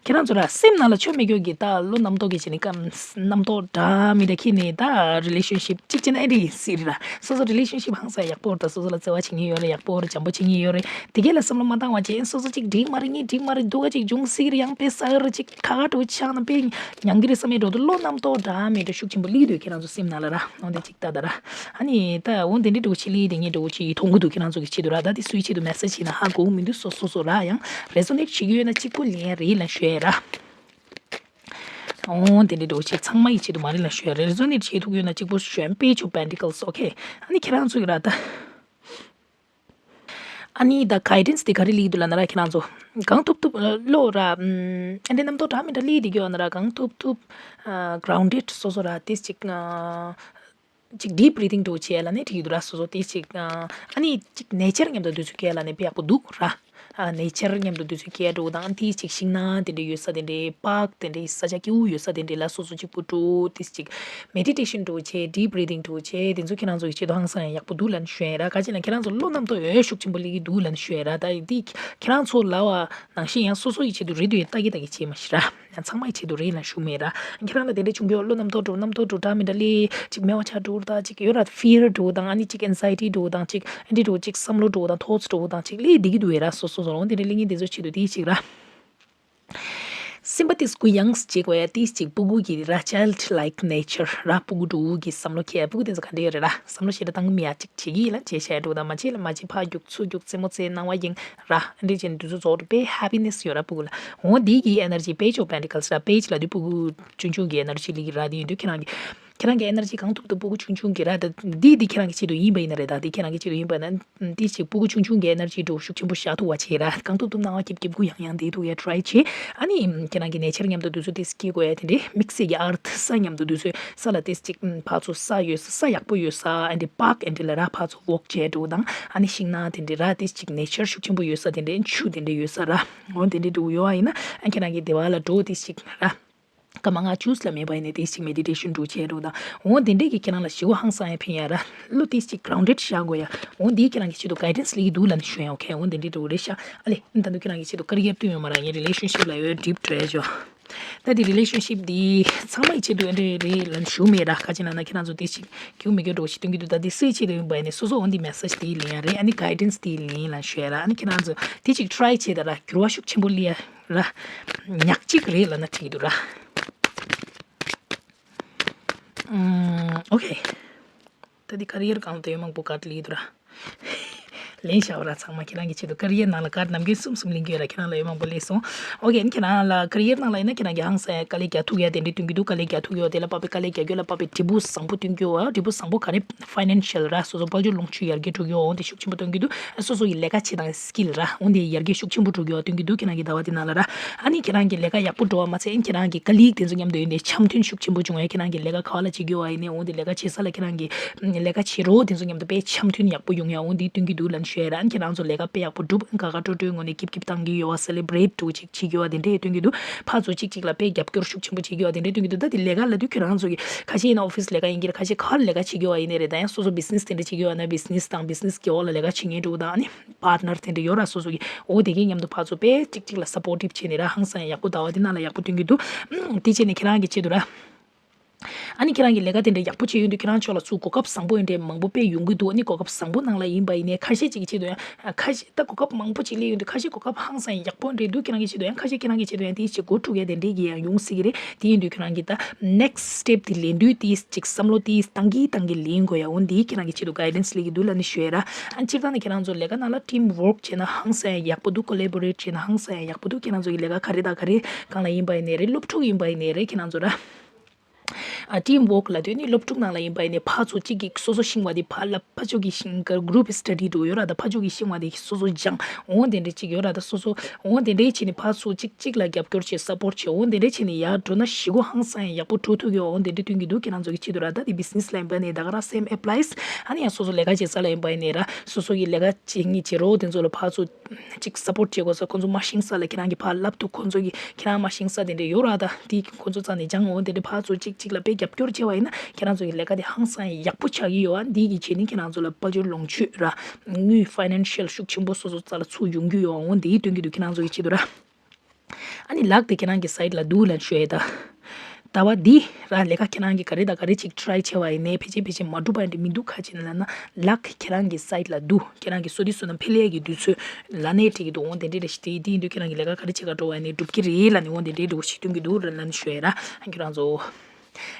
ཁྱེད་རང་ཚོ་ར་སེམས་ནང་ལ་ཆོ་མེད་མཁན་གྱི་ད་བློ་རྣམ་རྟོག་གི་བྱས་ནས་ཀམ་རྣམ་རྟོག་འདྲ་མི་འདྲ་འཁྱེར་ནས་ད་relationship་གཅིག་བྱས་ན་ཨེ་འདྲ་ཡིན་སྲིད་རེད་ར། སོ་སོ་relationship་ཧང་སང་ཡག་པོ་རེད། ད་སོ་སོ་ལ་བརྩེ་བ་བྱེད་མཁན་ཡོད་རེད། ཡག་པོ་རེད། བྱམས་པོ་བྱེད་མཁན་ཡོད་རེད། དེ་གས་ལ་བསམ་བློ་མ་བཏང་བ་བྱས་སོ་སོ་གཅིག་འགྲིག་མ་རེད། གཉིས་འགྲིག་མ་རེད། སྡུག་ག་ཅིག་འབྱུང་སྲིད་རེད། ཡང་དཔེ་ཟ་གི་རེད། ཅིག་ཁ་ཁ་འགྲོ་ཆགས་ན་དཔེ་མྱང་གི་རེད་བསམ་ཡས་འགྲོ་དུས་བློ་རྣམ་རྟོག་འདྲ་མི་འདྲ་ཤུགས་ཆེན་པོ་སླེབས་འདུག་ཁྱེད་རང་ཚོ་སེམས་ནང་ལ་ར། འོ་འདི་གཅིག་ད་ད་ར། ཨ་ནི་ད་འོ་འདི་འདྲའི་འགྲོ་ཆེད་ལི་དེ་ངས་འགྲོ་ཆེད་མཐོང་གི་འདུག་ཁྱེད་རང་ཚོ་གི་ཆེད་དུ་ར། ད་དེ་སུའི་ཆེད་དུ་message་ཡིན་ན་ཧ་གོ་གི་མི་འདུག་སོ་སོ་སོ་ར་ཡང་resonate་བྱེད་ཀྱི་ཡོད་ན་གཅིག་པོ་ལེན་རེད་ལབ་ཞུ་ཡ་ར། འོ་འདི་འདྲའི་འགྲོ་ཆེད་ཚང་མ་ཡི་ཆེད་དུ་མ་རེད་ལབ་ཞུ་ཡ་ར། resonate་བྱེད་ཐུབ་ཀྱི་ཡོད་ན་གཅིག་པོ་ཞོན་པེ་ཆུ་pentacles okay། ཨ་ནི་ཁྱེད་རང་ཚོ་གི་ར་ད། ཨ་ནི་ད་གའི་ཌེན་སི་དེ་ག་རེ་སླེབས་འདུག་ལབ་ན་ར། ཁྱེད་རང་ཚོ་གང་ཐུབ་ཐུབ་ཨ་བློ་ར་ཨམ་ཨ་འདྲ་རྣམ་རྟོག་འདྲ་མི་འདྲ་སླེབས་བསྡད་ཀྱི་ཡོད་ན་ར། གང་ཐུབ་ཐུབ་ཨ་གྷ་རའུན་ཌེཌ་སོ་སོ་ར་ཏིས་ཅིག་ཨ་ཅིག་ཌིབ་བྷི་རི་ཐིང་འདྲ་བོ་བྱས་ལབ་ན་འགྲིག་གི་འདུག་ར། སོ་སོ་ཏིས་ཅིག་ཨ་ཨ་ནི་ཅིག་ནེ་ཅར་མཉམ་དུ་དུས་ཚོད་བསྐྱལ་ལབ་ན་དཔེ་ཡག་པོ་འདུག་ར། ཨ་ནེ་ཅར་མཉམ་དུ་དུས་ཚོད་བསྐྱལ་འདྲ་བོ་དང་ཏིས་ཅིག་ཤིང་ནགས་དེ་འདྲ་ཡོད་ས་དེ་འདྲ། པཱརྐ་དེ་འདྲ་ས་ཆ་སྐྱིད་པོ་ཡོད་ས་དེ་འདྲ་ལ་སོ་སོ་གཅིག་པུ་འགྲོ། ཏིས་ཅིག་མེ་ཌི་ཊེ་ཤན་འདྲ་བོ་བྱས། ཌིབ་བྷི་རི་ཐིང་འདྲ་བོ་བྱས། དེ་ཚོ་ཁྱེད་རང་ཚོ་གི་ཆེད་དུ་ཧང་སང་ཡག་པོ་འདུག་ལབ་ནས་ཞུ་ཡ་ར། ག་ཅི་ན་ཁྱེད་རང་ཚོ་བློ་རྣམ་རྟོག་ཡོད་ཤུགས་ཆེན་པོ་སླེབས་ཀྱི་འདུག་ལབ་ནས་ཞུ་ཡ་ར། ད་འདི་ཁྱེད་རང་ཚོ་ལབ་པ་ནང་བཞིན་ཡང་སོ་སོ་ཡི་ཆེད་དུ་རེད་འདུག་ཡ་ལྟ་གི་ལྟ་གི་བྱས་མ་ཤི་ར། ཡང་ཚང་མ་ཡི་ཆེད་དུ་རེད་ལབ་ཞུ་མེད་ར། ཁྱེད་རང་ལ་དེ་འདྲ་བྱུང་གི་ཡོད། བློ་རྣམ་རྟོག་འདྲ་རྣམ་རྟོག་འདྲ་འདྲ་མི་འདྲ་ལས་ཅིག་མེད་པ་ཆགས་འགྲོ་དང་ཅིག་ཡོད་ར། ཕི་ཡར་འདྲ་བོ་དང་ཨ་ནི་ཅིག་ཨེན་ཛའི་ཊི་འདྲ་བོ་དང་ཅིག་ཨ་འདྲ་འདྲ་བོ་ཅིག་བསམ་བློ་འདྲ་བོ་དང་ཐོཊ་སི་འདྲ་བོ་དང་ཅིག་སླེབས་བསྡད་ཀྱི་འདུག་ཡ་ར། སོ་སོ་སོ་རང་དེ་འདྲ་སླེབས་མཁན་དེ་ཚོ་ཆེད་དུ་དེ་ཅིག་ར། སེམས་པ་དེ་སྐུ་ཡངས་བྱེད་དགོས་ཡ་དེ་ཅིག་སྤུ་གུ་གི་ར། ཅའི་ལྡི་ལའིཀ་ནེ་ཅར་ར། སྤུ་གུ་འདྲ་བོ་གི་བསམ་བློ་འཁྱེར་ཡ། སྤུ་གུ་དེ་ཚོ་ག་འདྲ་ཡོད་རེད་ར། བསམ་བློ་ཞེ་དྲག་བཏང་གི་མེད་ཡ། ཅིག་བྱེད་ཀྱི་ཡིན་ལ་བྱས་བཞག་འདྲ་བོ་དང་། མ་བྱེད་ལ་མ་བྱེད། ཕར་རྒྱུག་ཚུར་རྒྱུག་རྩེད་མོ་རྩེ་སྣང་བ་གཡེང་ར། འདི་བྱས་ནས་དུས་ཚོད་རྫོགས་འགྲོ། དཔེ་ཧེ་པི་ནེ་སི་ཡོད་ར་སྤུ་གུ་ལ། འོ་འདི་གི་ཨེ་ནར་ཇི་པེཇ་ཨོཕ་པེན་ཊི་ཀལ་སི་ར། པེཇ་ལབ་དུས་སྤུ་གུ་ཆུང་ཆུང་གི་ཨེ་ནར་ཇི་སླེབས་ཀྱི་ར། དེ་ཡིན་དུས་ཁྱེད་རང་གི་ཁྱེད་རང་གི་ཨེ་ནར་ཇི་གང་ཐུབ་ཐུབ་སྤུ་གུ་ཆུང་ཆུང་གི་ར། ད་འདི་འདི་ཁྱེད་རང་གི་ཆེད་དུ་ཡིན་པ་ཡིན་ན་རེད། ད་འདི་ཁྱེད་རང་གི་ཆེད་དུ་ཡིན་པ་ན་འདི་ཅིག་སྤུ་གུ་ཆུང་ཆུང་གི་ཨེ་ནར་ཇི་འདྲ་བོ་ཤུགས་ཆེན་པོ་བཞག་ཐུབ་པ་བྱེད་ར། གང་ཐུབ་ཐུབ་སྣང་བ་སྐྱིད་སྐྱིད་པོ་ཡང་ཡང་བསྡད་ཐུབ་ཡ་ཊི་རའི་བྱེད། ཨ་ནི་ཁྱེད་རང་གི་ནེ་ཅར་མཉམ་དུ་དུས་ཚོད་དེ་སྐྱེལ་དགོས་ཡ་དེ་འདྲའི་དམིགས་བསལ་གྱི་ཨར་ཐི་ས་མཉམ་དུ་དུས་ཚོད་ས་ལ་དེ་ཅིག་ཕར་ཚུར་ས་ཡོད་ས། ས་ཡག་པོ་ཡོད་ས། ཨ་འདྲའི་པཱརྐ་ཨ་འདྲ་ལ་ར་ཕར་ཚུར་ཝོག་བྱས་འདྲ་བོ་དང་། ཨ་ནི་ཤིང་ནགས་དེ་འདྲ་ར། དེ་ཅིག་ནེ་ཅར་ཤུགས་ཆེན་པོ་ཡོད་ས་དེ་འདྲའི་ཆུ་དེ་འདྲ་ཡོད་ས་ར། འོ་དེ་འདྲ་འདྲ་བོ་ཡོད་པ་ཡིན་ན་ཨ་ཁྱེད་རང་གི་སྡེ་བ་ལ་འགྲོ། དེ་ཅིག་ར། སྐར་མ་ལྔ་བཅུ་ཙམ་ལ་མེད་པ་ཡིན་ནའི་དེ་ཞིག་མེ་ཌི་ཊེ་ཤན་འདྲ་བོ་བྱས་འགྲོ་དང་། འོ་དེ་འདྲས་ཀྱིས་ཁྱེད་རང་ལ་ཞེ་པོ་ཧང་སང་ཡ་ཕན་ཡ་ར། བློ་དེ་ཞིག་གྷ་རའུན་ཌེཌ་བཞག་དགོས་ཡ། འོ་འདིས་ཁྱེད་རང་གི་ཆེད་དུ་གའི་ཌེན་སི་སླེབས་ཀྱི་འདུག་ལབ་ནས་ཞུ་ཡ། ཨོ་ཁེ། འོ་དེ་འདྲས་འདྲ་བོ་རེད་ཤག་ཨ་ལེ། ད་དུང་ཁྱེད་རང་གི་ཆེད་དུ་ཀེ་རི་ཡར་བཏོན་ཡོད་མ་ར། ངའི་རི་ལེ་ཤན་ཤིབ་ལ་ཡོད་ཌིབ་ཊི་རེད་ཅོ། ད་དེ་རི་ལེ་ཤན་ཤིབ་འདི་ཚང་མ་ཡི་ཆེད་དུ་ཨེ་འདྲས་རེད་ལབ་ནས་ཞུ་མེད་ར། ག་ཅི་ན་ན་ཁྱེད་རང་ཚོ་དེ་ཞིག་སྐྱིད་པོ་མི་སྐྱིད་འདྲ་བོ་ཞིག་སྟོན་གྱི་འདུག་ད་དེ་སུའི་ཆེད་དུ་ཡིན་པ་ཡིན་ནའི་སོ་སོ་འོ་འདི་མེ་སེ་ཇི་དེ་ལེན་ཡ་རེད། ཨ་ནི་གའི་ཌེན་སི་དེ་ལེན་ལབ་ཞུ་ཡ་ར། ཨ་ནི་ཁྱེད་རང་ཚོ་དེ་ཅིག་ཊི་རའི་བྱེད་ད་ར། འགྱུར་བ་ཤུགས་ཆེན་པོ་སླེབས་ཡ། ར། ཉག་གཅིག་རེད་ལབ་ན་འགྲིག་གི་འདུག་ར། ཨུམ། ཨོ་ཁེ། ད་འདི་ཀེ་རི་ཡར་སྒང་ལ་ད་ཡོད་མང་པོ་ཀར་ཌི་སླེབས་ཀྱི་འདུག་ར། ལེན་བཞག་པ་ར་ཚང་མ། ཁྱེད་རང་གི་ཆེད་དུ་ཀེ་རི་ཡར་ནང་ལ་ཀར་ཌི་ནམ་རྒྱུན་གསུམ་གསུམ་ལེན་གྱི་ཡོད་ར། ཁྱེད་རང་ལ་ཡོད་མང་པོ་སླེབས་སོང་། ཨོ་ཁེ། ཨ་ནི་ཁྱེད་རང་ལ་ཀེ་རི་ཡར་ནང་ལ་ཡིན་ན་ཁྱེད་རང་གི་ཧང་སང་དཀའ་ལས་རྒྱག་ཐུབ་ཡ་དེ་འདྲ་སྟོན་གྱི་འདུག་དཀའ་ལས་རྒྱག་ཐུབ་ཡ་དེ་ལ་དཔག་པའི་དཀའ་ལས་རྒྱག་རྒྱུ་ལ་དཔག་པའི་འབྲས་བུ་བཟང་པོ་སྟོན་གྱི་ཡོད། འབྲས་བུ་བཟང་པོ་ག་རེ། ཕའི་ནན་ཤལ་ར། སོ་སོ་དཔལ་འབྱོར་ལོངས་སྤྱོད་ཡར་རྒྱས་འགྲོ་གི་ཡོད། འོ་དེ་ཤུགས་ཆེན་པོ་གཏོང་གི་འདུག་སོ་སོ་ཡི་ལས་ཀ་བྱེད་སྟངས་སི་ཀིལ་ར། འོ་དེ་ཡར་རྒྱས་ཤུགས་ཆེན་པོ་འགྲོ་གི་ཡོད་སྟོན་གྱི་འདུག་ཁྱེད་རང་གི་ཟླ་བ་དེ་ནང་ལ་ར། ཨ་ནི་ཁྱེད་རང་གི་ལས་ཀ་ཡག་པོ་འགྲོ་བ་མ་ཚད་ཁྱེད་རང་གི་ཀ་ལིག་དེ་ཚོ་མཉམ་དུ་ཡོད་ནས་འཆམ་མཐུན་ཤུགས་ཆེན་པོ་བྱུང་བས། ཁྱེད་རང་གི་ལས་ཀ་ག་བ་ལ་བྱེད་ཀྱི་ཡོད་པ་ཡིན་ནའི་འོ་དེ་ལས་ཀ་བྱེད་ས་ལ་ཁྱེད་རང་གི་ལས་ཀ་བྱེད་རོགས་དེ་ཚོ་མཉམ་དུ་དཔེ་འཆམ་མཐུན་ཡག་པོ་ཡོང་ཡ་འོ་དེ་སྟོན་གྱི་འདུག་ལབ་ནས་ཞུ་ཡ་ར། ཨ་ནི་ཁྱེད་རང་ཚོ་ལས་ཀ་དཔེ་ཡག་པོ་སྒྲུབ། དགའ་དགའ་སྤྲོ་སྤྲོའི་ངང་ནས་སྐྱིད་སྐྱིད་བཏང་གི་ཡོད་པ། སེ་ལེ་བྷི་རེཊ་འདྲ་བོ་ཅིག་བྱེད་ཀྱི་ཡོད་པ་དེ་འདྲ་སྟོན་གྱི་འདུག་ཕར་ཚུར་གཅིག་གཅིག་ལ་དཔེ་རྒྱབ་སྐྱོར་ཤུགས་ཆེན་པོ་བྱེད་ཀྱི་ཡོད་པ་དེ་འདྲ་སྟོན་གྱི་འདུག་ད་དེ་ལས་ཀ་ལབ་དུས་ཁྱེད་རང་ཚོ་གི་ཁ་ཤས་ཡིན་ན་ཨོ་ཕི་སི་ལས་ཀ་ཡིན་གྱི་རེད། ཁ་ཤས་ག་བར་ལས་ཀ་བྱེད་ཀྱི་ཡོད་པ་ཡིན་ནའི་རེད། ད་ཡང་སོ་སོ་བི་ཛི་ནེ་སི་དེ་འདྲ་བྱེད་ཀྱི་ཡོད་པ་ན་བི་ཛི་ནེ་སི་དང་བི་ཛི་ནེ་སི་གི་འོག་ལ་ལས་ཀ་བྱེད་མཁན་འདྲ་བོ་དང་། ཨ་ནི་པར་ཊི་ནར་དེ་འདྲ་ཡོད་ར། སོ་སོ་གི་འོ་དེ་གའི་མཉམ་དུ་ཕར་ཚུར་དཔེ་གཅིག་གཅིག་ལ་སབ་པོར་ཊིབ་བྱས་ནས་ར། ཧང་སང་ཡག་པོ་ཟླ་བ་འདི་ནང་ལ་ཡག་པོ་སྟོན་གྱི་འདུག་ཨུམ། དེ་བྱས་ནས་ཁྱེད་རང་གི་ཆེད་དུ་ར། ཨ་ནི་ཁྱེད་རང་གི་ལས་ཀ་དེ་འདྲ་ཡག་པོ་བྱས་ཡོང་དུས་ཁྱེད་རང་ཕྱོགས་ལ་ཚུར་གོ་སྐབས་བཟང་པོ་འདྲ་མང་པོ་དཔེ་ཡོང་གི་འདུག་ཨ་ནི་གོ་སྐབས་བཟང་པོ་ནང་ལ་ཡིན་པ་ཡིན་ནའི་ཁ་ཤས་ཅིག་གི་ཆེད་དུ་ཡང་ཁ་ཤས་ད་གོ་སྐབས་མང་པོ་ཅིག་སླེབས་ཡོང་དུས་ཁ་ཤས་གོ་སྐབས་ཧང་སང་ཡག་པོ་འདྲ་འདུག་ཁྱེད་རང་གི་ཆེད་དུ་ཡང་ཁ་ཤས་ཁྱེད་རང་གི་ཆེད་དུ་ཡང་དེ་ཞིག་འགོ་འཁྲུག་ཡ་དེ་འདྲའི་གི་ཡང་ཡོང་སྲིད་ཀྱི་རེད། དེ་ཡིན་དུས་ཁྱེད་རང་གི་ད་ནེག་སི་སི་ཊེབ་དེ་ལེན་དུས་དེ་ཅིག་བསམ་བློ་དེ་བཏང་གིན་བཏང་གིན་ལེན་དགོས་ཡ། འོ་འདི་ཁྱེད་རང་གི་ཆེད་དུ་གའི་ཌེན་སི་སླེབས་ཀྱི་འདུག་ལབ་ནས་ཞུ་ཡ་ར། ཨ་སྤྱིར་བཏང་ནས་ཁྱེད་རང་ཚོ་ལས་ཀ་ནང་ལ་ཊིམ་ཝོག་བྱས་ན་ཧང་སང་ཡག་པོ་འདུག་ཀོ་ལེ་བོ་རེཊ་བྱས་ན་ཧང་སང་ཡག་པོ་འདུག་ཁྱེད་རང་ཚོ་གི་ལས་ཀ་ག་རེ་དང་ག་རེ་སྒང་ལ་ཡིན་པ་ཡིན་ནའི་རེད། སློབ་ཕྲུག་ཡིན་པ་ཡིན་ནའི་རེད། ཁྱེད་རང་ཚོ་ར། ཨ་ཊིམ་ཝོག་ལབ་དུས་ནི་སློབ་ཕྲུག་ནང་ལ་ཡིན་པ་ཡིན་ནའི་ཕར་ཚུར་གཅིག་གིས་སོ་སོ་ཤེས་པ་དེ་ཕར་ལབ། ཕར་ཕྱོགས་ཀྱི་ཤེས་ག་གུ་རུབ་སི་ཊ་ཌི་འདྲ་བོ་ཡོད་ར། ད་ཕར་ཕྱོགས་ཀྱི་ཤེས་པ་དེ་སོ་སོ་སྦྱང་། འོ་དེ་འདྲ་གཅིག་ཡོད་ར། ད་སོ་སོ་འོ་དེ་འདྲའི་བྱས་ནས་ཕར་ཚུར་གཅིག་གཅིག་ལ་རྒྱབ་སྐྱོར་བྱེད། སབ་པོར་བྱེད། འོ་དེ་འདྲ་བྱས་ནས་ཡར་འགྲོ་ན་ཞེ་པོ་ཧང་སང་ཡག་པོ་འགྲོ་ཐུབ་ཀྱི་ཡོད། འོ་དེ་འདྲ་སྟོན་གྱི་འདུག་ཁྱེད་རང་ཚོ་གི་ཆེད་དུ་ར། ད་དེ་བི་ཛི་ནེ་སི་ལ་ཡིན་པ་ནའི་ད་ག་རང་སེམ་ཨེ་པ་ལའི། ཨ་ནི་ཡང་སོ་སོ་ལས་ཀ་བྱེད་ས་ལ་ཡིན་པ་ནའི་ར། སོ་སོ་གི་ལས་ཀ་བྱེད་མཁན་བྱེད་རོགས་དེ་ཚོ་ལ་ཕར་ཚུར་ཅིག་སབ་པོར་བྱེད་དགོས་ས། ཁོང་ཚོ་མ་ཤེས་ས་ལ་ཁྱེད་རང་གིས་ཕར་ལབ་ཐུབ། ཁོང་ཚོ་གིས་ཁྱེད་རང་མ་ཤེས་ས་དེ་འདྲ་ཡོད་ར། ད་དེ་ཁོང་ཚོ་རྩ་ནས་སྦྱང་། འོ་དེ་འདྲ་ཕར་ཚུར་ཅིག་ཅིག་ལ་དཔེ་རྒྱབ་སྐྱོར་བྱས་པ་ཡིན་ན་ཁྱེད་རང་ཚོ་གི་ལས་ཀ་དེ་ཧང་སང་ཡག་པོ་ཆགས་ཀྱི་ཡོད། ཨ་འདི་གི་བྱས་ནས་ཁྱེད་རང་ཚོ་ལ་དཔལ་འབྱོར་ལོངས་སྤྱོད་ར། དངུལ་ཕའི་ནན་ཤལ་ཤུགས་ཆེན་པོ་སོ་སོ་རྩ་ལ་ཚུར་ཡོང་རྒྱུ་ཡོད། འོ་འདི་སྟོན་གྱི་འདུག་ཁྱེད་རང་ཚོ་གི་ཆེད་དུ་ར། ཨ་ནི་ལག་དེ་ཁྱེད་རང་གི་སའིཌ་ལ་འདུག་ལབ་ཞུ་ཡས་ད། ཟླ་བ་འདི་ར་ལས་ཀ་ཁྱེད་རང་གིས་ག་རེ་དང་ག་རེ་ཅིག་ཊི་རའི་བྱས་པ་ཡིན་ནའི་ཕལ་ཆེར་ཕལ་ཆེར་མ་འགྲུབ་པ་འདྲ་མི་འདུག་ག་ཅི་ལབ་ན་ལག་ཁྱེད་རང་གི་སའིཌ་ལ་འདུག་ཁྱེད་རང་གི་བསོད་བདེ་བསོད་ནམས་འཕེལ་ཡས་ཀྱི་དུས་ཚོད་ལབ་ནའི་འགྲིག་གི་འདུག་འོ་དེ་འདྲ་རེད་ཤག་དེ་དེ་ཡིན་དུས་ཁྱེད་རང་གིས་ལས་ཀ་ག་རེ་བྱེད་ག་འགྲོ་བ་ཡིན་ནའི་འགྲུབ་ཀྱི་རེད་ལབ་ནས་འོ་དེ་འདྲའི་འདྲ་བོ་ཞིག་སྟོན་གྱི་འདུག་ར་ལབ་ནས་ཞུ་ཡས་ར། ཁྱེད་རང་ཚོ་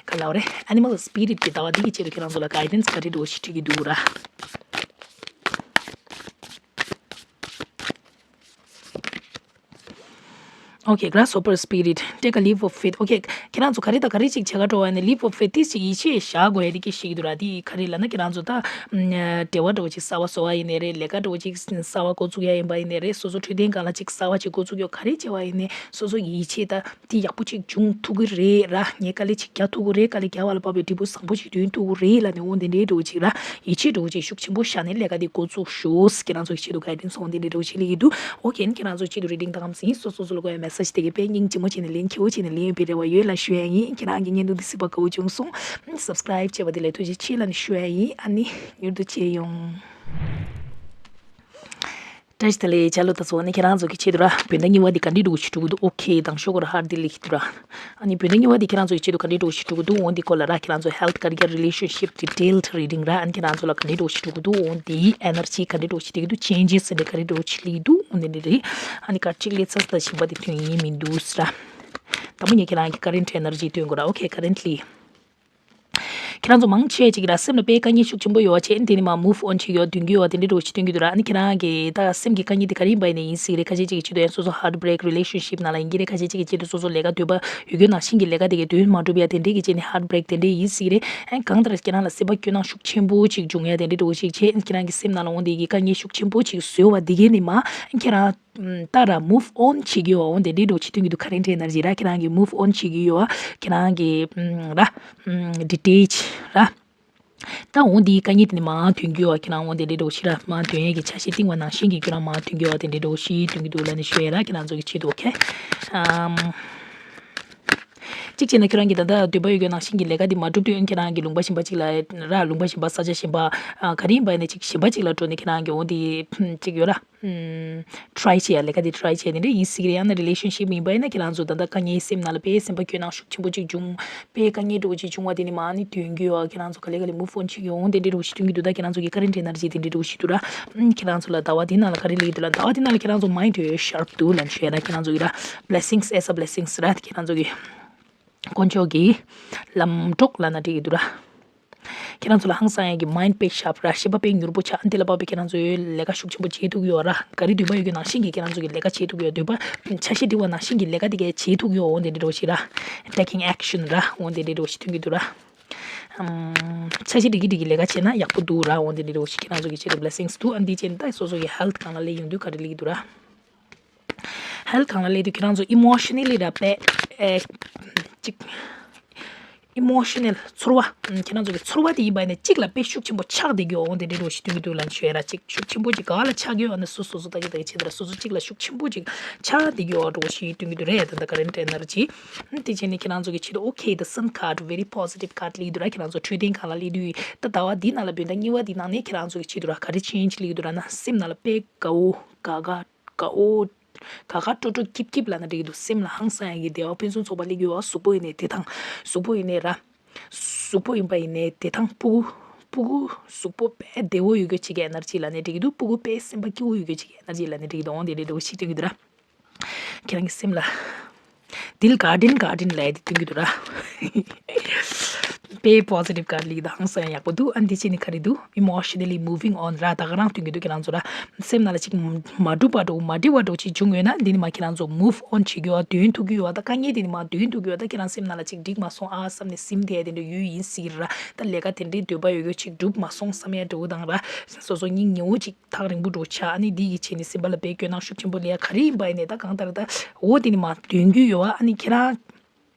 ག་ལབ་རེད། ཨེ་ནི་མལ་སི་པི་རི་ཊི་གི་ཟླ་བ་འདི་གི་ཆེད་དུ་ཁྱེད་རང་ཚོ་ལ་གའི་ཌེན་སི་ག་རེ་འདྲ་བོ་ཞིག་སྤྲད་ཀྱི་འདུག་ར། Okay, grasshopper spirit, take a leap of faith. Okay, ཁྱེད་རང་ཚོ་ག་རེ་དང་ག་རེ་ཅིག་བྱེད་ག་འགྲོ་བ་ཡིན་ན་leap of faith ཏིས་ཅིག་ཡིད་ཆེས་བཞག་དགོས་ཡ་དེ་སྐད་ཆ་བཤད་ཀྱི་འདུག་ར། དེ་ག་རེ་ལབ་ན་ཁྱེད་རང་ཚོ་ད་ཨམ་འབྲེལ་བ་འདྲ་བོ་ཅིག་གསར་པ་བཟོ་བ་ཡིན་ནའི་རེད། ལས་ཀ་འདྲ་བོ་ཅིག་གསར་པ་འགོ་བཙུགས་ཡ་ཡིན་པ་ཡིན་ནའི་རེད། སོ་སོ་འཕྲོད་བསྟེན་སྒང་ལ་ཅིག་གསར་པ་ཅིག་འགོ་བཙུགས་ཡ་ག་རེ་བྱས་པ་ཡིན་ནའི་སོ་སོ་ཡིད་ཆེས་ད་དེ་ཡག་པོ་ཅིག་འབྱུང་ཐུབ་ཀྱི་རེད་ར། ངས་དཀའ་ལས་ཅིག་རྒྱག་ཐུབ་ཀྱི་རེད། དཀའ་ལས་རྒྱག་པ་ལ་བབས་པའི་འབྲས་བུ་བཟང་པོ་ཅིག་ཐོན་ཐུབ་ཀྱི་རེད་ལབ་ནས་འོ་དེ་འདྲའི་འདྲ་བོ་ཅིག་ར། ཡིད་ཆེས་འདྲ་བོ་ཅིག་ཤུགས་ཆེན་པོ་བཞག་ནས་ལས་ཀ་དེ་འགོ་བཙུགས་ཤོག་ཁྱེད་རང་ཚོ་ཡིད་ཆེས་འདུག་guidance འོ་དེ་འདྲའི་འདྲ་བོ་ཅིག་སླེབས་ཀྱི་འདུག Okay, ཁྱེད་རང་ཚོ་ཆེད་དུ་reading དང་ཟིན། སོ་སོ་སོ་ལ་དགོས་ཡ་message དེ་གའི་དཔེ་སྙིང་རྗེ་མོ་བྱས་ནས་ལན་ཁྱེའུ་བྱས་ནས་ལན་ཡོད་པའི་རེ་བ་ཡོད་ལ་ཞུ་ཡ་ཡིན། ཁྱེད་རང་གི་བརྙན་ཐུང་འདི་གཟིགས་པ་དགའ་བོ་བྱུང་སོང་། Subscribe བྱས་པ་དེ་ལ་ཐུགས་རྗེ་ཆེ་ལབ་ནས་ཞུ་ཡ་ཡིན། ཨ་ནི་མྱུར་དུ་མཇལ་ཡོང་། བཀྲ་ཤིས་བདེ་ལེགས་ཆ་ལོ། ད་སོ་ནི་ཁྱེད་རང་ཚོ་གི་ཆེད་དུ་ར་བོད་ཟླ་གཉིས་པ་འདི་ག་འདྲའི་འདྲ་བོ་ཞིག་འགྲོ་གི་འདུག Okay, དང་ཤོག་གུ་ར་ཧར་འདི་ལེགས་ཀྱི་འདུག་ར། ཨ་ནི་བོད་ཟླ་གཉིས་པ་འདི་ཁྱེད་རང་ཚོ་གི་ཆེད་དུ་ག་འདྲའི་འདྲ་བོ་ཞིག་འགྲོ་གི་འདུག་འོ་འདི་སྐོར་ལ་ར་ཁྱེད་རང་ཚོ་health, career, relationship detailed reading ར། ཨ་ནི་ཁྱེད་རང་ཚོ་ལ་ག་འདྲའི་འདྲ་བོ་ཞིག་འགྲོ་གི་འདུག་འོ་འདི་energy ག་འདྲའི་འདྲ་བོ་ཞིག་སླེབས་ཀྱི་འདུག changes འདི་ག་འདྲའི་འདྲ་བོ་ཞིག་སླེབས་ཀྱི་འདུག་འོ་འདི་འདི་རེད། ཨ་ནི་ག་གཅིག་སླེབས་ཚར་ད་གཞན་པ་འདི་ཐོན་ཡིན་མི་འདུག་ཟེར་ར། དང་པོ་ངས་ཁྱེད་རང་གི་current energy སྟོན་དགོས་ར། Okay, currently ཁྱེད་རང་ཚོ་མང་ཆེ་ཅིག་ར་སེམས་ལ་དཔེ་དཀའ་ངལ་ཤུགས་ཆེན་པོ་ཡོད་པ་བྱས། དེ་ནི་མར་move on བྱེད་ཀྱི་ཡོད། འདོན་གྱི་ཡོད་པ་དེ་འདྲའི་འདྲ་བོ་ཞིག་སྟོན་གྱི་འདུག་ར། ཨ་ནི་ཁྱེད་རང་གི་ད་སེམས་ཀྱི་དཀའ་ངལ་དེ་ག་རེ་ཡིན་པ་ཡིན་ནའི་ཡིན་སྲིད་རེད། ཁ་ཤས་ཅིག་གི་ཆེད་དུ་ཡང་སོ་སོ་heartbreak relationship ནང་ལ་ཡིན་གྱི་རེད། ཁ་ཤས་ཅིག་གི་ཆེད་དུ་སོ་སོ་ལས་ཀ་འདོད་པ་ཡོད་རྒྱུ་ནང་བཞིན་གྱི་ལས་ཀ་དེ་གས་འདོན་མ་ཐུབ་ཡ་དེ་འདྲའི་གི་ཆེད་ནས་heartbreak དེ་འདྲའི་ཡིན་སྲིད་རེད། ཨ་ནི་གང་ལྟར་ཁྱེད་རང་ལ་སེམས་པ་སྐྱོ་སྣང་ཤུགས་ཆེན་པོ་ཅིག་འབྱུང་ཡ་དེ་འདྲའི་འདྲ་བོ་ཞིག་བྱས། ཁྱེད་རང་གི་སེམས་ནང་ལ་འོང་དེ་གི་དཀའ་ངལ་ཤུགས་ཆེན་པོ་ཅིག་བཟོས་པ་དེ་གས་ནི་མ་ཁྱེད་རང་ད་ར་move on བྱེད་ཀྱི་ཡོད། འོ་དེ་འདྲའི་འདྲ་བོ་ཞིག་སྟོན་གྱི་འདུག current energy ར། ཁྱེད་རང་གིས་move on བྱེད་ཀྱི་ཡོད། ཁྱེད་རང་གིས་ཨམ་ར་ཨམ་detach ར། ད་འོ་འདིའི་དཀའ་ངལ་དེ་ནི་མར་ཐོན་གྱི་ཡོད། ཁྱེད་རང་འོ་དེ་འདྲའི་འདྲ་བོ་ཞིག་ར་མར་ཐོན་ཡས་ཀྱི་ཆ་ཤས་བཏིང་བ་ནང་བཞིན་གྱི་ཁྱེད་རང་མར་ཐོན་གྱི་ཡོད། དེ་འདྲའི་འདྲ་བོ་ཞིག་སྟོན་གྱི་འདུག་ལབ་ནས་ཞུ་ཡས་ར། ཁྱེད་རང་ཚོ་གི་ཆེད་དུ། Okay ཨམ། གཅིག་བྱས་ན་ཁྱེད་རང་གིས་ད་ལྟ་འདོད་པ་ཡོད་རྒྱུ་ནང་བཞིན་གྱི་ལས་ཀ་འདི་མ་འགྲུབ་དུས་ཁྱེད་རང་གིས་ལུང་པ་གཞན་པ་ཅིག་ལ་ར། ལུང་པ་གཞན་པ་ས་ཆ་གཞན་པ་ཨ་ག་རེ་ཡིན་པ་ཡིན་ནའི་ཅིག་གཞན་པ་ཅིག་ལ་འགྲོ་ནས་ཁྱེད་རང་གིས་འོ་འདི་ཅིག་ཡོད་ར། ཨམ། try བྱེད་ཡ་ལས་ཀ་འདི་try བྱེད་ཡ་དེ་འདྲ་ཡིན་སྲིད་ཀྱི་རེད། ཡང་ན་relationship ཡིན་པ་ཡིན་ན་ཁྱེད་རང་ཚོ་ད་ལྟ་དཀའ་ངལ་སེམས་ནང་ལ་དཔེ་སེམས་པ་སྐྱོ་སྣང་ཤུགས་ཆེན་པོ་ཅིག་བྱུང་། དཔེ་དཀའ་ངལ་འདྲ་བོ་ཅིག་བྱུང་བ་དེ་ནི་མར་ནི་འདོན་གྱི་ཡོད། ཁྱེད་རང་ཚོ་ག་ལེ་ག་ལེ་move on བྱེད་ཀྱི་ཡོད། འོ་དེ་འདྲ་འདྲ་བོ་ཞིག་སྟོན་གྱི་འདུག་ད་ཁྱེད་རང་ཚོ་གི་current energy དེ་འདྲ་འདྲ་བོ་ཞིག་འདུག་ར། ཨམ། ཁྱེད་རང་ཚོ་ལ་ཟླ་བ་འདི་ནང་ལ་ག་རེ་སླེབས་ཀྱི་འདུག་ལབ། ཟླ་བ་འདི་ནང་ལ་ཁྱེད་རང་ཚོ་mind sharp འདུག་ལབ་ཞུ་ཡ་ར། ཁྱེད་རང་ཚོ་གི་ར་blessings as a blessings ར། ཁྱེད་རང་ཚོ་གི་དཀོན་མཆོག་གི་ལམ་གྲོགས་ལབ་ན་འགྲིག་གི་འདུག་ར། ཁྱེད་རང་ཚོ་ལ་ཧང་སང་ཡ་གི་mind དཔེ་sharp ར། ཤེས་པ་དཔེ་མྱུར་པོ་ཆགས། འདི་ལ་བབས་པའི་ཁྱེད་རང་ཚོས་ལས་ཀ་ཤུགས་ཆེན་པོ་བྱེད་ཐུབ་ཀྱི་ཡོད་ར། ག་རེ་འདོད་པ་ཡོད་རྒྱུ་ནང་བཞིན་གྱི་ཁྱེད་རང་ཚོ་གི་ལས་ཀ་བྱེད་ཐུབ་ཀྱི་ཡོད། འདོད་པ་ཆ་ཤས་འགྲིག་པ་ནང་བཞིན་གྱི་ལས་ཀ་དེ་གས་བྱེད་ཐུབ་ཀྱི་ཡོད། འོ་དེ་འདྲ་འདྲ་བོ་ཞིག་ར། taking action ར། འོ་དེ་འདྲ་འདྲ་བོ་ཞིག་ཐོན་གྱི་འདུག་ར། ཨམ། ཆ་ཤས་འགྲིག་གི་འགྲིག་གི་ལས་ཀ་བྱས་ན་ཡག་པོ་འདུག་ར། འོ་དེ་འདྲ་འདྲ་བོ་ཞིག་ཁྱེད་རང་ཚོ་གི་ཆེད་དུ་blessings འདུག་ཨ་འདི་བྱས་ནས་ད་སོ་སོ་གི་health སྒང་ལ་སླེབས་ཡོང་དུས་ག་རེ་སླེབས་ཀྱི་འདུག་ར། health སྒང་ལ་སླེབས་དུས་ཁྱེད་རང་ཚོ་emotionally ར་དཔེ་ཨེ་ཅིག emotional ཚོར་བ། ཨམ། ཁྱེད་རང་ཚོ་གི་ཚོར་བ་དེ་ཡིན་པ་ཡིན་ན་གཅིག་ལ་དཔེ་ཤུགས་ཆེན་པོ་ཆགས་བསྡད་ཀྱི་ཡོད། འོ་དེ་འདྲ་འདྲ་བོ་ཞིག་སྟོན་གྱི་འདུག་ལབ་ནས་ཞུ་ཡ་ར། གཅིག་ཤུགས་ཆེན་པོ་ཅིག་ག་ལ་ཆགས་ཀྱི་ཡོད་ཨ་ན་སོ་སོ་སོ་ད་གི་ད་གི་བྱེད་ད་ར་སོ་སོ་གཅིག་ལ་ཤུགས་ཆེན་པོ་ཅིག་ཆགས་བསྡད་ཀྱི་ཡོད་འདྲ་བོ་ཞིག་སྟོན་གྱི་འདུག་རེད། ད་ད་current energy དེ་བྱས་ནས་ཁྱེད་རང་ཚོ་གི་ཆེད་དུ། Okay, the sun card, very positive card སླེབས་ཀྱི་འདུག་ར། ཁྱེད་རང་ཚོ་འཕྲོད་བསྟེན་སྒང་ལ་སླེབས་དུས་ད་ཟླ་བ་འདི་ནང་ལ་བོད་ཟླ་གཉིས་པ་འདི་ནང་ནས་ཁྱེད་རང་ཚོ་གི་ཆེད་དུ་ར་ག་རེ་change སླེབས་ཀྱི་འདུག་ར་ན་སེམས་ནང་ལ་དཔེ་དགའ་བོ་དགའ་དགའ་དགའ་བོ། དགའ་དགའ་སྤྲོ་སྤྲོ་སྐྱིད་སྐྱིད་ལབ་ན་འགྲིག་གི་འདུག་སེམས་ལ་ཧང་སང་ཡག་གི་བདེ་བ་ཕུན་སུམ་ཚོགས་པ་སླེབས་ཀྱི་ཡོད། གཟུགས་པོ་ཡིན་ནའི་བདེ་ཐང་། གཟུགས་པོ་ཡིན་ནའི་ར། གཟུགས་པོ་ཡིན་པ་ཡིན་ནའི་བདེ་ཐང་། སྤུ་གུ་སྤུ་གུ་གཟུགས་པོ་དཔེ་བདེ་བོ་ཡོད་རྒྱུ་ཅིག་གི་energy ལབ་ན་འགྲིག་གི་འདུག་སྤུ་གུ་དཔེ་སེམས་པ་སྐྱིད་པོ་ཡོད་རྒྱུ་ཅིག་གི་energy ལབ་ན་འགྲིག་གི་འདུག་འོ་དེ་འདྲ་འདྲ་བོ་ཞིག་སྟོན་གྱི་འདུག་ར། ཁྱེད་རང་གི་སེམས་ལ། འདི་ལ་garden garden ལབ་ཡ་དེ་སྟོན་གྱི་འདུག་ར། དཔེ་positive card སླེབས་ཀྱི་འདུག་ཧང་སང་ཡག་པོ་འདུག་ཨ་འདི་བྱས་ནས་ག་རེ་འདུག emotionally moving on ར། ད་ག་རང་སྟོན་གྱི་འདུག་ཁྱེད་རང་ཚོ་ར། སེམས་ནང་ལ་ཅིག་མ་འགྲུབ་པ་འདྲ་བོ་མ་འགྲིག་པ་འདྲ་བོ་ཅིག་བྱུང་ཡོད་ན་འདི་ནི་མ་ཁྱེད་རང་ཚོ་move on བྱེད་རྒྱུ་ཡོད། འདོན་ཐུབ་ཀྱི་ཡོད། ད་དཀའ་ངལ་དེ་ནི་མ་འདོན་ཐུབ་ཀྱི་ཡོད། ད་ཁྱེད་རང་སེམས་ནང་ལ་ཅིག་འགྲིག་མ་སོང་ཨ་བསམ་ནས་ཟིན་བསྡད་དེ་འདྲ་ཡོད་ཡིན་སྲིད་ར། ད་ལས་ཀ་དེ་འདྲའི་འདོད་པ་ཡོད་ཡོད་ཅིག་འགྲུབ་མ་སོང་བསམ་ཡ་འདྲ་བོ་དང་ར། སོ་སོ་སྙིང་ཉེ་བོ་ཅིག་ཐག་རིང་པོ་འདྲ་བོ་ཆགས། ཨ་ནི་འདི་ཡི་བྱས་ནས་སེམས་པ་ལ་དཔེ་སྐྱོ་སྣང་ཤུགས་ཆེན་པོ་སླེབས་ཡ་ག་རེ་ཡིན་པ་ཡིན་ནས་ད་གང་ལྟར་ད་འོ་དེ་ནི་མ་འདོན་རྒྱུ་ཡོད་ཨ་ནི་ཁྱེད་རང་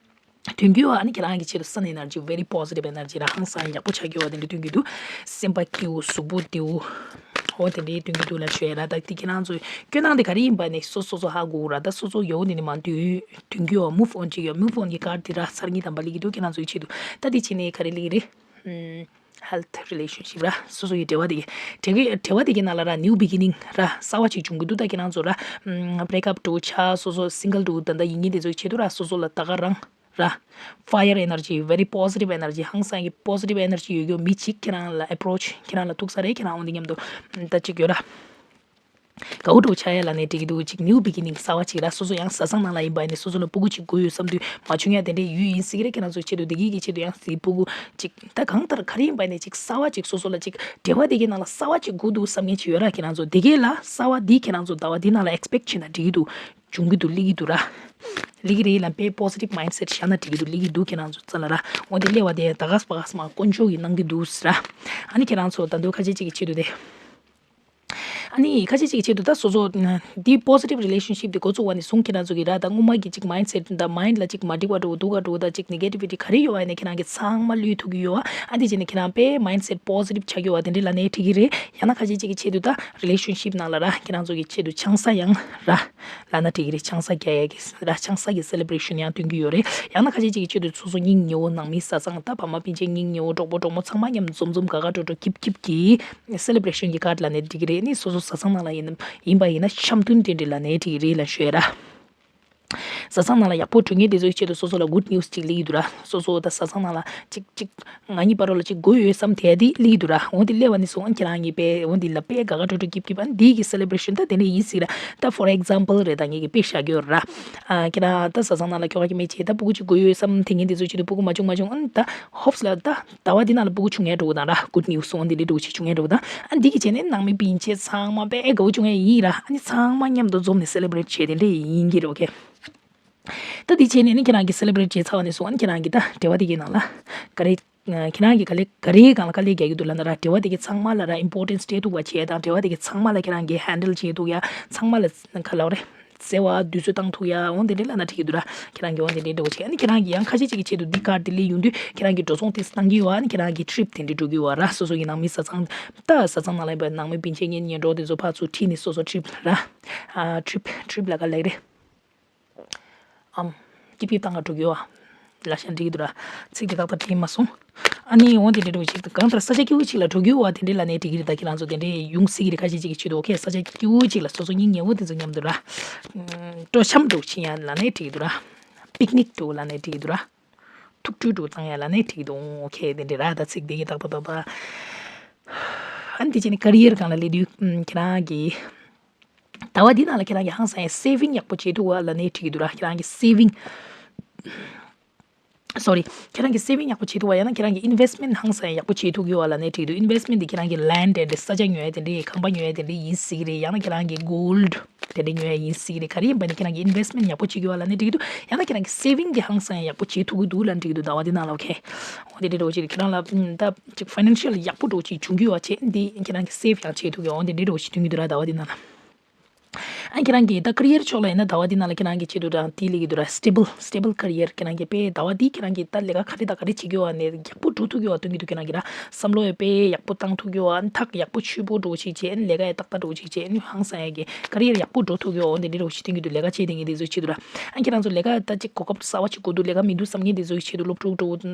དོན་རྒྱུ་ཨ་ནི་ཁྱེད་རང་གི་ཆེད་དུ་sun energy, very positive energy ར། ཧང་སང་ཡག་པོ་ཆགས་ཀྱི་ཡོད་པ་དེ་འདྲ་སྟོན་གྱི་འདུག་སེམས་པ་སྐྱིད་པོ་གཟུགས་པོ་བདེ་པོ། འོ་དེ་འདྲའི་སྟོན་གྱི་འདུག་ལབ་ཞུ་ཡ་ར། ད་དེ་ཁྱེད་རང་ཚོའི་སྐྱོ་སྣང་དེ་ག་རེ་ཡིན་པ་ནི་སོ་སོ་སོ་ཧ་གོ་ར། ད་སོ་སོ་ཡོད་དེ་ནི་མ་འདོན་འདོན་གྱི་ཡོད། move on བྱེད་ཀྱི་ཡོད། move on གྱི་card དེ་ར་གསར་རྙིང་དམ་པ་སླེབས་ཀྱི་འདུག་ཁྱེད་རང་ཚོའི་ཆེད་དུ། ད་དེ་བྱས་ནས་ག་རེ་སླེབས་ཀྱི་རེད། ཨམ། health, relationship ར། སོ་སོ་ཡི་འབྲེལ་བ་དེ་གི་འབྲེལ་གི་འབྲེལ་བ་དེ་གི་ནང་ལ་ར་new beginning ར་གསར་བ་ཅིག་འབྱུང་གི་འདུག་ད་ཁྱེད་རང་ཚོ་ར་break up འདྲ་བོ་ཆགས། སོ་སོ་single འདྲ་བོ་ད་ལྟ་ཡིན་མཁན་དེ་ཚོ་ཡི་ཆེད་དུ་ར་སོ་སོ་ལ་ད་ག་རང་ར་fire energy, very positive energy ཧང་སང་གི་positive energy ཡོད་རྒྱུ་མི་གཅིག་ཁྱེད་རང་ལ་approach ཁྱེད་རང་ལ་ཐུག་ས་རེད། ཁྱེད་རང་འོ་འདི་མཉམ་དུ་ད་ཅིག་ཡོད་ར། དགའ་བོ་འདྲ་བོ་ཆགས་ཡ་ལབ་ནའི་འགྲིག་གི་འདུག་ཅིག་new beginning གསར་བ་ཅིག་ར། སོ་སོ་ཡང་བཟའ་ཚང་ནང་ལ་ཡིན་པ་ཡིན་ནའི་སོ་སོ་ལ་སྤུ་གུ་ཅིག་དགོས་ཡོད་བསམ་དུས་མ་བྱུང་ཡ་དེ་འདྲས་ཡོད་ཡིན་སྲིད་ཀྱི་རེད། ཁྱེད་རང་ཚོའི་ཆེད་དུ་བདེ་སྐྱིད་ཀྱི་ཆེད་དུ་ཡང་སྲིད་སྤུ་གུ་ཅིག་ད་གང་ལྟར་ག་རེ་ཡིན་པ་ཡིན་ནའི་ཅིག་གསར་བ་ཅིག་སོ་སོ་ལ་ཅིག་འབྲེལ་བ་དེ་གའི་ནང་ལ་གསར་བ་ཅིག་དགོས་འདུག་བསམ་མཁན་ཅིག་ཡོད་ར། ཁྱེད་རང་ཚོ་དེ་གའི་ལ་གསར་བ་འདི་ཁྱེད་རང་ཚོ་ཟླ་བ་འདི་ནང་ལ་expect བྱས་ན་འགྲིག་གི་འདུག་འབྱུང་གི་འདུག་སླེབས་ཀྱི་འདུག་ར། སླེབས་ཀྱི་རེད་ལ་དཔེ་positive mindset་བཞག་ན་འགྲིག་གི་འདུག་སླེབས་ཀྱི་འདུག་ཁྱེད་རང་ཚོ་རྩ་ལ་ར། འོ་དེ་སླེབས་པ་དེ་ད་ག་སེ་ད་ག་སེ་མར་དཀོན་མཆོག་གིས་གནང་གི་འདུག་ར། ཨ་ནི་ཁྱེད་རང་ཚོ་ད་དུང་ཁ་ཤས་ཅིག་གི་ཆེད་དུ་དེ། ཨ་ནི་ཁ་ཤས་ཅིག་གི་ཆེད་དུ་ད་སོ་སོ་འདི་positive relationship་དེ་འགོ་བཙུགས་པ་ནས་བཟུང་ཁྱེད་རང་ཚོ་གི་ར་ད་སྔོན་མ་གི་ཅིག་mindset་དང་mind་ལ་ཅིག་མ་འགྲིག་པ་འགྲོ་སྡུག་ག་འགྲོ་ད་ཅིག་negativity་ག་རེ་ཡོད་པ་ཡིན་ན་ཁྱེད་རང་གི་ཚང་མ་བསླུས་ཐུབ་ཀྱི་ཡོད་ཨ། ཨ་འདི་བྱས་ནས་ཁྱེད་རང་དཔེ་mindset positive་ཆགས་ཀྱི་ཡོད་ཨ་དེ་འདྲ་ལབ་ནའི་འགྲིག་གི་རེད། ཡང་ན་ཁ་ཤས་ཅིག་གི་ཆེད་དུ་ད་relationship་ནང་ལ་ར་ཁྱེད་རང་ཚོ་གི་ཆེད་དུ་ཆང་ས་ཡང་ར་ལབ་ན་འགྲིག་གི་རེད། ཆང་ས་རྒྱག་ཡ་གི་ར་ཆང་ས་གི་celebration་ཡང་སྟོན་གྱི་ཡོད་རེད། ཡང་ན་ཁ་ཤས་ཅིག་གི་ཆེད་དུ་སོ་སོ་སྙིང་ཉེ་བོ་ནང་མི་བཟའ་ཚང་ད་ཕ་མ་སྤུན་མཆེད་སྙིང་ཉེ་བོ་གྲོགས་པོ་གྲོགས་མོ་ཚང་མ་མཉམ་འཛོམས་འཛོམས་དགའ་དགའ་སྤྲོ་སྤྲོ་སྐྱིད་སྐྱིད་ཀྱི་celebration་གྱི་card་ལབ་ནའི་འགྲིག་གི་རེད། ནི་སོ་སོ་བཟའ་ཚང་ནང་ལ་ཡིན་ཡིན་པ་ཡིན་ན་འཆམ་མཐུན་འདྲེ་འདྲེ་ལབ་ནའི་འགྲིག་གི་རེད་ལབ་ཞུ་ཡ་ར། བཟའ་ཚང་ནང་ལ་ཡག་པོ་འགྲོ་མཁན་དེ་ཚོའི་ཆེད་དུ་སོ་སོ་ལ་good news་ཅིག་སླེབས་ཀྱི་འདུག་ར། སོ་སོ་ད་བཟའ་ཚང་ནང་ལ་ཅིག་ཅིག་ང་གཉིས་བར་ལ་ཅིག་དགོས་ཡོད་བསམ་དེ་དེ་སླེབས་ཀྱི་འདུག་ར། འོ་དེ་སླེབས་པ་ནས་བཟུང་ཨ་ཁྱེད་རང་གིས་དཔེ་འོ་དེ་ལ་དཔེ་དགའ་དགའ་སྤྲོ་སྤྲོ་སྐྱིད་སྐྱིད་ཨ་འདི་གི་celebration་ད་དེ་འདྲ་ཡིན་སྲིད་ར། ད་for example་རེད་ད་ངེད་ཀྱིས་དཔེ་བཞག་གི་ཡོད་ར། ཨ་ཁྱེད་རང་ད་བཟའ་ཚང་ནང་ལ་ཁྱོ་ག་གི་མེ་ཆེ་ད་སྤུ་གུ་ཅིག་དགོས་ཡོད་བསམ་དེ་ངེད་དེ་ཚོའི་ཆེད་དུ་སྤུ་གུ་མ་བྱུང་མ་བྱུང་ཨ་ད་hopes་ལ་ད། ཟླ་བ་འདི་ནང་ལ་སྤུ་གུ་ཆུང་ངེ་འགྲོ་གི་དང་ར། good news་འོ་འདི་འདྲའི་འགྲོ་ཆེ་ཆུང་ངེ་འགྲོ་གི་དང་། ཨ་འདི་གི་བྱས་ནས་ནང་མི་སྤུན་མཆེད་ཚང་མ་དཔེ་དགའ་བོ་ཆུང་ངེ་ཡིན་ར། ཨ་ནི་ཚང་མ་མཉམ་དུ་འཛོམས་ནས་celebrate་བྱས་དེ་འདྲ་ཡིན་གྱི་རེད། ཨོ་ཁེ། ད་འདི་བྱས་ནས་ནི་ཁྱེད་རང་གི་celebrate་བྱས་ཚར་བ་ནས་བཟུང་ཨ་ནི་ཁྱེད་རང་གི་ད་འབྲེལ་བ་དེ་གི་ནང་ལ་ག་རེ། ཁྱེད་རང་གི་ག་ལེ་ག་རེའི་སྒང་ལ་དཀའ་ལས་རྒྱག་གི་འདུག་ལབ་ན་ར། འབྲེལ་བ་དེ་གི་ཚང་མ་ལ་ར་importance་སྤྲད་ཐུབ་པ་བྱས་དང་འབྲེལ་བ་དེ་གི་ཚང་མ་ལ་ཁྱེད་རང་གི་handle་བྱེད་ཐུབ་ཡ་ཚང་མ་ལ་ག་ལབ་རེད། བརྩེ་བ་དུས་ཚོད་བཏང་ཐུབ་ཡ་འོ་དེ་འདྲ་ལབ་ན་འགྲིག་གི་འདུག་ར། ཁྱེད་རང་གི་འོ་དེ་འདྲ་འདྲ་བོ་བྱེད་ཨ་ནི་ཁྱེད་རང་གི་ཡང་ཁ་ཤས་ཅིག་གི་ཆེད་དུ་འདི་card་དེ་སླེབས་ཡོང་དུས་ཁྱེད་རང་གི་འགྲོ་སོང་དེ་བཏང་གི་ཡོད་ཨ་ནི་ཁྱེད་རང་གི་trip་དེ་འདྲ་འགྲོ་གི་ཡོད་ར། སོ་སོ་གི་ནང་མི་བཟའ་ཚང་ད་བཟའ་ཚང་ནང་ལ་ཡིན་པ་ནང་མི་སྤུན་མཆེད་གཉེན་ཉེ་འགྲོ་དེ་ཚོ་ཕར་ཚུར་ཁྲིད་ནས་སོ་སོ་trip་ར། ཨ་trip trip་ལ་ག་ལབ་རེད། ཨམ། སྐྱིད་པོ་བཏང་ག་འགྲོ་གི་ཡོད་ཨ། ལབ་ཤ་འགྲིག་གི་འདུག་ར། ཚིག་དེ་ཏག་ཏག་དྲན་མ་སོང་། ཨ་ནི་འོ་དེ་འདྲ་འགྲོ་ཅིག་གང་ལྟར་ས་ཆ་སྐྱིད་པོ་ཅིག་ལ་འགྲོ་གི་ཡོད་ཨ་དེ་འདྲ་ལབ་ནའི་འགྲིག་གི་རེད། ད་ཁྱེད་རང་ཚོ་དེ་འདྲ་ཡོང་སྲིད་ཀྱི་རེད། ཁ་ཤས་ཅིག་གི་ཆེད་དུ་ཨོ་ཁེ་ས་ཆ་སྐྱིད་པོ་ཅིག་ལ་སོ་སོ་སྙིང་ཉེ་བོ་དེ་ཚོ་མཉམ་དུ་ར། སྤྲོ་འཆམ་འགྲོ་ཕྱིན་ཡ་ལབ་ནའི་འགྲིག་གི་འདུག་ར། picnic་འགྲོ་ལབ་ནའི་འགྲིག་གི་འདུག་ར། ཐུག་འཕྲད་འགྲོ་བཏང་ཡ་ལབ་ནའི་འགྲིག་གི་འདུག་ཨོ་ཁེ་དེ་འདྲ་ར། ད་ཚིག་དེ་གི་ཏག་ཏག་ཏག་ཏག་ཨ་ནི་དེ་བྱས་ནས་career་སྒང་ལ་སླེབས་དུས་ཁྱེད་རང་གི་ཟླ་བ་འདི་ནང་ལ་ཁྱེད་རང་གིས་ཧང་སང་ཡ་saving་ཡག་པོ་བྱེད་ཐུབ་པ་ལབ་ནའི་འགྲིག་གི་འདུག་ར། ཁྱེད་རང་གིས་saving། sorry། ཁྱེད་རང་གིས་saving་ཡག་པོ་བྱེད་ཐུབ་པ་ཡང་ན་ཁྱེད་རང་གིས་investment་ཧང་སང་ཡ་ཡག་པོ་བྱེད་ཐུབ་ཀྱི་ཡོད་པ་ལབ་ནའི་འགྲིག་གི་འདུག investment་འདི་ཁྱེད་རང་གིས་land་དེ་འདྲ་ས་ཆ་ཉོ་ཡ་དེ་འདྲ་ཁང་པ་ཉོ་ཡ་དེ་འདྲ་ཡིན་སྲིད་ཀྱི་རེད། ཡང་ན་ཁྱེད་རང་གིས་gold་དེ་འདྲ་ཉོ་ཡ་ཡིན་སྲིད་ཀྱི་རེད། ག་རེ་ཡིན་པ་ནི་ཁྱེད་རང་གིས་investment་ཡག་པོ་བྱེད་ཀྱི་ཡོད་པ་ལབ་ནའི་འགྲིག་གི་འདུག་ཡང་ན་ཁྱེད་རང་གིས་saving་འདི་ཧང་སང་ཡ་ཡག་པོ་བྱེད་ཐུབ་ཀྱི་འདུག་ལབ་འགྲིག་གི་འདུག་ཟླ་བ་འདི་ནང་ལ་ཨོ་ཁེ། འོ་དེ་འདྲ་འདྲ་བོ་ཅིག་ཁྱེད་རང་ལ་ད་ཅིག་financial་ཡག་པོ་འདྲ་བོ་ཅིག་བྱུང་གི་ཡོད་པ་བྱས་འདི་ཁྱེད་རང་གིས་save་ཡང་བྱེད་ཐུབ་ཀྱི་འོ་དེ་འདྲ་འདྲ་བོ་ཞིག་སྟོན་གྱི་འདུག་ར་ཟླ་བ་འདི་ནང་ལ། ཨ་ཁྱེད་རང་གིས་ད་career་ཕྱོགས་ལ་ཡིན་ན་ཟླ་བ་འདི་ནང་ལ་ཁྱེད་རང་གི་ཆེད་དུ་རང་དེ་སླེབས་ཀྱི་འདུག་ར། stable stable career་ཁྱེད་རང་གིས་དཔེ་ཟླ་བ་འདི་ཁྱེད་རང་གིས་ད་ལས་ཀ་ག་རེ་དང་ག་རེ་བྱེད་ཀྱི་ཡོད་པ་ནས་ཡག་པོ་འགྲོ་ཐུབ་ཀྱི་ཡོད་པ་སྟོན་གྱི་འདུག་ཁྱེད་རང་གིས་ར་བསམ་བློ་ཡོད་དཔེ་ཡག་པོ་བཏང་ཐུབ་ཀྱི་ཡོད་པ་ཐག་ཡག་པོ་ཆོད་པོ་འདྲ་བོ་ཅིག་བྱས་ལས་ཀ་ཡང་ཏག་ཏག་འདྲ་བོ་ཅིག་བྱས་ནི་ཧང་སང་ཡ་གི་career་ཡག་པོ་འགྲོ་ཐུབ་ཀྱི་ཡོད་པ་འདི་འདྲ་འདྲ་བོ་ཞིག་སྟོན་གྱི་འདུག་ལས་ཀ་བྱེད་བསྡད་མཁན་དེ་ཚོའི་ཆེད་དུ་ར། ཨ་ཁྱེད་རང་ཚོ་ལས་ཀ་ད་ཅིག་གོ་སྐབས་གསར་པ་ཅིག་དགོས་འདུག་ལས་ཀ་མི་འདུག་བསམ་མཁན་དེ་ཚོའི་ཆེད་དུ་སློབ་ཕྲུག་འདྲ་བོ་ད་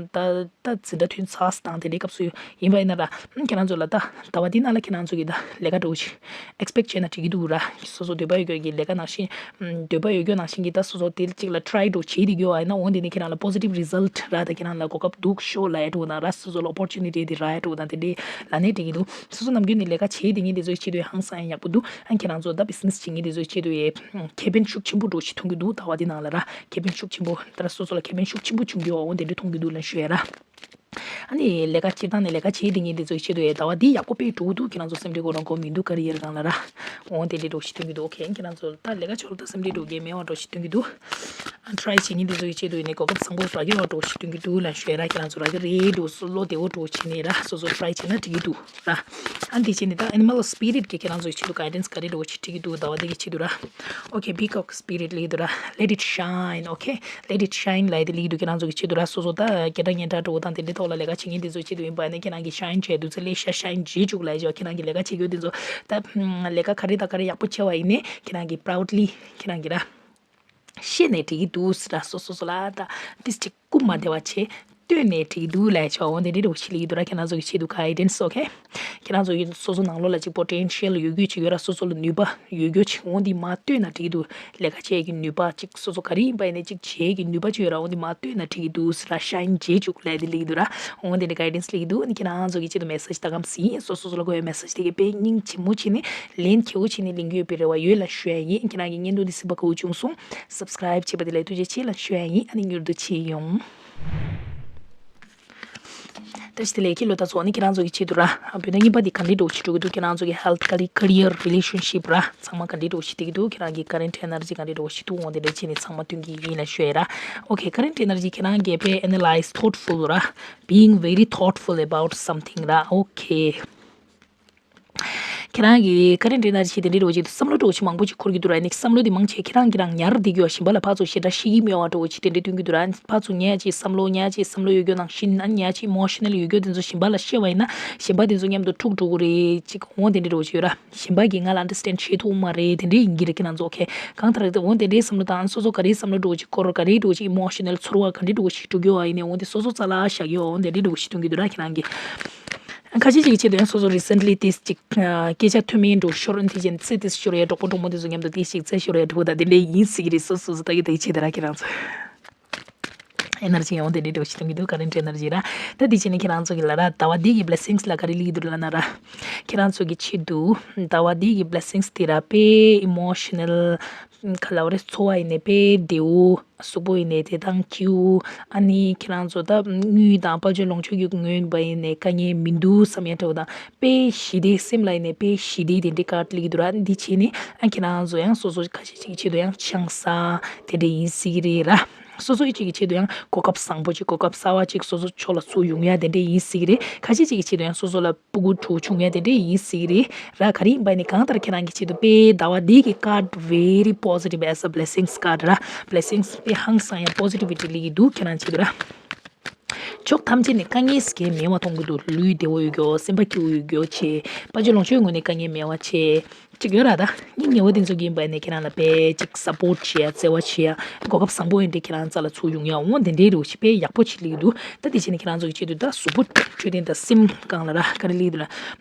ད་འཛིན་གྲྭ་ཐོན་ཚར་དང་དེ་འདྲའི་སྐབས་སུ་ཡིན་པ་ཡིན་ན་ར། ཨ་ཁྱེད་རང་ཚོ་ལ་ད་ཟླ་བ་འདི་ནང་ལ་ཁྱེད་རང་ཚོ་གིས་ད་ལས་ཀ་འདྲ་བོ་ཞིག་expect་བྱས་ན་འགྲིག་གི་འདུག་ར། སོ་སོ་འདོད་པ་ཡོད་མཁན་གྱི་ལས་ཀ་ནང་བཞིན་འདོད་པ་ཡོད་མཁན་ནང་བཞིན་གྱི་ད་སོ་སོ་དེ་གཅིག་ལ་try་འདྲ་བོ་བྱེད་བསྡད་ཀྱི་ཡོད་པ་ཡིན་ན་འོ་དེ་ནི་ཁྱེད་རང་ལ་positive result་ར་ད་ཁྱེད་རང་ལ་གོ་སྐབས་འདུག་ཤོག་ལབ་ཡ་འདྲ་བོ་དང་ར། སོ་སོ་ལ་opportunity་དེ་རག་ཡ་འདྲ་བོ་དང་དེ་འདྲའི་ལབ་ནའི་འགྲིག་གི་འདུག་སོ་སོ་ནམ་རྒྱུན་ནས་ལས་ཀ་བྱེད་བསྡད་མཁན་དེ་ཚོའི་ཆེད་དུ་ཡང་ཧང་སང་ཡ་ཡག་པོ་འདུག་ཨ་ཁྱེད་རང་ཚོ་ད་business་བྱེད་མཁན་དེ་ཚོའི་ཆེད་དུ་ཡང་ཁེ་ཕན་ཤུགས་ཆེན་པོ་འདྲ་བོ་ཞིག་མཐོང་གི་འདུག་ཟླ་བ་འདི་ནང་ལ་ར། ཁེ་ཕན་ཤུགས་ཆེན་པོ་ད་ར་སོ་སོ་ལ་ཁེ་ཕན་ཤུགས་ཆེན་པོ་བྱུང་གི་ཡོད་འོ་དེ་འདྲ་མཐོང་གི་འདུག་ལབ་ཞུ་ཡ་ར། ཨ་ནི་ལས་ཀ་སྤྱིར་བཏང་ནས་ལས་ཀ་བྱེད་བསྡད་མཁན་དེ་ཚོའི་ཆེད་དུ་ཡང་ཟླ་བ་འདི་ཡག་པོ་དཔེ་འགྲོ་གི་འདུག་ཁྱེད་རང་ཚོ་སེམས་ཁྲལ་དགོས་རང་དགོས་མི་འདུག career་སྒང་ལ་ར། འོ་དེ་འདྲ་འདྲ་བོ་ཞིག་སྟོན་གྱི་འདུག་ཨོ་ཁེ། ཁྱེད་རང་ཚོ་ད་ལས་ཀ་ཕྱོགས་ལ་ད་སེམས་ཁྲལ་འདྲ་བོ་གང་ཡང་མེད་པ་འདྲ་བོ་ཞིག་སྟོན་གྱི་འདུག try་བྱེད་མཁན་དེ་ཚོའི་ཆེད་དུ་ཡིན་ནའི་གོ་སྐབས་བཟང་པོ་རག་གི་ཡོད་འདྲ་བོ་ཞིག་སྟོན་གྱི་འདུག་ལབ་ཞུ་ཡ་ར། ཁྱེད་རང་ཚོ་རག་གི་རེད་འདྲ་བོ་བློ་བདེ་པོ་འདྲ་བོ་བྱས་ནས་ར་སོ་སོ་try་བྱས་ན་འགྲིག་གི་འདུག་ར། ཨ་འདི་བྱས་ནས་ད་animal spirit་གི་ཁྱེད་རང་ཚོའི་ཆེད་དུ་guidance་ག་རེ་འདྲ་བོ་ཞིག་སྤྲད་ཀྱི་འདུག་ཟླ་བ་འདི་གི་ཆེད་དུ་ར། ཨོ་ཁེ། peacock spirit་ལབ་ཀྱི་འདུག་ར། let it shine okay let it shine་ལབ་ཡ་དེ་ལབ་ཀྱི་འདུག་ཁྱེད་རང་ཚོ་གི་ཆེད་དུ་ར། སོ་སོ་ད་སྐད་གྲགས་སྙན་གྲགས་འདྲ་བོ་དང་དེ་འདྲའི་ཐོག་ལ་ལས་ཀ་བྱེད་མཁན་དེ་ཚོའི་ཆེད་དུ་ཡིན་པ་ནི་ཁྱེད་རང་གིས་shine་བྱས་འདུག་ཚེ་ལས་ཤ་shine་བྱེད་བཅུག་ལབ་ཡ་ཅིག་ཁྱེད་རང་གིས་ལས་ཀ་བྱེད་རྒྱུ་དེ་ཚོ་ད་ལས་ཀ་ག་རེ་དང་ག་རེ་ཡག་པོ་བྱས་པ་ཡིན་ནའི་ཁྱེད་རང་གིས་proudly་ཁྱེད་རང་གིས་ར་བཤད་ནས་འགྲིག་གི་འདུག་ཟེར་ར། སོ་སོ་སོ་ལ་ད་ཏིས་ཅིག་རྐུབ་མ་བདེ་བ་བྱས་སྟོན་ནས་འགྲིག་གི་འདུག་ལབ་ཡ་ཅིག་འོ་དེ་འདྲའི་འདྲ་བོ་ཞིག་ལབ་ཀྱི་འདུག་ར། ཁྱེད་རང་ཚོ་གི་ཆེད་དུ་guidance okay། ཁྱེད་རང་ཚོ་གི་སོ་སོ་ནང་ལོགས་ལ་ཅིག་potential་ཡོད་རྒྱུ་ཅིག་ཡོད་ར། སོ་སོ་ལ་ནུས་པ་ཡོད་རྒྱུ་ཅིག་འོ་འདི་མར་བཏོན་ན་འགྲིག་གི་འདུག་ལས་ཀ་བྱེད་ཀྱི་ནུས་པ་ཅིག་སོ་སོ་ག་རེ་ཡིན་པ་ཡིན་ནའི་ཅིག་བྱེད་ཀྱི་ནུས་པ་ཅིག་ཡོད་ར། འོ་འདི་མར་བཏོན་ན་འགྲིག་གི་འདུག་ཟེར་ར། shine་བྱེད་བཅུག་ལབ་ཡ་དེ་ལབ་ཀྱི་འདུག་ར། འོ་འདི་འདྲའི་guidance་ལབ་ཀྱི་འདུག་ཨ་ནི་ཁྱེད་རང་ཚོ་གི་ཆེད་དུ་message་ད་གམ་ཟིན་སོ་སོ་སོ་ལ་དགོས་པའི་message་དེ་གི་དཔེ་སྙིང་རྗེ་མོ་བྱས་ནས་ལན་ཁེ་པོ་བྱས་ནས་ལེན་རྒྱུ་ཡོད་པའི་རེ་བ་ཡོད་ལབ་ཞུ་ཡ་ཡིན། ཁྱེད་རང་གི་བརྙན་ཐུང་འདི་གཟིགས་པ་དགའ་བོ་བྱུང་སོང་། subscribe་བྱས་པ་དེ་ལ་ཐུགས་རྗེ་ཆེ་ལབ་ཞུ་ཡ་ཡིན། ཨ་ནི་མྱུར་དུ་མཇལ་ཡོང་། བཀྲ་ཤིས་བདེ་ལེགས། ཁྱེད་ལོ་ད་ཚོ་ནི་ཁྱེད་རང་ཚོ་གི་ཆེད་དུ་ར། བོད་ཟླ་གཉིས་པ་འདི་ག་འདྲའི་འགྲོ་ཞིག་འགྲོ་གི་འདུག་ཁྱེད་རང་ཚོ་གི་health, career, career, relationship ར། ཚང་མ་ག་འདྲའི་འགྲོ་ཞིག་འགྲོ་གི་འདུག་ཁྱེད་རང་གི་current energy ག་འདྲའི་འགྲོ་ཞིག་འདུག་འོ་དེ་འདྲ་བྱས་ནས་ཚང་མ་སྟོན་གི་ཡིན་ལ་ཞུ་ཡ་ར། Okay, current energy ཁྱེད་རང་གི་དཔེ་analyze, thoughtful ར། Being very thoughtful about something ར། Okay. ཁྱེད་རང་གི་ཁ་རེ་འདྲེ་ན་ཞིག་དེ་འདྲའི་རོ་ཅིག་བསམ་བློ་འདྲ་བོ་ཅིག་མང་པོ་ཅིག་འཁོར་གྱི་འདུག་ར། ཨ་ནི་བསམ་བློ་དེ་མང་ཆེ་ཁྱེད་རང་གིས་རང་ཉར་བསྡད་ཀྱི་ཡོད། གཞན་པ་ལ་ཕར་ཚུར་ཞེ་དྲག་བཤད་ཀྱི་མེད་པ་འདྲ་བོ་ཅིག་དེ་འདྲའི་སྟོན་གྱི་འདུག་ར། ཨ་ནི་ཕར་ཚུར་ཉལ་ཅིག་བསམ་བློ་ཉལ་ཅིག་བསམ་བློ་ཡོད་རྒྱུ་ནང་བཞིན། ཨ་ནི་ཉལ་ཅིག་emotional ཡོད་རྒྱུ་དེ་ཚོ་གཞན་པ་ལ་བཤད་པ་ཡིན་ན་གཞན་པ་དེ་ཚོ་མཉམ་དུ་འཁྲུག་འགྲོ་གི་རེད་ཅིག་འོ་དེ་འདྲའི་རོ་ཅིག་ཡོད་ར། གཞན་པ་གིས་ང་ལ་understand བྱེད་ཐུབ་མ་རེད། དེ་འདྲའི་ཡིན་གྱི་རེད། ཁྱེད་རང་ཚོ་okay གང་ལྟར་འོ་དེ་འདྲའི་བསམ་བློ་དང་། སོ་སོ་ག་རེའི་བསམ་བློ་འདྲ་བོ་ཅིག་འཁོར། ག་རེའི་འདྲ་བོ་ཅིག་emotional ཚོར་བ་ག་འདྲའི་འདྲ་བོ་ཞིག་འགྲོ་གི་ཡོད་ཨ་ཡིན་ནའི་འོ་དེ་སོ་སོ་རྩ་ལ་བཞག་གི་ཡོད། འོ་དེ་འདྲའི་འདྲ་བོ་ཞིག་སྟོན་གྱི་འདུག་ར་ཁྱེད་རང་གིས། ཁ་ཤས་ཅིག་གི་ཆེད་དུ་ཡང་སོ་སོ་recently ཏིས་ཅིག་སྐད་ཆ་ཐོན་མིན་འགྲོ་ཤོར། དེ་བཞིན་ཚེ་ཏིས་ཤོར་ཡ་གྲོགས་པོ་གྲོགས་མོ་དེ་ཚོ་མཉམ་དུ་ཏིས་ཅིག་རྩེ་ཤོར་ཡ་འགྲོ་ད་དེ་འདྲ་ཡིན་སྲིད་ཀྱི་རེད། སོ་སོ་སོ་ལྟ་གི་དེ་ཆེད་དུ་ར་ཁྱེད་རང་ཚོ། energy ཡང་དེ་འདྲའི་འགྲོ་ཞིག་སྟོན་གྱི་འདུག current energy ར། ད་དེ་བྱས་ནས་ཁྱེད་རང་ཚོ་གི་ལ་ར་ཟླ་བ་འདི་གི་blessings ལ་ག་རེ་སླེབས་ཀྱི་འདུག་ལབ་ན་ར། ཁྱེད་རང་ཚོ་གི་ཆེད་དུ་ཟླ་བ་འདི་གི་blessings དེ་ར་དཔེ་emotional ག་ལབ་རེད། འཚོ་བ་ཡིན་ནའི་དཔེ་བདེ་བོ། གཟུགས་པོ་ཡིན་ནའི་དེ་དང་སྐྱིད་པོ། ཨ་ནི་ཁྱེད་རང་ཚོ་ད་དངུལ་དང་དཔལ་འབྱོར་ལོངས་སྤྱོད་ཀྱི་ངོས་ནས་ཡིན་ནའི་དཀའ་ངལ་མི་འདུག་བསམ་ཡ་འདྲ་བོ་དང་། དཔེ་ཞི་བདེ། སེམས་ལ་ཡིན་ནའི་དཔེ་ཞི་བདེ་དེ་འདྲའི་card སླེབས་ཀྱི་འདུག་ར། འདི་བྱས་ནས་ཨ་ཁྱེད་རང་ཚོ་ཡང་སོ་སོ་ཁ་ཤས་ཅིག་གི་ཆེད་དུ་ཡང་ཆང་ས་དེ་འདྲ་ཡིན་སྲིད་ཀྱི་རེད་ར། སོ་སོ་ཡི་ཅིག་གི་ཆེད་དུ་ཡང་གོ་སྐབས་བཟང་པོ་ཅིག་གོ་སྐབས་གསར་བ་ཅིག་སོ་སོ་ཕྱོགས་ལ་ཚུར་ཡོང་ཡ་དེ་འདྲ་ཡིན་སྲིད་ཀྱི་རེད། ཁ་ཤས་ཅིག་གི་ཆེད་དུ་ཡང་སོ་སོ་ལ་སྤུ་གུ་དྲུག་བྱུང་ཡ་དེ་འདྲ་ཡིན་སྲིད་ཀྱི་རེད་ར། ག་རེ་ཡིན་པ་ནི་གང་ལྟར་ཁྱེད་རང་གི་ཆེད་དུ་དཔེ་ཟླ་བ་འདི་གི་card very positive as a blessings card ར། blessings དཔེ་ཧང་སང་ཡ་positivity སླེབས་ཀྱི་འདུག་ཁྱེད་རང་ཆེད་དུ་ར། ཕྱོགས་ཐམས་ཅད་ནས་དཀའ་ངལ་ཟེར་མཁན་མེད་པ་མཐོང་གི་འདུག་ལུས་བདེ་བོ་ཡོད་རྒྱུ། སེམས་པ་སྐྱིད་པོ་ཡོད་རྒྱུ་བྱས། དཔལ་འབྱོར་ལོངས་སྤྱོད་ངོས་ནས་དཀའ་ངལ་མེད་པ་བྱས། ཅིག་ཡོད་ར། ད་སྙིང་ཉེ་བོ་དེ་ཚོ་གིས་ཡིན་པ་ནས་ཁྱེད་རང་ལ་དཔེ་ཅིག་support བྱེད་ཡ་བརྩེ་བ་བྱེད་ཡ་གོ་སྐབས་བཟང་པོ་ཡིན་དེ་ཁྱེད་རང་རྩ་ལ་ཚུར་ཡོང་ཡ་འོང་དེ་འདྲའི་རེ་བ་ཞིག་དཔེ་ཡག་པོ་ཅིག་སླེབས་ཀྱི་འདུག་ད་དེ་བྱས་ནས་ཁྱེད་རང་ཚོ་གི་ཆེད་དུ་ད་གཟུགས་པོ་འཕྲོད་བསྟེན་དང་སེམས་གང་ལ་ར་ག་རེ་སླེབས་ཀྱི་འདུག་ལ།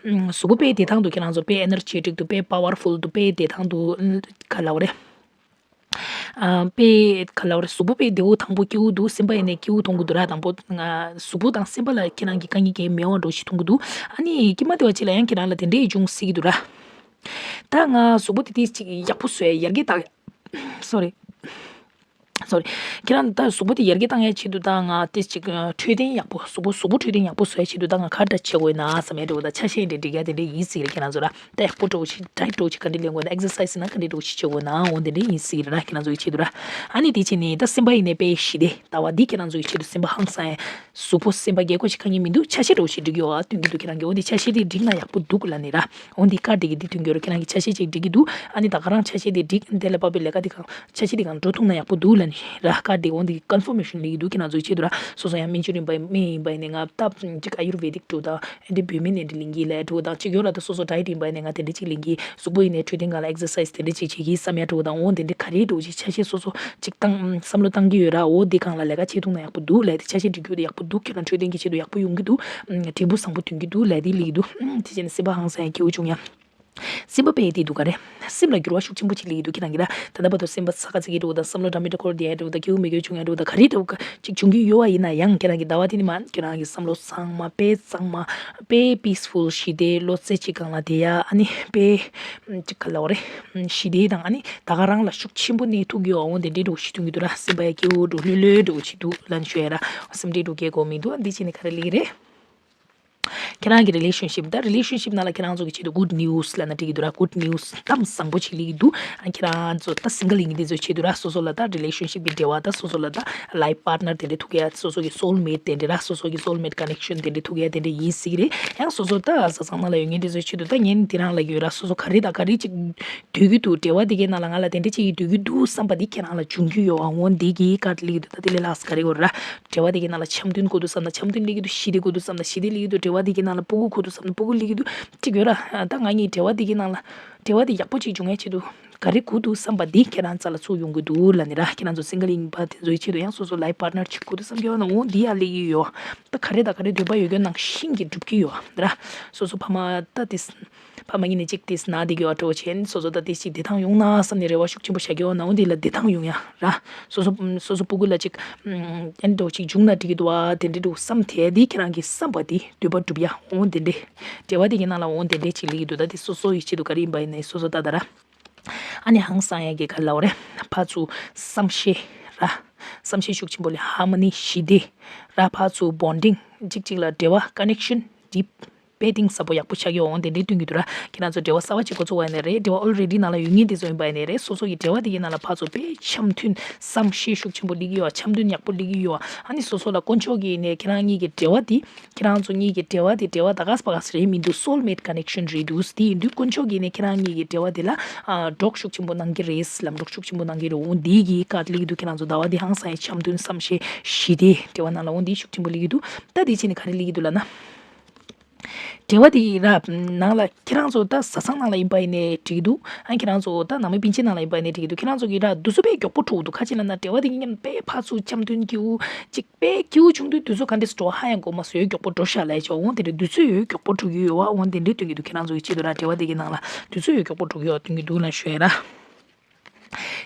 གཟུགས་པོ་དཔེ་བདེ་ཐང་འདུག་ཁྱེད་རང་ཚོ་དཔེ་energetic འདུག་དཔེ་powerful འདུག་དཔེ་བདེ་ཐང་འདུག་ག་ལབ་དགོས་རེད། ཨ། དཔེ་ག་ལབ་དགོས་རེད། གཟུགས་པོ་དཔེ་བདེ་བོ་དང་པོ་སྐྱིད་པོ་འདུག་སེམས་པ་ཡིན་ནའི་སྐྱིད་པོ་མཐོང་གི་འདུག་ར། དང་པོ་ང་གཟུགས་པོ་དང་སེམས་པ་ལ་ཁྱེད་རང་གི་དཀའ་ངལ་གང་ཡང་མེད་པ་འདྲ་ཞིག་མཐོང་གི་འདུག་ཨ་ནི་ཀྱེ་མ་དེ་བ་ཅིག་ལ་ཡང་ཁྱེད་རང་ལ་དེ་འདྲའི་འབྱུང་སྲིད་ཀྱི་འདུག་ར། ད་ང་གཟུགས་པོ་དེ་དེ་ཅིག་ཡག་པོ་བཟོ་ཡ་ཡར་རྒྱས་བཏང་། sorry sorry ཁྱེད་རང་ད་གཟུགས་པོ་དེ་ཡར་རྒྱས་བཏང་ཡ་ཆེད་དུ་ད་ང་དེ་ཅིག་འཕྲོད་བསྟེན་ཡག་པོ་གཟུགས་པོ་གཟུགས་པོ་འཕྲོད་བསྟེན་ཡག་པོ་བཟོ་ཡ་ཆེད་དུ་ད་ང་ག་འདྲ་བྱེད་དགོས་ན་བསམ་ཡ་འདྲ་བོ་ད་ཆ་ཤས་འདྲ་སྒྲིག་ཡ་དེ་འདྲ་ཡིན་སྲིད་རེད། ཁྱེད་རང་ཚོ་ར་ད་ཡག་པོ་འདྲ་བོ་ཞིག་diet འདྲ་བོ་ཞིག་ག་འདྲ་ལེན་དགོས་ན། exercise ན་ག་འདྲ་འདྲ་བོ་ཞིག་བྱེད་དགོས་ན་འོ་དེ་འདྲ་ཡིན་སྲིད་རེད་ར། ཁྱེད་རང་ཚོ་ཡི་ཆེད་དུ་ར། ཨ་ནི་དེ་བྱས་ནས་ད་སེམས་པ་ཡིན་ནའི་དཔེ་ཞི་བདེ། ཟླ་བ་འདི་ཁྱེད་རང་ཚོ་ཡི་ཆེད་དུ་སེམས་པ་ཧང་སང་ཡ། གཟུགས་པོ་སེམས་པ་རྒྱལ་ཁོ་ཞིག་ག་ངེས་མི་འདུག་ཆ་ཤས་འདྲ་བོ་ཞིག་སྒྲིག་ཡོད་ཨ་སྟོན་གྱི་འདུག་ཁྱེད་རང་གི་འོ་འདི་ཆ་ཤས་དེ་སྒྲིག་ན་ཡག་པོ་འདུག་ལབ་ནི་ར། འོ་འདི་ཀ་འདི་གི་འདི་སྟོན་གྱི་ཡོད་ར། ཁྱེད་རང་གི་ཆ་ཤས་ཅིག་སྒྲིག་གི་འདུག་ཨ་ནི་ད་ག་རང་ཆ་ཤས་དེ་སྒྲིག་དེ་ལ་བབས་པའི་ལས་ཀ་དེ་གང་ཆ་ཤས་དེ་གང་འགྲོ་ཐུབ་ན་ཡག་པོ་འདུག་ལབ་ནི་ར། ཀ་འདི་འོ་འདི་confirmation སླེབས་ཀྱི་འདུག་ཁྱེད་རང་ཚོ་ཡི་ཆེད་དུ་ར། སོ་སོ་ཡང་སྨན་བཅོས་རིན་པ་སྨན་ཡིན་པ་ཡིན་ནའི་ང་ད་ཅིག་ཨ་ཡུར་ཝེ་དིག་འགྲོ་དང་ཨེ་འདི་བོད་སྨན་ནས་འདི་ལེན་གྱི་ལས་འགྲོ་དང་ཅིག་ཡོད་ར། ད་སོ་སོ་diet ཡིན་པ་ཡིན་ནའི་ང་དེ་འདྲ་ཅིག་ལེན་གྱི་གཟུགས་པོ་ཡིན་ནའི་འཕྲོད་བསྟེན་སྒང་ལ་exercise དེ་འདྲ་ཅིག་བྱེད་ཀྱི་བསམ་ཡ་འགྲོ་དང་འོ་དེ་འདྲ་ག་རེ་འགྲོ་ཅིག་ཆ་ཤས་སོ་སོ་ཅིག་བཏང་བསམ་བློ་བཏང་གི་ཡོད་ར། འོ་འདི་སྒང་ལ་ལས་ཀ་བྱེད་ཐུབ་ན་ཡག་པོ་འདུག་ལས་དེ་ཆ་ཤས་སྒྲིག་རྒྱུ་དེ་ཡག་པོ་འདུག་ཁྱེད་རང་འཕྲོད་བསྟེན་གྱི་ཆེད་དུ་ཡག་པོ་ཡོང་གི་འདུག་འབྲས་བུ་བཟང་པོ་ཐོན་གྱི་འདུག་ལས་དེ་ལེགས་འདུག་དེ་བྱས་ནས་སེམས་པ་ཧང་སང་ཡ་སྐྱིད་པོ་བྱུང་ཡ། སེམས་པ་དཔེ་དེ་འདུག་ག་རེ། སེམས་ལ་འགྱུར་བ་ཤུགས་ཆེན་པོ་ཅིག་སླེབས་ཀྱི་འདུག་ཁྱེད་རང་གི་ར། ད་ལྟ་བར་དུ་སེམས་པ་ས་ཁ་ཚ་གི་འདྲ་བོ་དང་བསམ་བློ་འདྲ་མི་འདྲ་འཁོར་བསྡད་ཡ་འདྲ་བོ་དང་སྐྱིད་པོ་མེད་རྒྱུ་བྱུང་ཡ་འདྲ་བོ་དང་ག་རེ་འདྲ་བོ་ཅིག་བྱུང་གི་ཡོད་པ་ཡིན་ན་ཡང་ཁྱེད་རང་གི་ཟླ་བ་དེ་ནི་མ་ཁྱེད་རང་གི་བསམ་བློ་ཚང་མ་དཔེ་གཙང་མ་དཔེ་peaceful ཞི་བདེ་བློ་རྩེ་གཅིག་སྒང་ལ་བསྡད་ཡ། ཨ་ནི་དཔེ་ཅིག་ག་ལབ་དགོས་རེད། ཞི་བདེ་དང་ཨ་ནི་ད་ག་རང་ལ་ཤུགས་ཆེན་པོ་གནས་ཐུབ་ཀྱི་ཡོད་འོང་དེ་འདྲའི་འདྲ་བོ་ཞིག་ཐོན་གྱི་འདུག་ར། སེམས་པ་ཡ་སྐྱིད་པོ་འདྲ་བོ་ལྷོད་ལྷོད་འདྲ་བོ་ཞིག་འདུག་ལབ་ནས་ཞུ་ཡ་ར། སེམས་ཁྲལ་འདྲ་བོ་སྐྱེ་དགོས་མི་འདུག་འདི་བྱས་ནས་ག་རེ་ལེགས་རེད། ཁྱེད་རང་གི་relationship ད་relationship ནང་ལ་ཁྱེད་རང་ཚོ་གི་ཆེད་དུ་good news ལབ་ན་འགྲིག་གི་འདུག་ར། good news གཏམ་བཟང་པོ་ཅིག་སླེབས་ཀྱི་འདུག་ཨ་ཁྱེད་རང་ཚོ་ད་single ཡིན་མཁན་དེ་ཚོའི་ཆེད་དུ་ར། སོ་སོ་ལ་ད་relationship གི་འབྲེལ་བ་ད་སོ་སོ་ལ་ད་life partner དེ་འདྲ་ཐུག་ཡ། སོ་སོ་གི་soulmate དེ་འདྲ་ར། སོ་སོ་གི་soulmate connection དེ་འདྲ་ཐུག་ཡ་དེ་འདྲ་ཡིན་སྲིད་ཀྱི་རེད། ཡང་སོ་སོ་ད་བཟའ་ཚང་ནང་ལ་ཡོད་མཁན་དེ་ཚོའི་ཆེད་དུ་ད་ངས་འདི་རང་ལབ་ཀྱི་ཡོད་ར། སོ་སོ་ག་རེ་དང་ག་རེ་ཅིག་འདོད་ཀྱི་འདུག་འབྲེལ་བ་དེ་གའི་ནང་ལ་ང་ལ་དེ་འདྲ་ཅིག་འདོད་ཀྱི་འདུག་བསམ་པ་འདི་ཁྱེད་རང་ལ་འབྱུང་རྒྱུ་ཡོད་པ་འོ་འདི་གི་ཀ་སླེབས་ཀྱི་འདུག་ད་དེ་ལས་ལྷག་ས་ག་རེ་ཡོད་ར། འབྲེལ་བ་དེ་གའི་ནང་ལ་འཆམ་མཐུན་དགོས་འདུག་བསམ་ན་འཆམ་མཐུན་སླེབས་ཀྱི་འདུག་ཞི་བདེ་དགོས་འདུག་བསམ་ན་ཞི་བདེ་སླེབས་ཀྱི་འདུག་འབྲེལ་བ་དེ་གའི་ནང་ལ་ཕྲུ་གུ་དགོས་འདུག་བསམ་ན་ཕྲུ་གུ་སླེབས་ཀྱི་འདུག་ཅིག་ཡོད་ར། ད་ང་གཉིས་འབྲེལ་བ་དེ་གའི་ནང་ལ་འབྲེལ་བ་དེ་ཡག་པོ་ཅིག་འབྱུང་ཡ་ཆེད་དུ་ག་རེ་དགོས་འདུག་བསམ་པ་འདི་ཁྱེད་རང་རྩ་ལ་ཚུར་ཡོང་གི་འདུག་ལབ་ནི་ར། ཁྱེད་རང་ཚོ་single ཡིན་པ་དེ་ཚོའི་ཆེད་དུ་ཡང་སོ་སོ་life partner ཅིག་དགོས་འདུག་བསམ་གྱི་ཡོད་ན་འོ་འདི་ཡར་སླེབས་ཀྱི་ཡོད། ད་ག་རེ་དང་ག་རེ་འདོད་པ་ཡོད་རྒྱུ་ནང་བཞིན་གྱི་འགྲུབ་ཀྱི་ཡོད་ར། སོ་སོ་ཕ་མ་ད་དེ་ཕ་མ་གཉིས་ནས་གཅིག་དེ་ན་བསྡད་ཀྱི་ཡོད་འགྲོ་བྱས་ནས་སོ་སོ་ད་དེ་ཞིག་བདེ་ཐང་ཡོང་ན་བསམ་ནས་རེ་བ་ཤུགས་ཆེན་པོ་བཞག་གི་ཡོད་ན་འོ་འདི་ལ་བདེ་ཐང་ཡོང་ཡ་ར། སོ་སོ་སོ་སོ་སྤུ་གུ་ལ་ཅིག་ཨ་ནི་འགྲོ་ཅིག་འབྱུང་ན་འགྲིག་གི་འདུག་བ་དེ་འདྲ་འདུག་བསམ་དེ་འདི་ཁྱེད་རང་གི་བསམ་པ་འདི་འདོད་པ་འགྲུབ་ཡ་འོ་དེ་འདྲ། འབྲེལ་བ་དེ་གའི་ནང་ལ་འོ་དེ་འདྲ་ཅིག་སླེབས་ཀྱི་འདུག་ད་དེ་སོ་སོ་ཡི་ཆེད་དུ་ག་རེ་ཡིན་པ་ཡིན་ནའི་སོ་སོ་ད་ད་ར། ཨ་ནི་ཧང་སང་ཡ་གི་ག་ལབ་དགོས་རེད། ཕར་ཚུར་བསམ་ཤེས་ར། བསམ་ཤེས་ཤུགས་ཆེན་པོ་ལས་harmony ཞི་བདེ་ར། ཕར་ཚུར་bonding གཅིག་གཅིག་ལ་འབྲེལ་བ་connection deep དཔེ་གཏིང་ཟབ་པོ་ཡག་པོ་ཆགས་ཡོད། འོང་དེ་འདྲའི་སྟོན་གྱི་འདུག་ར། ཁྱེད་རང་ཚོ་འབྲེལ་བ་གསར་པ་ཅིག་འགོ་ཚུགས་པ་ཡིན་ནའི་རེད། འབྲེལ་བ་already ནང་ལ་ཡོད་མཁན་དེ་ཚོ་ཡིན་པ་ཡིན་ནའི་རེད། སོ་སོ་ཡི་འབྲེལ་བ་དེ་གའི་ནང་ལ་ཕར་ཚུར་དཔེ་འཆམ་མཐུན་བསམ་ཤེས་ཤུགས་ཆེན་པོ་སླེབས་ཀྱི་ཡོད། འཆམ་མཐུན་ཡག་པོ་སླེབས་ཀྱི་ཡོད། ཨ་ནི་སོ་སོ་ལ་དཀོན་མཆོག་གིས་ནས་ཁྱེད་རང་གཉིས་ཀྱི་འབྲེལ་བ་དེ་ཁྱེད་རང་ཚོ་གཉིས་ཀྱི་འབྲེལ་བ་དེ་འབྲེལ་བ་ད་ག་ས་པ་ག་ས་རེད་མི་འདུག soulmate connection རེད་འདུག་དེ་ཡིན་དུས་དཀོན་མཆོག་གིས་ནས་ཁྱེད་རང་གཉིས་ཀྱི་འབྲེལ་བ་དེ་ལ་ཨ་གྲོགས་ཤུགས་ཆེན་པོ་གནང་གི་རེད། ལམ་གྲོགས་ཤུགས་ཆེན་པོ་གནང་གི་རེད། འོང་དེ་གི་ཀ་སླེབས་ཀྱི་འདུག་ཁྱེད་རང་ཚོ་ཟླ་བ་འདི་ཧང་སང་ཡ་འཆམ་མཐུན་བསམ་ཤེས་ཞི་བདེ་འབྲེལ་བ་ནང་ལ་འོང་དེ་ཤུགས་ཆེན་པོ་སླེབས་ཀྱི་འདུག་ད་དེ་བྱས་ནས་ག་རེ་སླེབས་ཀྱི་འདུག་ལབ་ན། འབྲེལ་བ་དེ་ར་ནང་ལ་ཁྱེད་རང་ཚོ་ད་བཟའ་ཚང་ནང་ལ་ཡིན་པ་ཡིན་ནའི་འགྲིག་གི་འདུག་ཨ་ཁྱེད་རང་ཚོ་ད་ནང་མི་སྤུན་མཆེད་ནང་ལ་ཡིན་པ་ཡིན་ནའི་འགྲིག་གི་འདུག་ཁྱེད་རང་ཚོ་གི་ར་དུས་ཚོད་དཔེ་མགྱོགས་པོ་འགྲོ་གི་འདུག་ག་ཅི་ལབ་ན་འབྲེལ་བ་དེ་གི་མཉམ་དཔེ་ཕར་ཚུར་འཆམ་མཐུན་སྐྱིད་པོ་ཅིག་དཔེ་སྐྱིད་པོ་བྱུང་དུས་དུས་ཚོད་ག་འདྲས་འགྲོ་ཧ་ཡང་གོ་མ་སོང་། ཡོད་མགྱོགས་པོ་འགྲོ་ཤག་ལབ་ཡ་ཆོག་འོང་དེ་འདྲའི་དུས་ཚོད་ཡོད་མགྱོགས་པོ་འགྲོ་གི་ཡོད་བ། འོང་དེ་འདྲའི་སྟོན་གྱི་འདུག་ཁྱེད་རང་ཚོ་གི་ཆེད་དུ་ར་འབྲེལ་བ་དེ་གི་ནང་ལ་དུས་ཚོད་ཡོད་མགྱོགས་པོ་འགྲོ་གི་ཡོད་སྟོན་གྱི་འདུག་ལབ་ཞུ་ཡ་ར།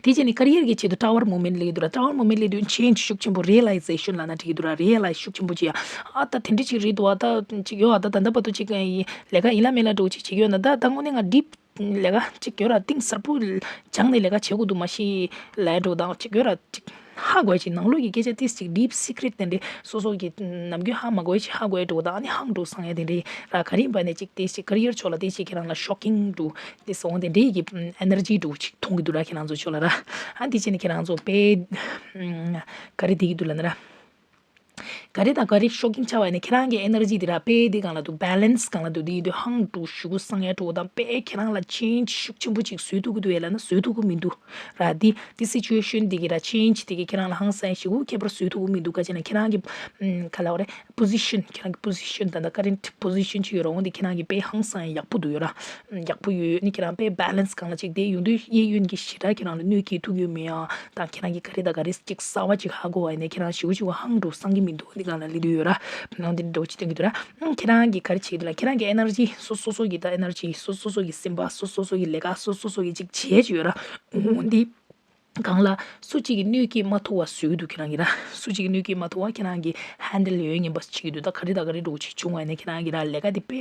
དེ་བྱས་ནས་career གི་ཆེད་དུ་tower movement སླེབས་ཀྱི་འདུག་ར། tower movement སླེབས་དུས་change ཤུགས་ཆེན་པོ་realization ལབ་ན་འགྲིག་གི་འདུག་ར། realize ཤུགས་ཆེན་པོ་བྱེད་ཡ། ཨ་ད་དེ་འདྲ་ཅིག་རེད་འདུག་ཨ་ད་ཅིག་ཡོད་ཨ། ད་ད་ལྟ་བར་དུ་ཅིག་ལས་ཀ་ཡིན་ལ་མིན་ལ་འགྲོ་ཅིག་བྱེད་ཀྱི་ཡོད་ན། ད་ད་དངོས་གནས་ང་deep ལས་ཀ་ཅིག་ཡོད་ར། གཏིང་ཟབ་པོ་སྦྱངས་ནས་ལས་ཀ་བྱེད་དགོས་འདུག་མ་གཞི་ལས་འགྲོ་དང་ཅིག་ཡོད་ར། ཅིག་ཧ་གོ་ཡ་ཅིག་ནང་ལོགས་ཀྱི་སྐད་ཆ་ཏིས་ཅིག་deep secret དེ་འདྲ་སོ་སོ་གི་ནམ་རྒྱུན་ཧ་མ་གོ་ཡ་ཅིག་ཧ་གོ་ཡ་འགྲོ་དང་ཨ་ནི་ཧང་འགྲོ་སང་ཡ་དེ་འདྲ་ར། ག་རེ་ཡིན་པ་ནས་ཅིག་ཏིས་ཅིག་career ཕྱོགས་ལ་ཏིས་ཅིག་ཁྱེད་རང་ལ་shocking འགྲོ་ཏིས་འོང་དེ་འདྲའི་གི་energy འགྲོ་ཅིག་མཐོང་གི་འདུག་ར། ཁྱེད་རང་ཚོ་ཕྱོགས་ལ་ར། ཨ་འདི་བྱས་ནས་ཁྱེད་རང་ཚོ་དཔེ་ག་རེ་བསྡད་ཀྱི་འདུག་ལབ་ན་ར། ག་རེ་དང་ག་རེ་shocking ཆགས་པ་ནི་ཁྱེད་རང་གི་energy དེ་ར་དཔེ་དེ་གང་ལ་འདུག balance གང་ལ་འདུག་དེ་ཡིན་དུས་ཧང་འདུག་ཞུ་གུ་སང་ཡ་འགྲོ་དང་དཔེ་ཁྱེད་རང་ལ་change ཤུགས་ཆེན་པོ་ཅིག་བཟོས་ཐུབ་ཀྱི་འདུག་ཡ་ལབ་ན་བཟོས་ཐུབ་ཀྱི་མི་འདུག་ར། དེ་དེ་situation དེ་གི་ར་change དེ་གི་ཁྱེད་རང་ལ་ཧང་སང་ཡ་ཞུ་གུ་ཁྱད་པར་བཟོས་ཐུབ་ཀྱི་མི་འདུག་ག་ཅི་ན་ཁྱེད་རང་གི་ཨམ་ག་ལ་བ་རེད། position ཁྱེད་རང་གི་position ད་ལྟ་current position ཅིག་ཡོད་ར། འོང་དེ་ཁྱེད་རང་གི་དཔེ་ཧང་སང་ཡ་ཡག་པོ་འདུག་ཡོད་ར། ཡག་པོ་ཡོད་ནི་ཁྱེད་རང་དཔེ་balance གང་ལ་ཅིག་དེ་ཡོང་དུས་གཡས་གཡོན་གྱི་ཞེ་དྲག་ཁྱེད་རང་ལ་གནོད་སྐྱེལ་ཐུབ་ཡོད་མེད་ཨ། དང་ཁྱེད་རང་གི་ག་རེ་དང་ག་རེ་ཅིག་གསར་བ་ཅིག་ཧ་གོ་བ་ཡིན་ནའི་ཁྱེད་རང་ཞེ་པོ་ཅིག་ཧང་འགྲོ་སང་གི་མི་འདུག་འདི་གང་ལ་སླེབས་དུས་ཡོད་ར། ནང་འདི་འདྲ་བོ་ཅིག་སྟོན་གྱི་འདུག་ར། ཁྱེད་རང་གི་ག་རེ་བྱེད་ཀྱི་འདུག་ལ་ཁྱེད་རང་གི་energy སོ་སོ་སོ་གི་ད་energy སོ་སོ་སོ་གི་སེམས་པ་སོ་སོ་སོ་གི་ལས་ཀ་སོ་སོ་སོ་གི་ཅིག་བྱེད་ཀྱི་ཡོད་ར། འོ་འདི་གང་ལ་སུ་གཅིག་གིས་གནོད་སྐྱེལ་མ་ཐུབ་པ་བཟོས་ཀྱི་འདུག་ཁྱེད་རང་གི་ར། སུ་གཅིག་གིས་གནོད་སྐྱེལ་མ་ཐུབ་པ་ཁྱེད་རང་གི་handle ཡོད་ངན་པ་བྱེད་ཀྱི་འདུག་ད་ག་རེ་ད་ག་རེ་འགྲོ་ཅིག་བྱུང་བ་ཡིན་ན་ཁྱེད་རང་གི་ར་ལས་ཀ་དེ་དཔེ་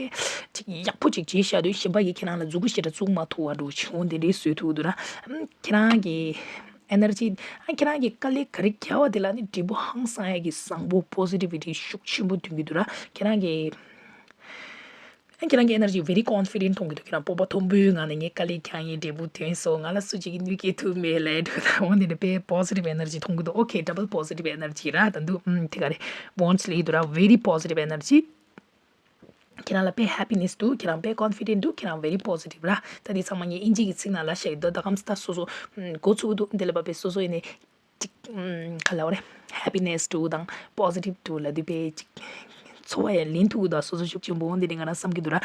ཅིག་ཡག་པོ་ཅིག་བྱས་བཞག་དུས་གཞན་པ་གིས་ཁྱེད་རང་ལ་མཛུ་གུ་ཞེ་དྲག་བཙུགས་མ་ཐུབ་པ་འགྲོ་བྱུང་དེ་འདྲའི་བཟོས་ཐུབ་འདུག་ར། ཨམ་ཁྱེད་རང་གི་energy ཨ་ཁྱེད་རང་གི་དཀའ་ལས་ག་རེ་བརྒྱབ་པ་དེ་ལ་ནི་འབྲས་བུ་ཧང་སང་ཡ་གི་བཟང་པོ་positivity ཤུགས་ཆེན་པོ་ཐོན་གྱི་འདུག་ར། ཁྱེད་རང་གི་ཨ་ཁྱེད་རང་གི་energy very confident མཐོང་གི་འདུག་ཁྱེད་རང་སྤོབས་པ་མཐོན་པོའི་ངང་ནས་ངས་དཀའ་ལས་བརྒྱབ་ཡིན་འབྲས་བུ་ཐོན་སོང་། ང་ལ་སུ་གཅིག་གིས་གནོད་སྐྱེལ་ཐུབ་མེད་ལབ་འགྲོ་ད་འོང་དེ་འདྲ་དཔེ་positive energy མཐོང་གི་འདུག okay double positive energy ར། ད་འདུག་ཨམ་དེ་ག་རེ་wands ལ་ཡི་འདུག་ར། very positive energy ཁྱེད་རང་ལ་དཔེ་happiness འདུག་ཁྱེད་རང་དཔེ་confident འདུག་ཁྱེད་རང་very positive ར། ད་འདི་ཚང་མ་ངས་དབྱིན་ཇི་གི་ཚིག་ནང་ལ་བཤད་ཡོད་ད་ད་གམ་སྟ་སོ་སོ་ཨམ་འགོ་ཚུགས་འདུག་འདི་ལ་བབས་པའི་སོ་སོ་ཡིན་ནས་ཅིག་ཨམ་ག་ལ་བ་རེད། happiness འདུག་དང་positive འདུག་ལབ་དུས་དཔེ་ཅིག་ཚོར་བ་ཡང་ལེན་ཐུབ་ཀྱི་འདུག་སོ་སོ་ཤུགས་ཆེན་པོ་འོང་འདི་ནས་ང་རང་བསམ་གྱི་འདུག་ར།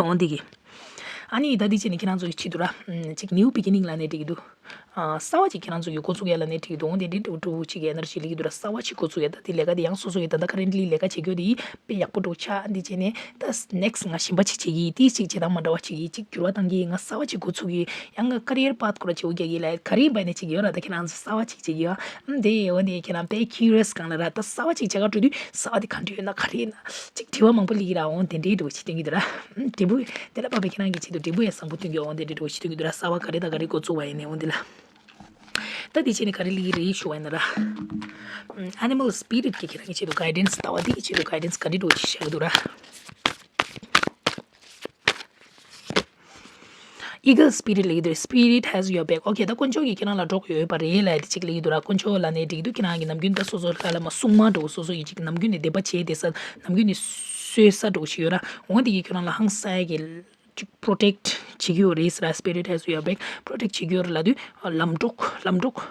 འོང་འདི་གི་ཨ་ནི་ད་འདི་བྱས་ནས་ཁྱེད་རང་ཚོ་གི་ཆེད་དུ་ར་ཅིག་new beginning ལབ་ནས་འགྲིག་གི་འདུག་གསར་བ་ཅིག་ཁྱེད་རང་ཚོ་གི་འགོ་ཚུགས་ཡ་ལ་ནས་འགྲིག་འདུག་འོང་དེ་འདྲི་འགྲོ་འགྲོ་ཅིག་གི་energy ལེགས་འདུག་ར། གསར་བ་ཅིག་འགོ་ཚུགས་ཡ་ད་དེ་ལས་ཀ་དེ་ཡང་སོ་སོ་གི་ད་ལྟ་currently ལས་ཀ་བྱེད་རྒྱུ་དེ་དཔེ་ཡག་པོ་འགྲོ་ཆགས་འདི་བྱས་ནས་ད་next ང་གཞན་པ་ཅིག་བྱེད་ཀྱི་ཡིན་དེ་ཅིག་བྱེད་སྟངས་མ་འདྲ་བ་ཅིག་ཡིན་ཅིག་འགྱུར་བ་གཏང་གི་ཡིན། ང་གསར་བ་ཅིག་འགོ་ཚུགས་ཀྱི་ཡང་ང་career path སྐོར་བྱེད་འོ་རྒྱག་གི་ལ་ག་རེ་ཡིན་པ་ནས་ཅིག་ཡོད་ར། ད་ཁྱེད་རང་ཚོ་གསར་བ་ཅིག་བྱེད་ཀྱི་ཡོད་འདི་འོ་ནས་ཁྱེད་རང་དཔེ་curious གང་ལ་ར་ད་གསར་བ་ཅིག་བྱེད་ག་འགྲོ་དུས་གསར་བ་དེ་ག་འདྲ་ཡོད་ན་ག་རེ་ཡིན་ན་ཅིག་དྲི་བ་མང་པོ་སླེབས་ཀྱི་ར། འོང་དེ་འདྲའི་འགྲོ་ཅིག་སྟོན་གྱི་འདུག་ར། འབྲས་བུ་དེ་ལ་བབས་པའི་ཁྱེད་རང་གི་ཆེད་དུ་འབྲས་བུ་ཡང་བཟང་པོ་སྟོན་གྱི་འོང་དེ་འདྲའི་འགྲོ་ཅིག་སྟོན་གྱི་འདུག་ར། གསར་བ་ག་རེ་དང་ག་རེ་འགོ་བཙུགས་པ་ཡིན་ནས་འོང་དེ་ལ། ད་དེ་བྱས་ནས་ག་རེ་ལི་རེད་ཞུ་བ་ཡིན་ན་ར། Animal spirit གི་ཁྱེད་རང་གི་ཆེད་དུ་guidance ལྟ་བ་དེ་གི་ཆེད་དུ་guidance ག་རེ་འགྲོ་ཞིག་བྱ་གི་འདུག་ར། Eagle spirit ལབ་ཀྱི་འདུག Spirit has your back. Okay ད་དཀོན་མཆོག་གིས་ཁྱེད་རང་ལ་གྲོགས་ཡོད་པ་རེད་ལབ་དེ་གཅིག་ལབ་ཀྱི་འདུག་ར། དཀོན་མཆོག་ལབ་ནས་འགྲིག་འདུག་ཁྱེད་རང་གི་ནམ་རྒྱུན་ད་སོ་སོ་ལ་ལ་མ་སྲུང་མ་འགྲོ་སོ་སོ་ཡི་གཅིག་ནམ་རྒྱུན་ནས་བདེ་བ་བྱས་བསྡད་ས་ནམ་རྒྱུན་ནས་གསོས་ས་འགྲོ་ཞིག་ཡོད་ར། འོང་དེ་གིས་ཁྱེད་རང་ལ་ཧང་སང་གི་ཅིག་protect བྱེད་ཀྱི་ཡོད་རེད་ཟེར་ར། Spirit has your back protect བྱེད་ཀྱི་ཡོད་རེད་ལབ་དུས་ལམ་གྲོགས་ལམ་གྲོགས་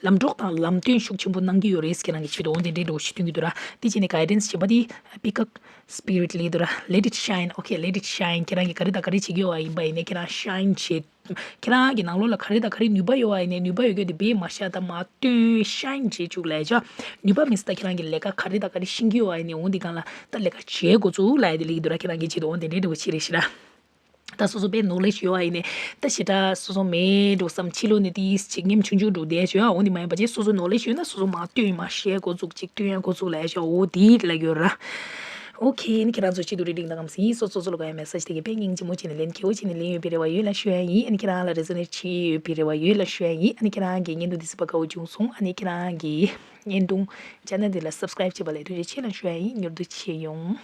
ལམ་གྲོགས་དང་ལམ་སྟོན་ཤུགས་ཆེན་པོ་གནང་གི་ཡོད་རེད། ཁྱེད་རང་གི་ཆེད་དུ་འོང་དེ་འདྲའི་འགྲོ་ཞིག་སྟོན་གྱི་འདུག་ར། དེ་བྱས་ནས་guidance བྱེད་པ་དེ་peacock spirit ལབ་འདུག་ར། Let it shine. Okay let it shine. ཁྱེད་རང་གི་ག་རེ་དང་ག་རེ་བྱེད་ཀྱི་ཡོད་པ་ཡིན་པ་ཡིན་ནའི་ཁྱེད་རང་shine བྱེད། ཁྱེད་རང་གི་ནང་ལོགས་ལ་ག་རེ་དང་ག་རེ་ནུས་པ་ཡོད་པ་ཡིན་ནའི་ནུས་པ་ཡོད་རྒྱུ་དེ་སྦས་མ་བཞག་ད་མ་སྟོན་shine བྱེད་བཅུག་ལབ་ཡ་ཆོག་ནུས་པ་མེད་ས་ད་ཁྱེད་རང་གི་ལས་ཀ་ག་རེ་དང་ག་རེ་ཤེས་ཀྱི་ཡོད་པ་ཡིན་ནའི་འོང་དེ་སྒང་ལ་ད་ལས་ཀ་བྱེད་འགོ་བཙུགས་ལབ་ཡ་དེ་ལབ་ཀྱི་འདུག་ར། ཁྱེད་རང་གི་ཆེད་དུ་འོང་དེ་འདྲའི་འགྲོ་བྱེད་རེད་ཤི་ར། ད་སོ་སོ་དཔེ་knowledge ཡོད་པ་ཡིན་ནའི་ད་ཞེ་དྲག་སོ་སོ་མེད་འགྲོ་བསམ་ཕྱི་ལོགས་ནས་དེ་ཅིག་ཉམ་ཆུང་ཆུང་འགྲོ་བསྡད་ཡ་ཆོག་ཡ། འོང་དེ་མ་ཡིན་པ་ཅིག་སོ་སོ་knowledge ཡོད་ན་སོ་སོ་མ་སྟོན་མ་བཤད་འགོ་བཙུགས་ཅིག་སྟོན་ཡ་འགོ་བཙུགས་ལབ་ཡ་ཆོག་འོ་དེ་ལབ་ཀྱི་ཡོད་ར། ཨོ་ཁེ། ཨ་ནི་ཁྱེད་རང་ཚོ་སྐྱིད་སྡུག་རེ་འདྲ་གནང་གམ་སྲིད། སོ་སོ་སོ་ལ་དགོས་ཡ་མེ་སེ་ཇི་དེ་གའི་དཔེ་སྙིང་རྗེ་མོ་བྱས་ནས་ལན་མཁས་པོ་བྱས་ནས་ལན་ཡོད་པའི་རེ་བ་ཡོད་ལབ་ཞུ་ཡ་ཡིན། ཨ་ནི་ཁྱེད་རང་ལ་རེ་ཛོ་ནེཊ་བྱས་ཡོད་པའི་རེ་བ་ཡོད་ལབ་ཞུ་ཡ་ཡིན། ཨ་ནི་ཁྱེད་རང་གི་བརྙན་ཐུང་འདི་གཟིགས་པ་དགའ་བོ་བྱུང་སོང་། ཨ་ནི་ཁྱེད་རང་གི་བརྙན་ཐུང་ཅེ་ནལ་འདི་ལ་སབ་སི་ཀ་རེབ་བྱེད་པ་ལ་ཐུགས་རྗེ་ཆེ་ལབ་ཞུ་ཡ་ཡིན། མྱུར་དུ་མཇལ་ཡོང་།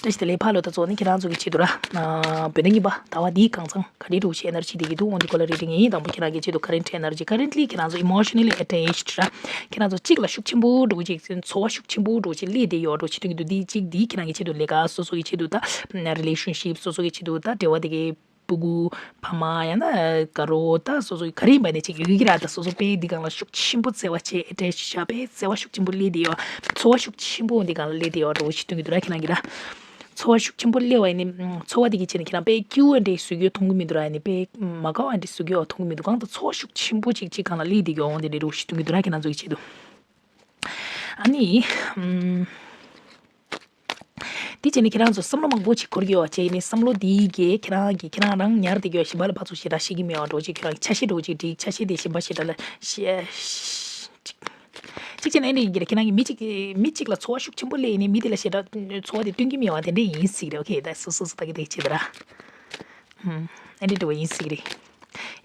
བཀྲ་ཤིས་བདེ་ལེགས་ཕ་ལོ། ད་གཙོ་བོ་ནི་ཁྱེད་རང་ཚོ་གི་ཆེད་དུ་ར། ཨ། བོད་ཟླ་གཉིས་པ་ཟླ་བ་འདིའི་གང་ཚང་ག་རེ་འདྲ་བོ་ཅིག་ཨེ་ནར་ཇི་དེ་གི་འདུག་འོ་འདི་སྐོར་ལ་རེ་རེ་ངས་དང་པོ་ཁྱེད་རང་གི་ཆེད་དུ་ཁ་རེན་ཊི་ཨེ་ནར་ཇི། ཁ་རེན་ཊི་ལི་ཁྱེད་རང་ཚོ་ཨི་མོ་ཤ་ནལ་ལི་ཨེ་ཊེཆ་ཌི་ར། ཁྱེད་རང་ཚོ་གཅིག་ལ་ཤུགས་ཆེན་པོ་འདྲ་བོ་ཅིག་ཚོར་བ་ཤུགས་ཆེན་པོ་འདྲ་བོ་ཅིག་སླེབས་བསྡད་ཡོད་འདྲ་བོ་ཅིག་སྟོན་གྱི་འདུག་འདི་གཅིག་འདི་ཁྱེད་རང་གི་ཆེད་དུ་ལས་ཀ་སོ་སོ་གི་ཆེད་དུ་ད་རི་ལེ་ཤན་ཤིབ་སོ་སོ་གི་ཆེད་དུ་ད་འབྲེལ་བ་དེ་གའི་སྤུ་གུ་ཕ་མ་ཡང་ན་དགའ་རོགས་ད་སོ་སོ་ག་རེ་ཡིན་པ་ནས་ཅིག་ཡོད་ཀྱི་ར། ད་སོ་སོ་དཔེ་འདི་སྒང་ལ་ཤུགས་ཆེན་པོ་བརྩེ་བ་བྱས་ཨེ་ཊེཆ་བྱས་དཔེ་བརྩེ་བ་ཤུགས་ཆེན་པོ་སླེབས་བསྡད་ཡོད། ཚོར་བ་ཤུགས་ཆེན་པོ་འདི་སྒང་ལ་སླེབས་བསྡད་ཡོད་འདྲ་བོ་ཞིག་སྟོན་གྱི་འདུག་ར། ཁྱེད་རང་གིས་ར་ཚོར་བ་ཤུགས་ཆེན་པོ་སླེབས་པ་ཡིན་ནི་ཚོར་བ་འདི་གི་བྱས་ནས་ཁྱེད་རང་དཔེ་སྐྱིད་པོ་འདྲ་བཟོ་རྒྱུ་མཐོང་གི་མི་འདུག་ར། ཡིན་ནི་དཔེ་མ་དགའ་བ་འདྲ་བཟོ་རྒྱུ་མཐོང་གི་མི་འདུག་གང་ལྟར་ཚོར་བ་ཤུགས་ཆེན་པོ་ཅིག་ཅིག་སྒང་ལ་སླེབས་བསྡད་ཡོད་འོང་དེ་འདྲ་འདྲ་བོ་ཞིག་སྟོན་གྱི་འདུག་ར། ཁྱེད་རང་ཚོ་གི་ཆེད་དུ། ཨ་ནི། ཨམ། དེ་བྱས་ནས་ཁྱེད་རང་ཚོ་བསམ་བློ་མང་པོ་ཅིག་འཁོར་གྱི་ཡོད་པ་བྱས་ནས་བསམ་བློ་དེའི་གི་ཁྱེད་རང་གིས་ཁྱེད་རང་རང་ཉར་བསྡད་ཀྱི་ཡོད། གཞན་པ་ལ་ཕར་ཚུར་ཞེ་དྲག་བཤད་ཀྱི་མེད་པ་འདྲ་བོ་ཅིག་ཁྱེད་རང་གི་ཆ་ཤས་འདྲ་བོ་ཅིག་བསྒྲིགས། ཆ་ཤས་དེ་གཞན་པ་ཞེ་དྲག་ལ་བཤད་ཅིག་བྱས་ནས་ཨེ་འདྲ་ཡིན་གྱི་རེད། ཁྱེད་རང་གིས་མི་གཅིག་མི་གཅིག་ལ་ཚོར་བ་ཤུགས་ཆེན་པོ་སླེབས་ནས་མི་དེ་ལ་ཞེ་དྲག་ཚོར་བ་དེ་སྟོན་གྱི་མེད་པ་དེ་འདྲ་ཡིན་སྲིད་རེད། ཨོ་ཁེ། ད་སོ་སོ་སོ་ད་གི་དེ་བྱེད་ད་ར། ཨེ་འདྲ་འདྲ་བོ་ཡིན་སྲིད་རེད།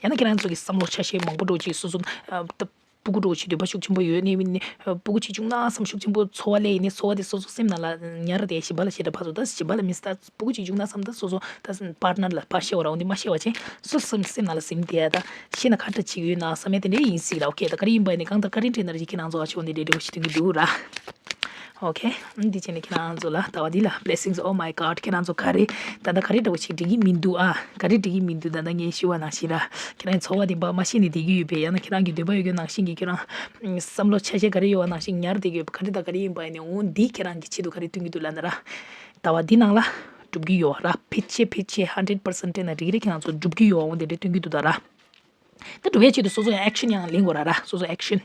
ཡང་ན་ཁྱེད་རང་ཚོ་གི་བསམ་བློ་ཆ་ཤས་མང་པོ་འདྲ་བོ་ཅིག་སོ་སོ། སྤུ་གུ་འདྲ་བོ་ཅིག་འདོད་པ་ཤུགས་ཆེན་པོ་ཡོད་ནི་མིན་ནི། སྤུ་གུ་ཅིག་བྱུང་ན་བསམ་ཤུགས་ཆེན་པོ་ཚོར་བ་སླེབས་ཡིན་ནི་ཚོར་བ་དེ་སོ་སོ་སེམས་ནང་ལ་ཉར་ཏེ་གཞན་པ་ལ་ཞེ་དྲག་ཕར་ཚུར་ད་གཞན་པ་ལ་མི་སྲིད་ད་སྤུ་གུ་ཅིག་བྱུང་ན་བསམ་ད་སོ་སོ་ད་པར་ཊི་ནར་ལ་ཕར་བཤད་པ་ར་འོ་འདི་མ་བཤད་པ་བྱས་སོ་སོ་སེམས་སེམས་ནང་ལ་ཟིན་བསྡད་ཡ་ད་ཤེས་ན་ཁ་ཁྲ་ཅིག་ཡོད་ན་བསམ་ཡ་དེ་འདྲ་ཡིན་སྲིད་ར། ཨོ་ཁེ། ད་ག་རེ་ཡིན་པ་ཡིན་ནི་གང་ལྟར་ཁ་རེན་ཊི་ཨེ་ནར་ཇི་ཁྱེད་རང་ཚོ་ཨ་ཆེ་འོ་འདི་འདྲ་འདྲ་བོ་ཞིག་སྟོན་གྱི་འདུག་ར། ཨོ་ཁེ། འདི་བྱས་ནས་ཁྱེད་རང་ཚོ་ལ་ཟླ་བ་འདི་ལ་blessings, oh my God. ཁྱེད་རང་ཚོ་ག་རེ་ད་ལྟ་ག་རེ་འདྲ་བོ་ཞིག་འགྲིག་གི་མི་འདུག་ཨ། ག་རེ་འགྲིག་གི་མི་འདུག་ད་ལྟ་ངས་ཞུ་བ་ནང་བཞིན་ར། ཁྱེད་རང་ཚོར་བ་དེ་འབའ་མ་ཤེས་ནས་བསྡད་ཀྱི་ཡོད་པས། ཡང་ན་ཁྱེད་རང་གི་འདོད་པ་ཡོད་རྒྱུ་ནང་བཞིན་གྱི་ཁྱེད་རང་བསམ་བློ་ཆ་ཤས་ག་རེ་ཡོད་པ་ནང་བཞིན་ཉར་བསྡད་ཀྱི་ཡོད་པ་ག་རེ་དང་ག་རེ་ཡིན་པ་ཡིན་ནས་འོ་འདི་ཁྱེད་རང་གི་ཆེད་དུ་ག་རེ་སྟོན་གྱི་འདུག་ལབ་ན་ར། ཟླ་བ་འདི་ནང་ལ་འགྲུབ་ཀྱི་ཡོད་ར། ཕལ་ཆེར་ཕལ་ཆེར་hundred percent སྤྲད་ན་འགྲིག་གི་རེད། ཁྱེད་རང་ཚོ་འགྲུབ་ཀྱི་ཡོད་འོ་འདི་འདྲ་སྟོན་གྱི་འདུག་ད་ར། ད་འགྲུབ་པའི་ཆེད་དུ་སོ་སོ་ཡང་ཨེག་ཤན་ཡང་ལེན་དགོས་ར་ར། སོ་སོ་ཨེག་ཤན།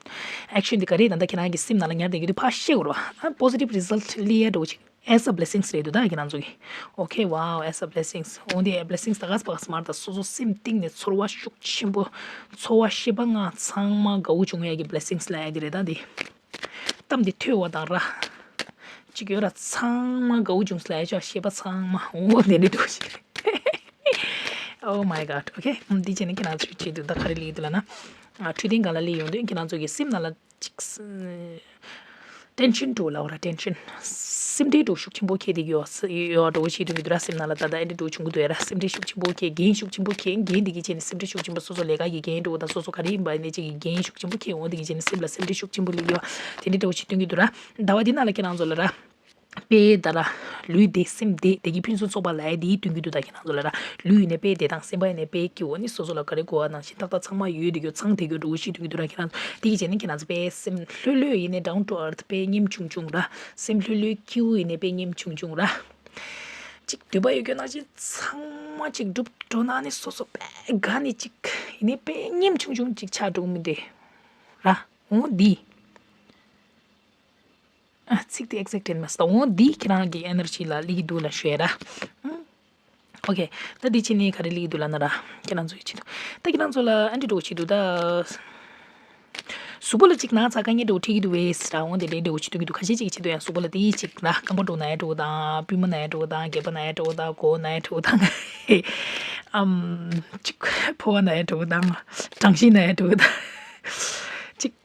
ཨེག་ཤན་དེ་ག་རེ་ད་ལྟ་ཁྱེད་རང་གི་སེམས་ནང་ལ་ཉར་བསྡད་རྒྱུ་དེ་ཕར་བཤད་དགོས་ར། ཨ་positive result སླེབས་ཡ་འདྲ་བོ་ཅིག as a blessings རེད་འདུག་ད་ཁྱེད་རང་ཚོ་གི། Okay, wow, as a blessings. འོ་འདི་blessings ད་ག་ས་པ་ག་ས་མར་ད་སོ་སོ་སེམས་གཏིང་ནས་ཚོར་བ་ཤུགས་ཆེན་པོ། ཚོར་བ་ཤེས་པ་ང་ཚང་མ་དགའ་བོ་བྱུང་ཡ་གི་blessings ལབ་ཡ་གི་རེད་ད་འདི། གཏམ་འདི་ཐོས་པ་དང་ར། གཅིག་ཡོད་ར་ཚང་མ་དགའ་བོ་བྱུང་ལབ་ཡ་ཅོག་ཤེས་པ་ཚང་མ་འོ་འདི་འདྲ་འདྲ་བོ་ཞིག་རེད། Oh my God. Okay. འདི་བྱས་ནས་ཁྱེད་རང་ཚོའི་ཆེད་དུ་ད་ག་རེ་ལེགས་འདུག་ལབ་ན། ཨ་འཕྲོད་བསྟེན་སྒང་ལ་སླེབས་ཡོང་དུས་ཁྱེད་རང་ཚོ་གི་སེམས་ནང་ལ་ཅིག་ཊེན་ཤན་འདྲ་བོ་ལབ་ར་ཊེན་ཤན། སེམས་ཁྲལ་འདྲ་བོ་ཤུགས་ཆེན་པོ་འཁྱེར་བསྡད་ཡོད་ཡོད་འདྲ་བོ་བྱེད་དུས་འདུག་ར། སེམས་ནང་ལ་ད་ལྟ་ཨེ་འདྲ་འདྲ་བོ་བྱུང་གི་འདུག་ཡ་ར། སེམས་ཁྲལ་ཤུགས་ཆེན་པོ་འཁྱེར་འགན་ཤུགས་ཆེན་པོ་འཁྱེར་འགན་འདི་གི་བྱས་ནས་སེམས་ཁྲལ་ཤུགས་ཆེན་པོ་སོ་སོ་ལས་ཀ་གི་འགན་འདྲ་བོ་དང་སོ་སོ་ག་རེ་ཡིན་པ་ནས་ཅིག་གི་འགན་ཤུགས་ཆེན་པོ་འཁྱེར་འོང་འདི་གི་བྱས་ནས་སེམས་ལ་སེམས་ཁྲལ་ཤུགས་ཆེན་པོ་སླེབས་ཡོད་དེ་འདྲ་འདྲ་བོ་བྱེད་དུས་འདུག་ར། ཟླ་བ་འདི་ནང་ལ་ཁྱེད་རང་ཚོ་ལ་ར། དཔེ་ད་ར། ལུས་བདེ་སེམས་བདེ་བདེ་སྐྱིད་ཕུན་སུམ་ཚོགས་པ་ལ་ཡ་དེའི་སྟོན་གྱི་འདུག་ད་ཁྱེད་རང་ཚོ་ལ་ར། ལུས་ཡིན་ནའི་དཔེ་བདེ་ཐང་སེམས་པ་ཡིན་ནའི་དཔེ་སྐྱིད་འོ་ནི་སོ་སོ་ལ་ག་རེ་དགོས་པ་ནང་བཞིན་ཏག་ཏག་ཚང་མ་ཡོད་བསྡད་རྒྱུ་ཚང་བསྡད་རྒྱུ་འདྲ་བོ་ཞིག་སྟོན་གྱི་འདུག་ར། ཁྱེད་རང་ཚོ་དེ་གི་བྱས་ནས་ཁྱེད་རང་ཚོ་དཔེ་སེམས་ལྷོད་ལྷོད་ཡིན་ནའི་down to earth དཔེ་སྙེམས་ཆུང་ཆུང་ར། སེམས་ལྷོད་ལྷོད་སྐྱིད་པོ་ཡིན་ནའི་དཔེ་སྙེམས་ཆུང་ཆུང་ར། ཅིག་འདོད་པ་ཡོད་རྒྱུ་ནང་བཞིན་ཚང་མ་ཅིག་འགྲུབ་འགྲོ་ན་ནི་སོ་སོ་དཔེ་དགའ་ནི་ཅིག་ཡིན་ནའི་དཔེ་སྙེམས་ཆུང་ཆུང་ཅིག་ཆགས་འགྲོ་གི་མི་འདུག་ར། འོ་འདི། ཨ་ཚིག་དེ་ཨེག་ཛེག་ཊི་ཡིན་མ་སོང་། འོ་འདི་ཁྱེད་རང་གི་ཨེ་ནར་ཇི་ལ་སླེབས་ཀྱི་འདུག་ལབ་ཞུ་ཡ་ར། ཨུམ། ཨོ་ཁེ། ད་འདི་ཕྱི་ནས་ག་རེ་སླེབས་ཀྱི་འདུག་ལབ་ན་ར། ཁྱེད་རང་ཚོ་ཡི་ཆེད་དུ། ད་ཁྱེད་རང་ཚོ་ལ་ཨ་འདྲ་འདྲ་བོ་བྱེད་འདུག་ད། གཟུགས་པོ་ལ་ཅིག་ན་ཚ་དཀའ་ངལ་འདྲ་བོ་འཕྲད་ཀྱི་འདུག་བས་ར། འོ་འདི་འདྲའི་འདྲ་བོ་བྱེད་འདུག་གི་འདུག་ཁ་ཤས་ཅིག་གི་ཆེད་དུ་ཡང་གཟུགས་པོ་ལ་དེ་ཅིག་ར་རྐང་པ་འདྲ་བོ་ན་ཡ་འདྲ་བོ་དང་པུས་མོ་ན་ཡ་འདྲ་བོ་དང་སྒལ་པ་ན་ཡ་འདྲ་བོ་དང་མགོ་ན་ཡ་འདྲ་བོ་དང་ཨམ། ཅིག་ཕོ་བ་ན་ཡ་འདྲ་བོ་དང་དྲང་ཤེས་ན་ཡ་འདྲ་བོ་དང་ཅིག་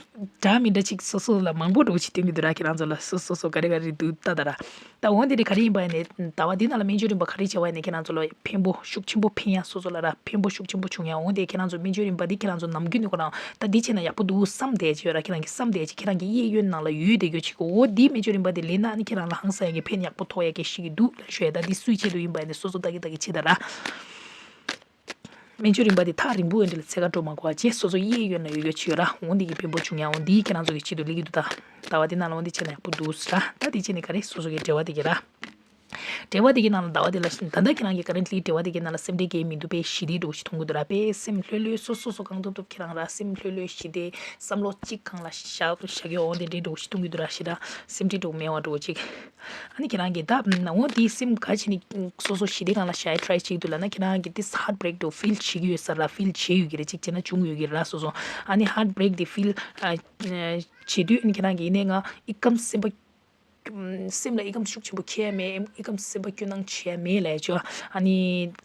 འདྲ་མི་འདྲ་ཅིག་སོ་སོ་ལ་མང་པོ་འདྲ་བོ་ཅིག་སྟོན་གྱི་འདུག་ར། ཁྱེད་རང་ཚོ་ལ་སོ་སོ་སོ་ག་རེ་ག་རེ་འདུག་ལྟ་ད་ར། ད་འོ་འདི་རེད། ག་རེ་ཡིན་པ་ནས་ཟླ་བ་འདི་ནང་ལ་སྨན་བཅོས་རིམ་པ་ག་རེ་བྱས་པ་ནས་ཁྱེད་རང་ཚོ་ལ་ཕན་པོ་ཤུགས་ཆེན་པོ་ཕན་ཡ་སོ་སོ་ལ་ར་ཕན་པོ་ཤུགས་ཆེན་པོ་བྱུང་ཡ། འོ་འདི་ཁྱེད་རང་ཚོ་སྨན་བཅོས་རིམ་པ་འདི་ཁྱེད་རང་ཚོ་ནམ་རྒྱུན་ནས་ཁོ་རང་ད་འདི་བྱས་ན་ཡག་པོ་འདུག་བསམ་བསྡད་ཀྱི་ཡོད་ར། ཁྱེད་རང་གིས་བསམ་བསྡད་ཀྱི་ཁྱེད་རང་གི་གཡས་གཡོན་ནང་ལ་ཡོད་བསྡད་ཀྱི་ཅིག་འོ་འདི་སྨན་བཅོས་རིམ་པ་འདི་ལེན་ན་ནི་ཁྱེད་རང་ལ་ཧང་སང་ཡ་གི་ཕན་ཡག་པོ་ཐོགས་ཡ་གི་ཤེས་ཀྱི་འདུག་ལབ་ཞུ་ཡ། ད་འདི་སུའི་ཆེད་དུ་ཡིན་པ་ནས་སོ་སོ་ལྟ་གི་ལྟ་གི་བྱེད་ད་ར། སྨན་བཅོས་རིམ་པ་འདི་ཐག་རིང་པོ་ཡོད་འདི་ལ་འཚོལ་ག་འགྲོ་མ་དགོས་པ་བྱས་སོ་སོ་གཡས་གཡོན་ལ་ཡོད་ཡོད་ཆོད་ར། འོ་འདི་གི་ཕན་པོ་བྱུང་ཡ། འོ་འདི་ཁྱེད་རང་ཚོ་གི་ཆེད་དུ་ལེགས་ཀྱི་འདུག་ད་ཟླ་བ་འདི་ནང་ལ་འོ་འདི་བྱས་ན་ཡག་པོ་འདུག་ཟེར་ར། ད་འདི་བྱས་ནས་ག་རེ་སོ་སོ་གི་འབྲེལ་བ་འདི་གི་ར། འབྲེལ་བ་འདི་གི་ནང་ལ་ཟླ་བ་འདི་ལ་ད་ལྟ་ཁྱེད་རང་གི་ཀ་རེན་ཊི་ལི་འབྲེལ་བ་འདི་གི་ནང་ལ་སེམས་ཁྲལ་གང་ཡང་མི་འདུག་དཔེ་ཞི་བདེ་འདྲ་བོ་ཞིག་མཐོང་གི་འདུག་ར། དཔེ་སེམས་ལྷོད་ལྷོད་སོ་སོ་སོ་གང་ཐུབ་ཐུབ་ཁྱེད་རང་ར་སེམས་ལྷོད་ལྷོད་ཞི་བདེ་བསམ་བློ་གཅིག་སྒང་ལ་བཞག་བཞག་ཡོད་འོ་འདི་འདྲའི་འདྲ་བོ་ཞིག་མཐོང་གི་འདུག་ར། ཞེ་དྲག་སེམས་ཁྲལ་འདྲ་བོ་མེད་པ་འདྲ་བོ་ཅིག་ཨ་ནི་ཁྱེད་རང་གིས་ད་འོ་དེའི་སེམས་ག་བྱས་ནས་སོ་སོ་ཞི་བདེ་སྒང་ལ་བཞག་ཡ་ཊ་རའི་བྱེད་ཀྱི་འདུག་ལབ་ན་ཁྱེད་རང་གིས་དེ་ཧརཊ་བྷི་རེག་འདྲ་བོ་ཕིལ་བྱེད་ཀྱི་ཡོད་ས་ར། ཕིལ་བྱེད་ཡོད་ཀྱི་རེད། ཅིག་བྱས་ན་བྱུང་ཡོད་ཀྱི་རེད་ར། སོ་སོ་ཨ་ནི་ཧརཊ་བྷི་རེག་དེ་ཕིལ་བྱེད་དུས་ཨ་ནི་ཁྱེད་རང་གིས་ཡིན་ནའི་ང་ཨི་ཀམ་སེམས་པ་ སེམས་ལ་ཨི་ཁམས་ཤུགས་ཆེན་པོ་འཁྱེར་ཡ་མེད། ཨི་ཁམས་སེམས་པ་སྐྱོ་སྣང་བྱེད་ཡ་མེད་ལབ་ཡ་ཅིག་ཡོད། ཨ་ནི་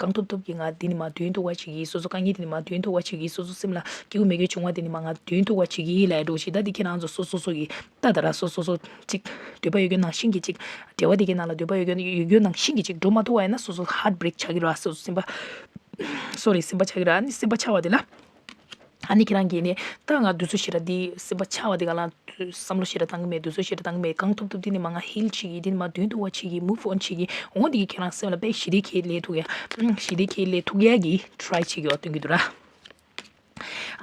གང་ཐུབ་ཐུབ་ཀྱིས་ང་འདི་ནས་མར་འདོན་ཐུབ་པ་བྱེད་ཀྱི། སོ་སོ་དཀའ་ངལ་འདི་ནས་མར་འདོན་ཐུབ་པ་བྱེད་ཀྱི། སོ་སོ་སེམས་ལ་སྐྱིད་པོ་མེད་མཁན་བྱུང་བ་འདི་ནས་མར་ང་འདོན་ཐུབ་པ་བྱེད་ཀྱི་ལབ་ཡ་འདྲ་བོ་ཞིག་ད་འདི་ཁྱེད་རང་ཚོ་སོ་སོ་སོ་གི་ད་ད་ར་སོ་སོ་སོ་ཅིག་འདོད་པ་ཡོད་མཁན་ནང་བཞིན་གྱི་ཅིག་འབྲེལ་བ་འདི་གའི་ནང་ལ་འདོད་པ་ཡོད་མཁན་ཡོད་མཁན་ནང་བཞིན་གྱི་ཅིག་འགྲོ་མ་ཐུབ་པ་ཡིན་ན་སོ་སོ་ཧརཊ་བྷི་རེག་ཆགས་ཀྱི་རེད། སོ་སོ་སེམས་པ་སོ་རི་སེམས་པ་ཆགས་ཀྱི་རེད། ཨ་ནི་སེམས་པ་ཆགས་པ་དེ་ལ། ཨ་ནི་ཁྱེད་རང་གིས་ནི་ད་ང་དུས་ཚོད་ཞེ་དྲག་འདི་སེམས་པ་ཆགས་པ་འདི་ག་ལ་བསམ་བློ་ཞེ་དྲག་བཏང་གི་མེད། དུས་ཚོད་ཞེ་དྲག་བཏང་གི་མེད། གང་ཐུབ་ཐུབ་འདི་ནས་མར་ང་ཧིལ་བྱེད་ཀྱི། འདི་ནས་མར་འདོན་ཐུབ་པ་བྱེད་ཀྱི། མུབ་ཨོན་བྱེད་ཀྱི། འོ་འདི་གིས་ཁྱེད་རང་སེམས་ལ་དཔེ་ཞི་བདེ་ཁྱེར་སླེབས་ཐུབ་ཡ། ཨུམ། ཞི་བདེ་ཁྱེར་སླེབས་ཐུབ་ཡ་གི་ཊི་རའི་བྱེད་ཀྱི་ཡོད་སྟོན་གྱི་འདུག་ར།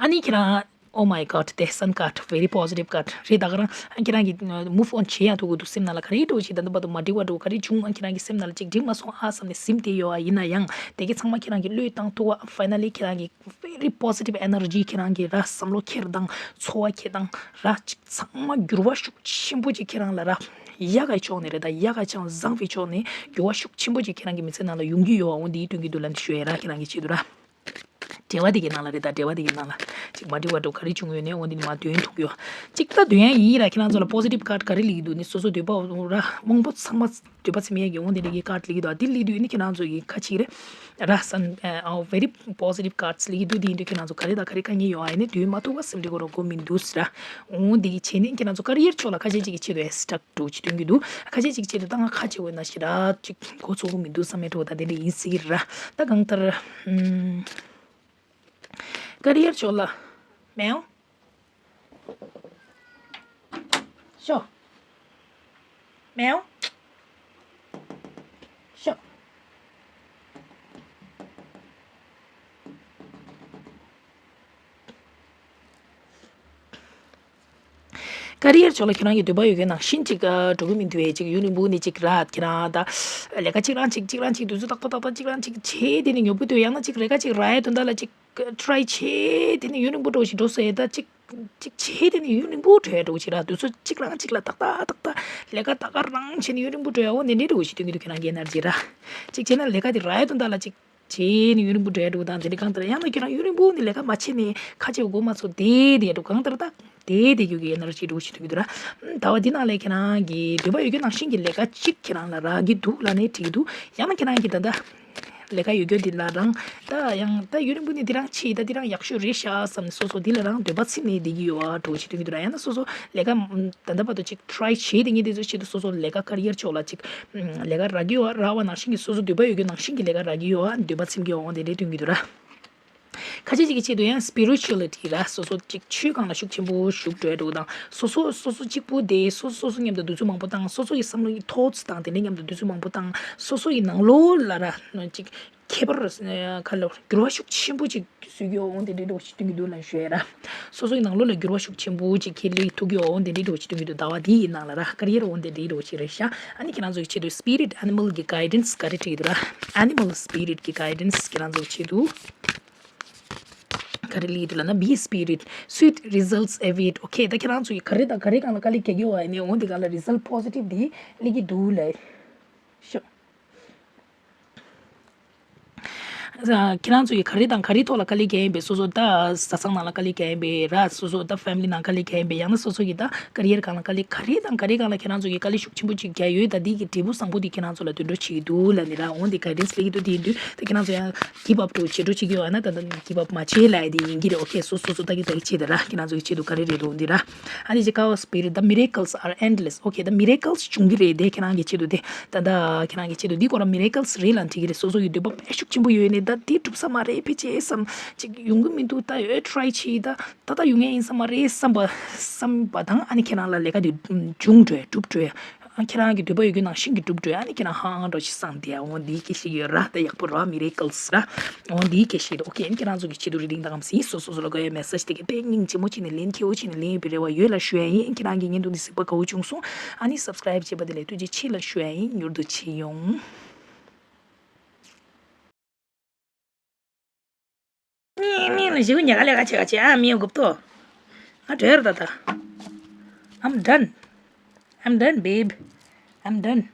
ཨ་ནི་ཁྱེད་རང་Oh my God, the sun card, very positive card རེད། ད་ག་རང་ཨ་ཁྱེད་རང་གིས་move on བྱེད་ཡ་ཐུབ་ཀྱི་འདུག་སེམས་ནང་ལ། ག་རེ་འདྲ་བོ་ཞིག་ད་ལྟ་བར་དུ་མ་འགྲིག་པ་འདྲ་བོ་ག་རེ་བྱུང་། ཨ་ཁྱེད་རང་གི་སེམས་ནང་ལ་ཅིག་འགྲིག་མ་སོང་ཨ་བསམ་ནས་ཟིན་བསྡད་ཡོད་ཨ། ཡིན་ན་ཡང་དེ་གའི་ཚང་མ་ཁྱེད་རང་གིས་བློས་བཏང་ཐུབ་ཨ། finally ཁྱེད་རང་གི་very positive energy ཁྱེད་རང་གི་ར་བསམ་བློ་འཁྱེར་སྟངས་ར་ཅིག་ཚང་མ་འགྱུར་བ་ཤུགས་ཆེན་པོ་ཅིག་ཁྱེད་རང་ལ་ར་ཡག་ག་ཕྱོགས་ནས་རེད། ད་ཡག་ག་ཅང་བཟང་བའི་ཕྱོགས་ནས་འགྱུར་བ་ཤུགས་ཆེན་པོ་ཅིག་ཁྱེད་རང་གི་མི་ཚེ་ནང་ལ་ཡོང་གི་ཡོད་ཨ། འོ་འདི་སྟོན་གྱི་འདུག་ལབ་ནས་ཞུ་ཡ་ར། ཁྱེད་རང་གི་ཆེད་དུ་ར། འབྲེལ་བ་དེ་གའི་ནང་ལ་རེད། ད་འབྲེལ་བ་དེ་གའི་ནང་ལ་ཅིག་མ་འགྲིག་པ་འདྲ་བོ་ག་རེ་བྱུང་ཡོད་ནའི་འོ་འདི་ནས་མར་འདོན་ཐུབ་ཀྱི་ཡོད། ཅིག་ད་འདོན་ཡ་ཡིན་ར། ཁྱེད་རང་ཚོ་ལ་positive card ག་རེ་སླེབས་ཀྱི་འདུག་ནི་སོ་སོ་འདོད་པ་ར་མང་པོ་ཚང་མ་འདོད་པ་ཚིམ་ཡས་ཀྱི་འོ་འདི་འདྲ་གི་card སླེབས་ཀྱི་འདུག་ཨ་འདི་སླེབས་དུས་ནི་ཁྱེད་རང་ཚོ་གི་ཁ་ཅིག་རེད་ར། སན་ཨ་very positive cards སླེབས་ཀྱི་འདུག་དེ་ཡིན་དུས་ཁྱེད་རང་ཚོ་ག་རེ་དང་ག་རེ་དཀའ་ངལ་ཡོད་ཨ་ཡིན་ནི་འདོན་མ་ཐུབ་པ་སེམས་ཁྲལ་དགོས་རོགས་དགོས་མི་འདུག་ཟེར་ར། འོ་འདི་གི་བྱས་ནས་ཁྱེད་རང་ཚོ་career ཕྱོགས་ལ་ཁ་ཤས་ཅིག་གི་ཆེད་དུ་ཨེ་stuck འདྲ་བོ་ཅིག་སྟོན་གྱི་འདུག་ཁ་ཤས་ཅིག་གི་ཆེད་དུ་ད་ང་ཁ་ཆེ་བོ་ན་ཞེ་དྲག་ཅིག་མགོ་ཚོད་ཀྱི་མི་འདུག་བསམ་མེད་འགྲོ་ད་དེ་འདྲ་ཡིན་སྲིད་ཀྱི་ར། ད་གང་ལྟར་ཨམ། career ཕྱོགས་ལ་མེའོ། ཤོ། མེའོ། ཤོ། career ཕྱོགས་ལ་ཁྱེད་རང་གི་འདོད་པ་ཡོད་མཁན་ནང་བཞིན་ཅིག་ཨ་འགྲོ་གི་མི་འདུག་བས། ཅིག་ཡུན་རིང་པོ་ནས་ཅིག་ར་ཁྱེད་རང་ད་ལས་ཀ་གཅིག་རང་གཅིག་གཅིག་རང་གཅིག་དུས་ཚོད་ཏག་ཏག་ཏག་ཏག་གཅིག་རང་གཅིག་བྱས་དེ་ནས་ཉོབ་གི་འདུག་ཡང་ན་ཅིག་ལས་ཀ་གཅིག་རག་ཡས་དོན་དག་ལ་ཅིག་try བྱས་དེ་ནས་ཡུན་རིང་པོ་འགྲོ་ཞིག་འགྲོ་སོང་ཡས་ད་ཅིག་ཅིག་བྱས་དེ་ནས་ཡུན་རིང་པོ་འགྲོ་ཡ་འགྲོ་གི་ཅིག་ར། དུས་ཚོད་གཅིག་རང་གཅིག་ལ་ཏག་ཏག་ཏག་ཏག་ལས་ཀ་ད་ག་རང་བྱས་ནས་ཡུན་རིང་པོ་འགྲོ་ཡ་འོ་འདི་འདྲའི་འགྲོ་གི་ཞིག་སྟོན་གྱི་འདུག་ཁྱེད་རང་གི་energy ར། ཅིག་བྱས་ན་ལས་ཀ་དེ་རག་ཡས་དོན་དག་ལ་ཅིག་བྱས་ནས་ཡུན་རིང་པོ་འགྲོ་ཡ་འགྲོ་དང་དེ་འདྲ་གང་ལྟར་ཡང་ན་ཁྱེད་རང་ཡུན་རིང་པོ་ནས་ལས་ཀ་མ་བྱས་ནས་ཁ་ཆེ་བ་དགོས་མ་ཚོ་དེ་དེ་འགྲོ་གང་ལྟར་ད་དེ་དེ་རྒྱུ་གི་energy འགྲོ་ཞིག་ཐུག་གི་འདུག་ར། ད་བ་འདི་ནང་ལས་ཁྱེད་རང་གི་འདོད་པ་ཡོད་རྒྱུ་ནང་བཞིན་གྱི་ལས་ཀ་གཅིག་ཁྱེད་རང་ལ་རག་གི་འདུག་ལབ་ནས་དྲིས་ཀྱི་འདུག་ཡང་ན་ཁྱེད་རང་གི་ད་ལྟ་ལས་ཀ་ཡོད་རྒྱུ་འདི་ལ་རང་ད་ཡང་ད་ཡུན་རིང་པོ་ནས་འདི་རང་བྱས་ད་འདི་རང་ཡག་ཤོས་རེད་ཤག་བསམ་ནས་སོ་སོ་འདི་ལ་རང་འདོད་པ་ཚིམ་ནས་བསྡད་ཀྱི་ཡོད་ཨ་འགྲོ་ཞིག་ཐུག་གི་འདུག་ར། ཡང་ན་སོ་སོ་ལས་ཀ་ད་ལྟ་བར་དུ་ཅིག་try བྱས་དེ་ངས་དེ་ཚོ་ཆེད་དུ་སོ་སོ་ལས་ཀ་career ཕྱོགས་ལ་ཅིག་ལས་ཀ་རག་གི་ཡོད་རག་པ་ནང་བཞིན་གྱི་སོ་སོ་འདོད་པ་ཡོད་རྒྱུ་ནང་བཞིན་གྱི་ལས་ཀ་རག་གི་ཡོད་འདོད་པ་ཚིམ་གྱི་ཡོད་འོང་དེ་འདྲའི་སྟོན་གྱི་འདུག་ར། ཁ་ཅིག་ཅིག་གི་ཆེད་དུ་ཡང་spirituality ར་སོ་སོ་ཅིག་ཆོས་སྒང་ལ་ཤུགས་ཆེན་པོ་ཞུགས་འགྲོ་ཡ་འགྲོ་དང་སོ་སོ་སོ་སོ་གཅིག་པུ་དེ་སོ་སོ་སོ་སོ་མཉམ་དུ་དུས་ཚོད་མང་པོ་བཏང་སོ་སོ་ཡི་བསམ་བློ་ཡི་thoughts དང་དེ་འདྲའི་མཉམ་དུ་དུས་ཚོད་མང་པོ་བཏང་སོ་སོ་ཡི་ནང་ལོགས་ལ་ར་ཅིག་ཁྱད་པར་ཁ་ལོ་འགྱུར་བ་ཤུགས་ཆེན་པོ་ཅིག་བཟོས་ཀྱི་ཡོད་འོང་དེ་འདྲའི་འགྲོ་ཞིག་སྟོན་གྱི་འདུག་ལབ་ཞུ་ཡ་ར། སོ་སོའི་ནང་ལོགས་ལ་འགྱུར་བ་ཤུགས་ཆེན་པོ་ཅིག་ཁྱེད་ལས་ཐུག་ཡོད་འོང་དེ་འདྲའི་འགྲོ་ཞིག་སྟོན་གྱི་འདུག་ཟླ་བ་འདི་ཡི་ནང་ལ་ར་career འོང་དེ་འདྲའི་འགྲོ་ཞིག་རེད་ཤག་ཨ་ནི་ཁྱེད་རང་ཚོ་གི་ཆེད་དུ་spirit animal གི་guidance ག་རེ་བྲིས་འདུག་ར། animal spirit གི་guidance ཁྱེད་རང་ཚོ་གི་ཆེད་དུ་ག་རེ་ལབ་འདུག་ལབ་ན། be spirit, sweet results await. okay ད་ཁྱེད་རང་ཚོ་གི་ག་རེ་དང་ག་རེ་སྒང་ལ་དཀའ་ལས་རྒྱག་གི་ཡོད་ཨ་ནི་འོང་དེ་སྒང་ལ་result positive འདི་སླེབས་ཀྱི་འདུག་ལབ་ཤག་ཁྱེད་རང་ཚོ་ཡི་ག་རེ་དང་ག་རེ་ཐོག་ལ་དཀའ་ལས་རྒྱག་ཡིན་པས། སོ་སོ་ད་བཟའ་ཚང་ནང་ལ་དཀའ་ལས་རྒྱག་ཡིན་པས་ར། སོ་སོ་ད་family ནང་དཀའ་ལས་རྒྱག་ཡིན་པས། ཡང་ན་སོ་སོ་ཡི་ད་career སྒང་ལ་དཀའ་ལས་ག་རེ་དང་ག་རེ་སྒང་ལ་ཁྱེད་རང་ཚོ་ཡི་དཀའ་ལས་ཤུགས་ཆེན་པོ་ཅིག་རྒྱག་ཡོད། ད་འདི་གི་འབྲས་བུ་བཟང་པོ་འདི་ཁྱེད་རང་ཚོ་ལ་འདོན་སྤྲོད་བྱེད་ཀྱི་འདུག་ལབ་ནི་ར། འོང་དེ་guidance སླེབས་ཀྱི་འདུག་དེ་ཡིན་དུས་ད་ཁྱེད་རང་ཚོ་ཡང་give up འགྲོ་བྱེད་འགྲོ་བྱེད་ཀྱི་ཡོད་ཨ་ན། ད་ད་give up མ་བྱེད་ལབ་ཡ་དེ་ཡིན་གྱི་རེད། okay སོ་སོ་སོ་ད་གི་ད་གི་བྱེད་དེ་ར་ཁྱེད་རང་ཚོ་གི་ཆེད་དུ་ག་རེ་རེད་འདུག་འདི་ར། ཨ་ནི་ཅི་ཀའོ་spirit the miracles are endless. okay the miracles འབྱུང་གི་རེད་དེ་ཁྱེད་རང་གི་ཆེད་དུ་དེ། ད་ལྟ་ཁྱེད་རང་གི་ཆེད་དུ་འདི་སྐོར་ལ་miracles རེད་ལབ་འགྲིག་གི་རེད། སོ་སོ་ཡི་འདོད་པ་དཔེ་ཤུགས་ཆེན་པོ་ཡོད་ནས་ད་འདི་འགྲུབ་ས་མ་རེད་ཕལ་ཆེར་བསམ་ཅིག་ཡོང་གི་མི་འདུག་ད་ཡོད་try བྱེད་ད་ད་ད་ཡོང་ངེས་ཡིན་ས་མ་རེད་བསམ་པ་བསམ་པ་དང་ཨ་ནི་ཁྱེད་རང་ལ་ལས་ཀ་དེ་འབྱུང་འགྲོ་ཡ་འགྲུབ་འགྲོ་ཡ་ཨ་ཁྱེད་རང་གི་འདོད་པ་ཡོད་རྒྱུ་ནང་བཞིན་གྱི་འགྲུབ་འགྲོ་ཡ་ཨ་ནི་ཁྱེད་རང་ཧང་ཧང་འགྲོ་ཞིག་བསམ་དེ་ཡ་འོང་འདི་སྐད་ཤེས་ཡོད་ར། ད་ཡག་པོ་ར་miracles ར་འོང་འདི་སྐད་ཤེས་ཡོད། okay ཨ་ནི་ཁྱེད་རང་ཚོ་གི་ཆེད་དུ་རེ་རིང་དང་གམ་སྲིད་སོ་སོ་སོ་ལ་དགའ་བའི་message དེ་ག་དཔེ་སྙིང་རྗེ་མོ་བྱས་ནས་ལན་ཁེ་བོ་བྱས་ནས་ལན་ཡོད་པའི་རེ་བ་ཡོད་ལ་ཞུ་ཡ་ཡིན། ཁྱེད་རང་གི་བརྙན་ཐུང་འདི་གཟིགས་པ་དགའ་བོ་བྱུང་སོང་། ཨ་ནི་subscribe བྱས་པ་དེ་ལ་ཐུགས་རྗེ་ཆེ་ལ་ཞུ་ཡ་ཡིན། མྱུར་དུ་མཇལ་ཡོང་། མིན་མིན་ལ་ཞིག་ཉ་ག་ལས་ཀ་བྱེད་ག་བྱེད་ཨ་མིན་གོ་ཏོ། ང་བྲོས་ར་ད་ད། I'm done. I'm done, babe. I'm done.